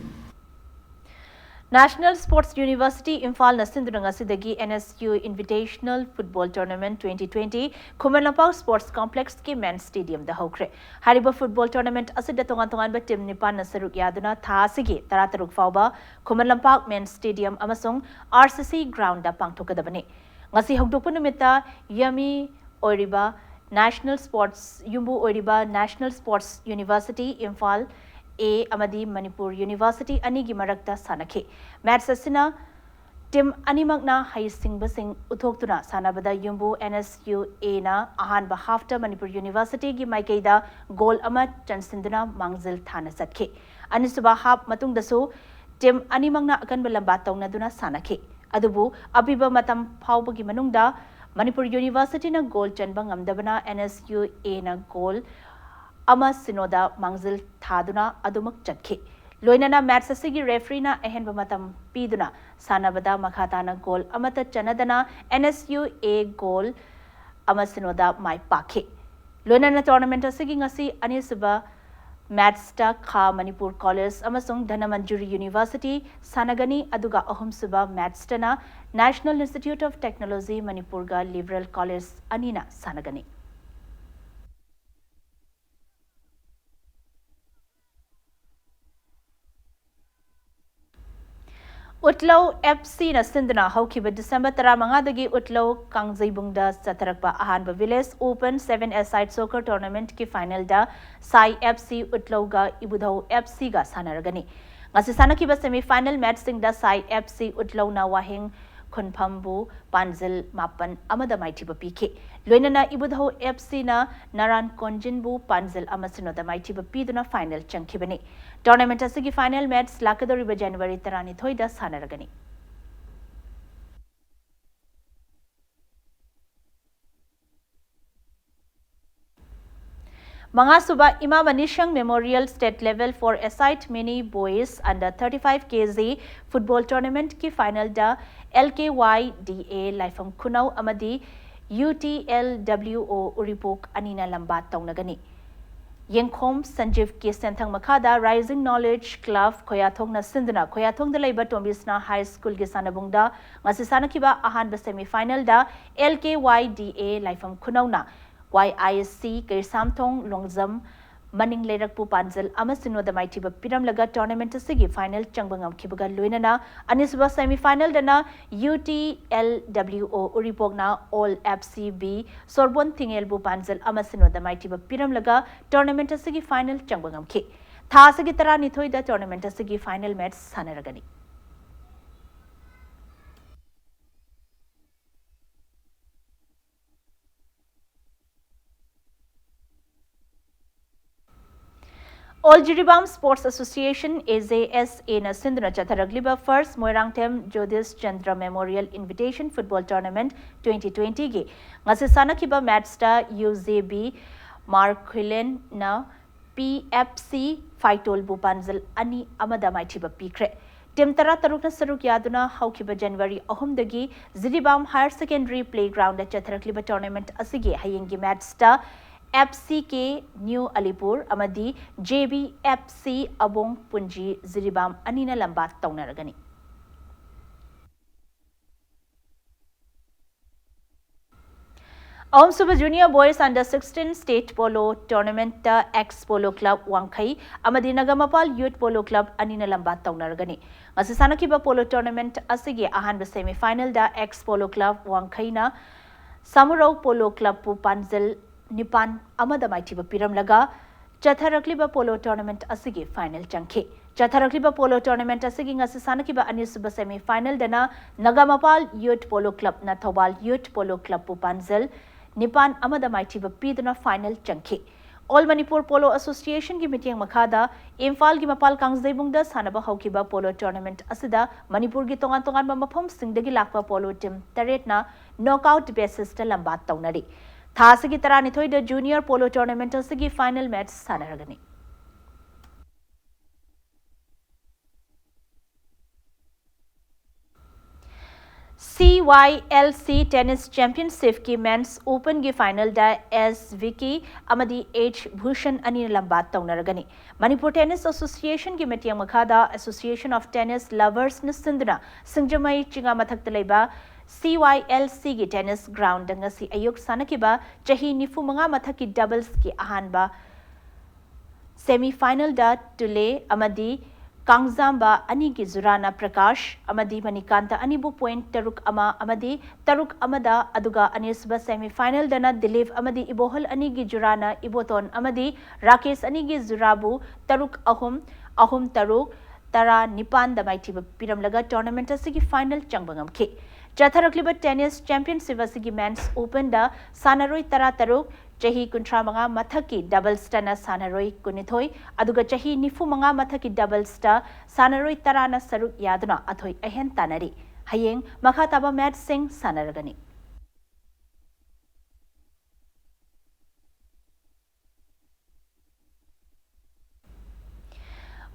National Sports University ꯏꯝꯐꯥꯜꯅ ꯁꯤꯟꯗꯨꯅ ꯉꯁꯤꯗꯒꯤ N S U Invitational Football Tournament twenty twenty Khuman Lampak sports ꯀꯣꯝꯄ꯭ꯂꯦꯛꯁꯀꯤ ꯃꯦꯟ ꯁ꯭ꯇꯦꯗꯤꯌꯝꯗ ꯍꯧꯈ꯭ꯔꯦ꯫ ꯍꯥꯏꯔꯤꯕ ꯐꯨꯠꯕꯣꯜ ꯇꯣꯔꯅꯥꯃꯦꯟꯠ ꯑꯁꯤꯗ ꯇꯣꯉꯥꯟ ꯇꯣꯉꯥꯟꯕ ꯇꯤꯝ ꯅꯤꯄꯥꯟꯅ ꯁꯔꯨꯛ ꯌꯥꯗꯨꯅ ꯊꯥ ꯑꯁꯤꯒꯤ ꯇꯔꯥꯇꯔꯨꯛ ꯐꯥꯎꯕ ꯈꯨꯃꯟ ꯂꯝꯄꯥꯛ ꯃꯦꯟ ꯁ꯭ꯇꯦꯗꯤꯌꯝ ꯑꯃꯁꯨꯡ R C C ꯒ꯭ꯔꯥꯎꯟꯗ ꯄꯥꯡꯊꯣꯛꯀꯗꯕꯅꯤ꯫ ꯉꯁꯤ ꯍꯧꯗꯣꯛꯄ ꯅꯨꯃꯤꯠꯇ ꯌꯃꯤ ꯑꯣꯏꯔꯤꯕ National Sports ꯌꯨꯝꯕꯨ ꯑꯣꯏꯔꯤꯕ National Sports University Imphal A ꯑꯃꯗꯤ ꯃꯅꯤꯄꯨꯔ University ꯑꯅꯤꯒꯤ ꯃꯔꯛꯇ ꯁꯥꯟꯅꯈꯤ꯫ ꯃꯦꯠꯆ ꯑꯁꯤꯅ ꯇꯤꯝ ꯑꯅꯤꯃꯛꯅ ꯍꯩꯁꯤꯡꯕꯁꯤꯡ ꯎꯠꯊꯣꯛꯇꯨꯅ ꯁꯥꯟꯅꯕꯗ ꯌꯨꯝꯕꯨ N S U Aꯅ ꯑꯍꯥꯟꯕ ꯍꯥꯐꯇ ꯃꯅꯤꯄꯨꯔ Universityꯒꯤ ꯃꯥꯏꯀꯩꯗ ꯒꯣꯜ ꯑꯃ ꯆꯟꯁꯤꯟꯗꯨꯅ ꯃꯥꯡꯖꯤꯜ ꯊꯥꯅ ꯆꯠꯈꯤ꯫ ꯑꯅꯤꯁꯨꯕ ꯍꯥꯐ ꯃꯇꯨꯡꯗꯁꯨ ꯇꯤꯝ ꯑꯅꯤꯃꯛꯅ ꯑꯀꯟꯕ ꯂꯝꯕꯥ ꯇꯧꯅꯗꯨꯅ ꯁꯥꯟꯅꯈꯤ꯫ ꯑꯗꯨꯕꯨ ꯑꯄꯤꯕ ꯃꯇꯝ ꯐꯥꯎꯕꯒꯤ ꯃꯅꯨꯡꯗ ꯃꯅꯤꯄꯨꯔ ꯌꯨꯅꯤꯚꯔꯁꯤꯇꯤꯅ ꯒꯣꯜ ꯆꯟꯕ ꯉꯝꯗꯕꯅ ꯑꯦꯟ ꯑꯦꯁ ꯌꯨ ꯑꯦꯅ ꯒꯣꯜ ꯑꯃ ꯁꯤꯅꯣꯗ ꯃꯥꯡꯖꯤꯜ ꯊꯥꯗꯨꯅ ꯑꯗꯨꯃꯛ ꯆꯠꯈꯤ꯫ ꯂꯣꯏꯅꯅ ꯃꯦꯠꯆ ꯑꯁꯤꯒꯤ ꯔꯦꯐ꯭ꯔꯤꯅ ꯑꯍꯦꯟꯕ ꯃꯇꯝ ꯄꯤꯗꯨꯅ ꯁꯥꯟꯅꯕꯗ ꯃꯈꯥ ꯇꯥꯅ ꯒꯣꯜ ꯑꯃꯠꯇ ꯆꯟꯅꯗꯅ N S U A goal ꯑꯃ ꯁꯤꯅꯣꯗ ꯃꯥꯏ ꯄꯥꯛꯈꯤ꯫ ꯂꯣꯏꯅꯅ ꯇꯣꯔꯅꯥꯃꯦꯟꯠ ꯑꯁꯤꯒꯤ ꯉꯁꯤ ꯑꯅꯤꯁꯨꯕ ꯃꯦꯠꯆꯇ ꯈꯥ ꯃꯅꯤꯄꯨꯔ ꯀꯣꯂꯦꯖ ꯑꯃꯁꯨꯡ ꯙꯅꯃꯟꯖꯨꯔꯤ ꯌꯨꯅꯤꯚꯔꯁꯤꯇꯤ ꯁꯥꯟꯅꯒꯅꯤ, ꯑꯗꯨꯒ ꯑꯍꯨꯝꯁꯨꯕ ꯃꯦꯠꯆꯇꯅ National Institute of Technology ꯃꯅꯤꯄꯨꯔꯒ ꯂꯤꯕꯔꯦꯜ ꯀꯣꯂꯦꯖ ꯑꯅꯤꯅ ꯁꯥꯟꯅꯒꯅꯤ꯫ ꯎꯠꯂꯧ ꯑꯦꯐ ꯁꯤꯅ ꯁꯤꯟꯗꯨꯅ ꯍꯧꯈꯤꯕ ꯗꯤꯁꯦꯝꯕꯔ ꯇꯔꯥꯃꯉꯥꯗꯒꯤ ꯎꯠꯂꯧ ꯀꯥꯡꯖꯩꯕꯨꯡꯗ ꯆꯠꯊꯔꯛꯄ ꯑꯍꯥꯟꯕ ꯚꯤꯂꯦꯖ ꯑꯣꯄꯟ ꯁꯚꯦꯟ ꯑꯦ ꯁꯥꯏꯠ ꯁꯣꯀꯔ ꯇꯣꯔꯅꯥꯃꯦꯟꯠꯀꯤ ꯐꯥꯏꯅꯦꯜꯗ ꯁꯥꯏ ꯑꯦꯐ ꯁꯤ ꯎꯠꯂꯧꯒ ꯏꯕꯨꯙꯧ ꯑꯦꯐ ꯁꯤꯒ ꯁꯥꯟꯅꯔꯒꯅꯤ꯫ ꯉꯁꯤ ꯁꯥꯟꯅꯈꯤꯕ ꯁꯦꯃꯤ ꯐꯥꯏꯅꯦꯜ ꯃꯦꯠꯆꯁꯤꯡꯗ ꯁꯥꯏ ꯑꯦꯐ ꯁꯤ ꯎꯠꯂꯧꯅ ꯋꯥꯍꯦꯡ ꯈꯨꯟꯐꯝꯕꯨ ꯄꯥꯟꯖꯤꯜ ꯃꯥꯄꯟ ꯑꯃꯗ ꯃꯥꯏꯊꯤꯕ ꯄꯤꯈꯤ꯫ ꯂꯣꯏꯅꯅ ꯏꯕꯨꯙꯧ ꯑꯦꯐ ꯁꯤꯅ ꯅꯔꯥꯟ ꯀꯣꯟꯖꯤꯟꯕꯨ ꯄꯥꯟꯖꯤꯜ ꯑꯃ ꯁꯤꯅꯣꯗ ꯃꯥꯏꯊꯤꯕ ꯄꯤꯗꯨꯅ ꯐꯥꯏꯅꯦꯜ ꯆꯪꯈꯤꯕꯅꯤ꯫ ꯇꯣꯔꯅꯥꯃꯦꯟꯠ ꯑꯁꯤꯒꯤ ꯐꯥꯏꯅꯦꯜ ꯃꯦꯠꯆ ꯂꯥꯛꯀꯗꯧꯔꯤꯕ ꯖꯅꯋꯥꯔꯤ ꯇꯔꯥꯅꯤꯊꯣꯏꯗ ꯁꯥꯟꯅꯔꯒꯅꯤ꯫ ꯃꯉꯥꯁꯨꯕ ꯏꯃꯥ ꯃꯅꯤꯁꯪ Memorial State Level for Aside Mini Boys Under Thirty Five K G Football Tournamentꯀꯤ ꯐꯥꯏꯅꯦꯜꯗ ꯑꯦꯜ ꯀꯦ ꯋꯥꯏ ꯗꯤ ꯑꯦ ꯂꯥꯏꯐꯝ ꯈꯨꯅꯧ ꯑꯃꯗꯤ ꯌꯨ ꯇꯤ ꯑꯦꯜ ꯗꯕ꯭ꯂꯤꯎ ꯑꯣ ꯎꯔꯤꯄꯣꯛ ꯑꯅꯤꯅ ꯂꯝꯕꯥ ꯇꯧꯅꯒꯅꯤ꯫ ꯌꯦꯡꯈꯣꯝ ꯁꯟꯖꯤꯞꯀꯤ ꯁꯦꯟꯊꯪ ꯃꯈꯥꯗ Rising Knowledge Club ꯈꯣꯌꯥꯊꯣꯡꯅ ꯁꯤꯟꯗꯨꯅ ꯈꯣꯌꯥꯊꯣꯡꯗ ꯂꯩꯕ ꯇꯣꯝꯕꯤꯁꯅꯥ ꯍꯥꯏ ꯁ꯭ꯀꯨꯜꯒꯤ ꯁꯥꯟꯅꯕꯨꯡꯗ ꯉꯁꯤ ꯁꯥꯟꯅꯈꯤꯕ ꯑꯍꯥꯟꯕ ꯁꯦꯃꯤ ꯐꯥꯏꯅꯦꯜꯗ ꯑꯦꯜ ꯀꯦ ꯋꯥꯏ ꯗꯤ ꯑꯦ ꯂꯥꯏꯐꯝ ꯈꯨꯅꯧꯅ ꯋꯥꯏ ꯑꯥꯏ ꯑꯦꯁ ꯁꯤ ꯀꯩꯁꯥꯝꯊꯣꯡ ꯂꯣꯡꯖꯝ ꯃꯅꯤꯡ ꯂꯩꯔꯛꯄꯨ ꯄꯥꯟꯖꯜ ꯑꯃ ꯁꯤꯅꯣꯗ ꯃꯥꯏꯊꯤꯕ ꯄꯤꯔꯝꯂꯒ ꯇꯣꯔꯅꯥꯃꯦꯟꯠ ꯑꯁꯤꯒꯤ ꯐꯥꯏꯅꯦꯜ ꯆꯪꯕ ꯉꯝꯈꯤꯕꯒ ꯂꯣꯏꯅꯅ ꯑꯅꯤꯁꯨꯕ ꯁꯦꯃꯤ ꯐꯥꯏꯅꯦꯜꯗꯅ U T L W O ꯎꯔꯤꯄꯣꯛꯅ ꯑꯣꯜ ꯑꯦꯐ ꯁꯤ ꯕꯤ ꯁꯣꯔꯕꯣꯟ ꯊꯤꯡꯉꯦꯜꯕꯨ ꯄꯥꯟꯖꯜ ꯑꯃ ꯁꯤꯅꯣꯗ ꯃꯥꯏꯊꯤꯕ ꯄꯤꯔꯝꯂꯒ ꯇꯣꯔꯅꯥꯃꯦꯟꯠ ꯑꯁꯤꯒꯤ ꯐꯥꯏꯅꯦꯜ ꯆꯪꯕ ꯉꯝꯈꯤ꯫ ꯊꯥ ꯑꯁꯤꯒꯤ ꯇꯔꯥꯅꯤꯊꯣꯏꯗ ꯇꯣꯔꯅꯥꯃꯦꯟꯠ ꯑꯁꯤꯒꯤ ꯐꯥꯏꯅꯦꯜ ꯃꯦꯠꯆ ꯁꯥꯟꯅꯔꯒꯅꯤ꯫ All Jiribam Sports Association, A J S A ꯅ ꯁꯤꯟꯗꯨꯅ ꯆꯠꯊꯔꯛꯂꯤꯕ First Moirangthem Jyotish Chandra Memorial Invitation Football Tournament twenty twenty ꯒꯤ ꯉꯁꯤ ꯁꯥꯟꯅꯈꯤꯕ match ꯇ U J B Marquillen ꯅ P F C ꯐꯥꯏꯇꯣꯜꯕꯨ ꯄꯥꯟꯖꯜ ꯑꯅꯤ ꯑꯃꯗ ꯃꯥꯏꯊꯤꯕ ꯄꯤꯈ꯭ꯔꯦ꯫ Team ꯇꯔꯥ ꯇꯔꯨꯛꯅ ꯁꯔꯨꯛ ꯌꯥꯗꯨꯅ ꯍꯧꯈꯤꯕ January ꯑꯍꯨꯝꯗꯒꯤ ꯖꯤꯔꯤꯕꯥꯝ Higher Secondary Playground ꯗ ꯆꯠꯊꯔꯛꯂꯤꯕ tournament ꯑꯁꯤꯒꯤ ꯍꯌꯦꯡꯒꯤ match ꯇ F C K New Alipur ꯑꯃꯗꯤ J B F C Abong Punji Jiribam ꯑꯅꯤꯅ ꯂꯝꯕꯥ ꯇꯧꯅꯔꯒꯅꯤ꯫ ꯑꯍꯨꯝꯁꯨꯕ Junior Boys Under sixteen State Polo Tournament ꯇ Ex Polo Club ꯋꯥꯡꯈꯩ ꯑꯃꯗꯤ ꯅꯒꯥꯃꯄꯥꯜ Youth Polo Club ꯑꯅꯤꯅ ꯂꯝꯕꯥ ꯇꯧꯅꯔꯒꯅꯤ꯫ ꯉꯁꯤ ꯁꯥꯟꯅꯈꯤꯕ polo tournament ꯑꯁꯤꯒꯤ ꯑꯍꯥꯟꯕ semi final ꯗ Ex Polo Club ꯋꯥꯡꯈꯩꯅ ꯁꯥꯃꯨꯔꯧ Polo Club ꯄꯨ ꯄꯥꯟꯖꯜ ꯅꯤꯄꯥꯟ ꯑꯃꯗ ꯃꯥꯏꯊꯤꯕ ꯄꯤꯔꯝꯂꯒ, ꯆꯠꯊꯔꯛꯂꯤꯕ polo tournament ꯑꯁꯤꯒꯤ final ꯆꯪꯈꯤ꯫ ꯆꯠꯊꯔꯛꯂꯤꯕ polo tournament ꯑꯁꯤꯒꯤ ꯉꯁꯤ ꯁꯥꯟꯅꯈꯤꯕ ꯑꯅꯤꯁꯨꯕ semi final ꯗꯅ ꯅꯒꯥꯃꯄꯥꯜ Youth Polo Club ꯅ ꯊꯧꯕꯥꯜ Youth Polo Club ꯄꯨ ꯄꯥꯟꯖꯜ ꯅꯤꯄꯥꯟ ꯑꯃꯗ ꯃꯥꯏꯊꯤꯕ ꯄꯤꯗꯨꯅ final ꯆꯪꯈꯤ꯫ All Manipur Polo Association ꯒꯤ ꯃꯤꯠꯌꯦꯡ ꯃꯈꯥꯗ ꯏꯝꯐꯥꯜꯒꯤ ꯃꯄꯥꯜ ꯀꯥꯡꯖꯩꯕꯨꯡꯗ ꯁꯥꯟꯅꯕ ꯍꯧꯈꯤꯕ polo tournament ꯑꯁꯤꯗ ꯃꯅꯤꯄꯨꯔꯒꯤ ꯇꯣꯉꯥꯟ ꯇꯣꯉꯥꯟꯕ ꯃꯐꯝꯁꯤꯡꯗꯒꯤ ꯂꯥꯛꯄ polo team ꯇꯔꯦꯠꯅ knockout basis ꯇ ꯂꯝꯕꯥ ꯇꯧꯅꯔꯤ꯫ ꯊꯥ ꯑꯁꯤꯒꯤ ꯇꯔꯥꯅꯤꯊꯣꯏꯗ Junior Polo Tournament ꯑꯁꯤꯒꯤ final match ꯁꯥꯟꯅꯔꯒꯅꯤ꯫ C Y L C Tennis Championship ꯀꯤ Men's Open ꯒꯤ final ꯗ S Vicky ꯑꯃꯗꯤ H Bhushan ꯑꯅꯤꯅ ꯂꯝꯕꯥ ꯇꯧꯅꯔꯒꯅꯤ꯫ Manipur Tennis Association ꯒꯤ ꯃꯤꯠꯌꯦꯡ ꯃꯈꯥꯗ Association of Tennis Lovers ꯅ ꯁꯤꯟꯗꯨꯅ ꯁꯤꯡꯖꯃꯩ ꯆꯤꯉꯥ ꯃꯊꯛꯇ ꯂꯩꯕ C Y L C ꯒꯤ tennis ground ꯗ ꯉꯁꯤ ꯑꯌꯨꯛ ꯁꯥꯟꯅꯈꯤꯕ ꯆꯍꯤ ꯅꯤꯐꯨ ꯃꯉꯥ ꯃꯊꯛꯀꯤ doubles ꯀꯤ ꯑꯍꯥꯟꯕ semi final ꯗ ꯇꯨꯂꯦ ꯑꯃꯗꯤ ꯀꯥꯡꯖꯥꯝꯕ ꯑꯅꯤꯒꯤ ꯖꯨꯔꯥꯅ ꯄ꯭ꯔꯀꯥꯁ ꯑꯃꯗꯤ ꯃꯅꯤꯀꯥꯟꯇ ꯑꯅꯤꯕꯨ point ꯇꯔꯨꯛ ꯑꯃ ꯑꯃꯗꯤ ꯇꯔꯨꯛ ꯑꯃꯗ, ꯑꯗꯨꯒ ꯑꯅꯤꯁꯨꯕ semi final ꯗꯅ ꯗꯤꯂꯤꯞ ꯑꯃꯗꯤ ꯏꯕꯣꯍꯜ ꯑꯅꯤꯒꯤ ꯖꯨꯔꯥꯅ ꯏꯕꯣꯇꯣꯟ ꯑꯃꯗꯤ ꯔꯥꯀꯦꯁ ꯑꯅꯤꯒꯤ ꯖꯨꯔꯥꯕꯨ ꯇꯔꯨꯛ ꯑꯍꯨꯝ, ꯑꯍꯨꯝ ꯇꯔꯨꯛ, ꯇꯔꯥ ꯅꯤꯄꯥꯟꯗ ꯃꯥꯏꯊꯤꯕ ꯄꯤꯔꯝꯂꯒ tournament ꯑꯁꯤꯒꯤ final ꯆꯪꯕ ꯉꯝꯈꯤ꯫ ꯆꯠꯊꯔꯛꯂꯤꯕ tennis championship ꯑꯁꯤꯒꯤ Men's Open ꯗ ꯁꯥꯟꯅꯔꯣꯏ ꯇꯔꯥ ꯇꯔꯨꯛ, ꯆꯍꯤ ꯀꯨꯟꯊ꯭ꯔꯥ ꯃꯉꯥ ꯃꯊꯛꯀꯤ ꯗꯕꯜꯁꯇꯅ ꯁꯥꯟꯅꯔꯣꯏ ꯀꯨꯟꯅꯤꯊꯣꯏ, ꯑꯗꯨꯒ ꯆꯍꯤ ꯅꯤꯐꯨ ꯃꯉꯥ ꯃꯊꯛꯀꯤ ꯗꯕꯜꯁꯇ ꯁꯥꯟꯅꯔꯣꯏ ꯇꯔꯥꯅ ꯁꯔꯨꯛ ꯌꯥꯗꯨꯅ ꯑꯊꯣꯏ ꯑꯍꯦꯟ ꯇꯥꯟꯅꯔꯤ꯫ ꯍꯌꯦꯡ ꯃꯈꯥ ꯇꯥꯕ ꯃꯦꯠꯁꯁꯤꯡ ꯁꯥꯟꯅꯔꯒꯅꯤ꯫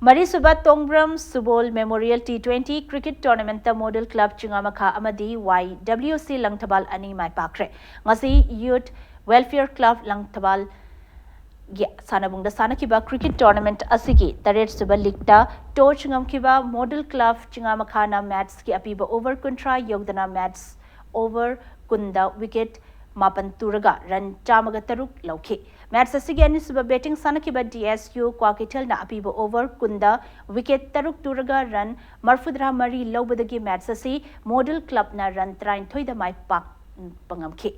ꯃꯔꯤꯁꯨꯕ Tongbram Subol memorial T twenty cricket ꯇꯣꯔꯅꯥꯃꯦꯟꯠꯇ ꯃꯣꯗꯦꯜ ꯀ꯭ꯂꯕ ꯆꯤꯉꯥꯃꯈꯥ ꯑꯃꯗꯤ ꯋꯥꯏ ꯗꯕ꯭ꯂꯤꯎ ꯁꯤ ꯂꯪꯊꯕꯥꯜ ꯑꯅꯤ ꯃꯥꯏ ꯄꯥꯛꯈ꯭ꯔꯦ꯫ ꯉꯁꯤ ꯌꯨꯠ ꯋꯦꯜꯐꯤꯌꯔ ꯀ꯭ꯂꯕ ꯂꯪꯊꯕꯥꯜꯒꯤ ꯁꯥꯟꯅꯕꯨꯡꯗ ꯁꯥꯟꯅꯈꯤꯕ ꯀ꯭ꯔꯤꯀꯦꯠ ꯇꯣꯔꯅꯥꯃꯦꯟꯠ ꯑꯁꯤꯒꯤ ꯇꯔꯦꯠꯁꯨꯕ ꯂꯤꯒꯇ ꯇꯣꯁ ꯉꯝꯈꯤꯕ ꯃꯣꯗꯦꯜ ꯀ꯭ꯂꯕ ꯆꯤꯉꯥꯃꯈꯥꯅ ꯃꯦꯠꯁꯀꯤ ꯑꯄꯤꯕ ꯑꯣꯚꯔ ꯀꯨꯟꯊ꯭ꯔꯥ ꯌꯧꯗꯅ ꯃꯦꯠꯁ ꯑꯣꯚꯔ ꯀꯨꯟꯗ ꯋꯤꯀꯦꯠ ꯃꯥꯄꯟ ꯇꯨꯔꯒ ꯔꯟ ꯆꯥꯝꯃꯒ ꯇꯔꯨꯛ ꯂꯧꯈꯤ꯫ ꯃꯦꯠꯁ ꯑꯁꯤꯒꯤ ꯑꯅꯤꯁꯨꯕ ꯕꯦꯇꯤꯡ ꯁꯥꯟꯅꯈꯤꯕ ꯗꯤ ꯑꯦꯁ ꯌꯨ ꯀ꯭ꯋꯥꯀꯩꯊꯦꯜꯅ ꯑꯄꯤꯕ ꯑꯣꯚꯔ ꯀꯨꯟꯗ ꯋꯤꯀꯦꯠ ꯇꯔꯨꯛ ꯇꯨꯔꯒ ꯔꯟ ꯃꯔꯐꯨꯇꯔꯥ ꯃꯔꯤ ꯂꯧꯕꯗꯒꯤ ꯃꯦꯠꯁ ꯑꯁꯤ ꯃꯣꯗꯦꯜ ꯀ꯭ꯂꯕꯅ ꯔꯟ ꯇꯔꯥꯅꯤꯊꯣꯏꯗ ꯃꯥꯏ ꯄꯥꯛꯄ ꯉꯝꯈꯤ꯫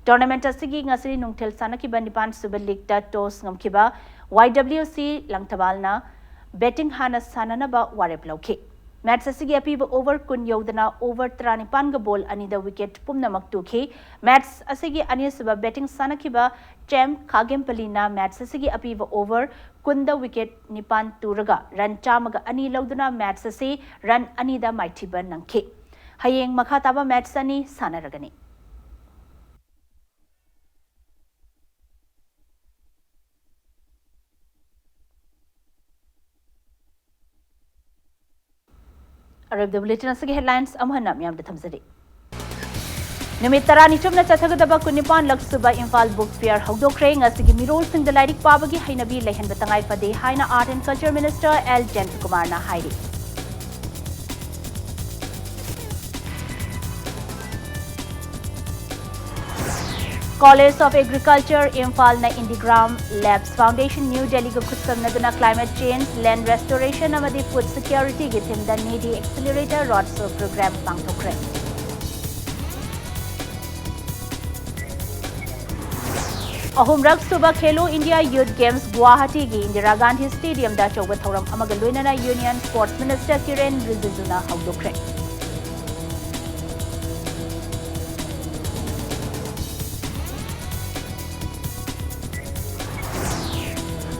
ꯇꯣꯔꯅꯥꯃꯦꯟꯠ ꯑꯁꯤꯒꯤ ꯉꯁꯤ ꯅꯨꯡꯊꯤꯜ ꯁꯥꯟꯅꯈꯤꯕ ꯅꯤꯄꯥꯟ ꯁꯨꯕ ꯂꯤꯒꯇ ꯇꯣꯁ ꯉꯝꯈꯤꯕ ꯋꯥꯏ ꯗꯕ꯭ꯂꯤꯎ ꯁꯤ ꯂꯪꯊꯕꯥꯜꯅ ꯕꯦꯇꯤꯡ ꯍꯥꯟꯅ ꯁꯥꯟꯅꯅꯕ ꯋꯥꯔꯦꯞ ꯂꯧꯈꯤ꯫ ꯃꯦꯠꯁ ꯑꯁꯤꯒꯤ ꯑꯄꯤꯕ ꯑꯣꯚꯔ ꯀꯨꯟ ꯌꯧꯗꯅ ꯑꯣꯚꯔ ꯇꯔꯥꯅꯤꯄꯥꯟꯒ ꯕꯣꯜ ꯑꯅꯤꯗ ꯋꯤꯀꯦꯠ ꯄꯨꯝꯅꯃꯛ ꯇꯨꯈꯤ꯫ ꯃꯦꯠꯁ ꯑꯁꯤꯒꯤ ꯑꯅꯤꯁꯨꯕ ꯕꯦꯇꯤꯡ ꯁꯥꯟꯅꯈꯤꯕ ꯆꯦꯝ ꯈꯥꯒꯦꯝꯄꯂꯤꯅ ꯃꯦꯠꯁ ꯑꯁꯤꯒꯤ ꯑꯄꯤꯕ ꯑꯣꯚꯔ ꯀꯨꯟꯗ ꯋꯤꯀꯦꯠ ꯅꯤꯄꯥꯟ ꯇꯨꯔꯒ ꯔꯟ ꯆꯥꯝꯃꯒ ꯑꯅꯤ ꯂꯧꯗꯨꯅ ꯃꯦꯠꯁ ꯑꯁꯤ ꯔꯟ ꯑꯅꯤꯗ ꯃꯥꯏꯊꯤꯕ ꯅꯪꯈꯤ꯫ ꯍꯌꯦꯡ ꯃꯈꯥ ꯇꯥꯕ ꯃꯦꯠꯁ ꯑꯅꯤ ꯁꯥꯟꯅꯔꯒꯅꯤ꯫ ꯑꯔꯣꯏꯕꯗ ꯕꯨꯂꯦꯇꯤꯟ ꯑꯁꯤꯒꯤ ꯍꯦꯗꯂꯥꯏꯟꯁ ꯑꯃꯨꯛ ꯍꯟꯅ ꯃꯤꯌꯥꯝꯗ ꯊꯝꯖꯔꯤ꯫ ꯅꯨꯃꯤꯠ ꯇꯔꯥꯅꯤ ꯆꯨꯞꯅ ꯆꯠꯊꯒꯗꯕ ꯀꯨꯟꯅꯤꯄꯥꯟ ꯂꯛ ꯁꯨꯕ ꯏꯝꯐꯥꯜ ꯕꯨꯛ ꯐꯤꯌꯔ ꯍꯧꯗꯣꯛꯈ꯭ꯔꯦ꯫ ꯉꯁꯤꯒꯤ ꯃꯤꯔꯣꯜꯁꯤꯡꯗ ꯂꯥꯏꯔꯤꯛ ꯄꯥꯕꯒꯤ ꯍꯩꯅꯕꯤ ꯂꯩꯍꯟꯕ ꯇꯉꯥꯏ ꯐꯗꯦ ꯍꯥꯏꯅ Art and Culture Minister L ꯖꯌꯟꯇꯀꯨꯃꯥꯔꯅ ꯍꯥꯏꯔꯤ꯫ College of Agriculture ꯏꯝꯐꯥꯜꯅ IndiGram Labs Foundation New Delhiꯒ ꯈꯨꯠꯁꯝꯅꯗꯨꯅ Climate Change, Land Restoration ꯑꯃꯗꯤ Food Securityꯒꯤ themeꯗ NEDI Accelerator Roadshow Program ꯄꯥꯡꯊꯣꯛꯈ꯭ꯔꯦ꯫ ꯑꯍꯨꯝꯔꯛ ꯁꯨꯕ ꯈꯦꯂꯣ ꯏꯟꯗꯤꯌꯥ ꯌꯨꯊ ꯒꯦꯝꯁ ꯒꯨꯋꯥꯍꯥꯇꯤꯒꯤ ꯏꯟꯗꯤꯔꯥ ꯒꯥꯟꯙꯤ ꯁ꯭ꯇꯦꯗꯤꯌꯝꯗ ꯑꯆꯧꯕ ꯊꯧꯔꯝ ꯑꯃꯒ ꯂꯣꯏꯅꯅ Union Sports Minister ꯀꯤꯔꯦꯟ ꯔꯤꯖꯤꯖꯨꯅ ꯍꯧꯗꯣꯛꯈ꯭ꯔꯦ꯫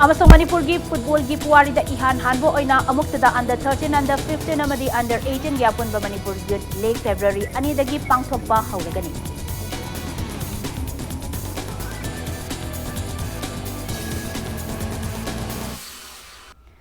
ꯑꯃꯁꯨꯡ ꯃꯅꯤꯄꯨꯔꯒꯤ ꯐꯨꯠꯕꯣꯜꯒꯤ ꯄꯨꯋꯥꯔꯤꯗ ꯏꯍꯥꯟ ꯍꯥꯟꯕ ꯑꯣꯏꯅ ꯑꯃꯨꯛꯇꯗ under thirteen, under fifteen ꯑꯃꯗꯤ under eighteen ꯒꯤ ꯑꯄꯨꯟꯕ ꯃꯅꯤꯄꯨꯔ ꯌꯨꯠ ꯂꯤꯒ ꯐꯦꯕ꯭ꯔꯨꯋꯥꯔꯤ ꯑꯅꯤꯗꯒꯤ ꯄꯥꯡꯊꯣꯛꯄ ꯍꯧꯔꯒꯅꯤ꯫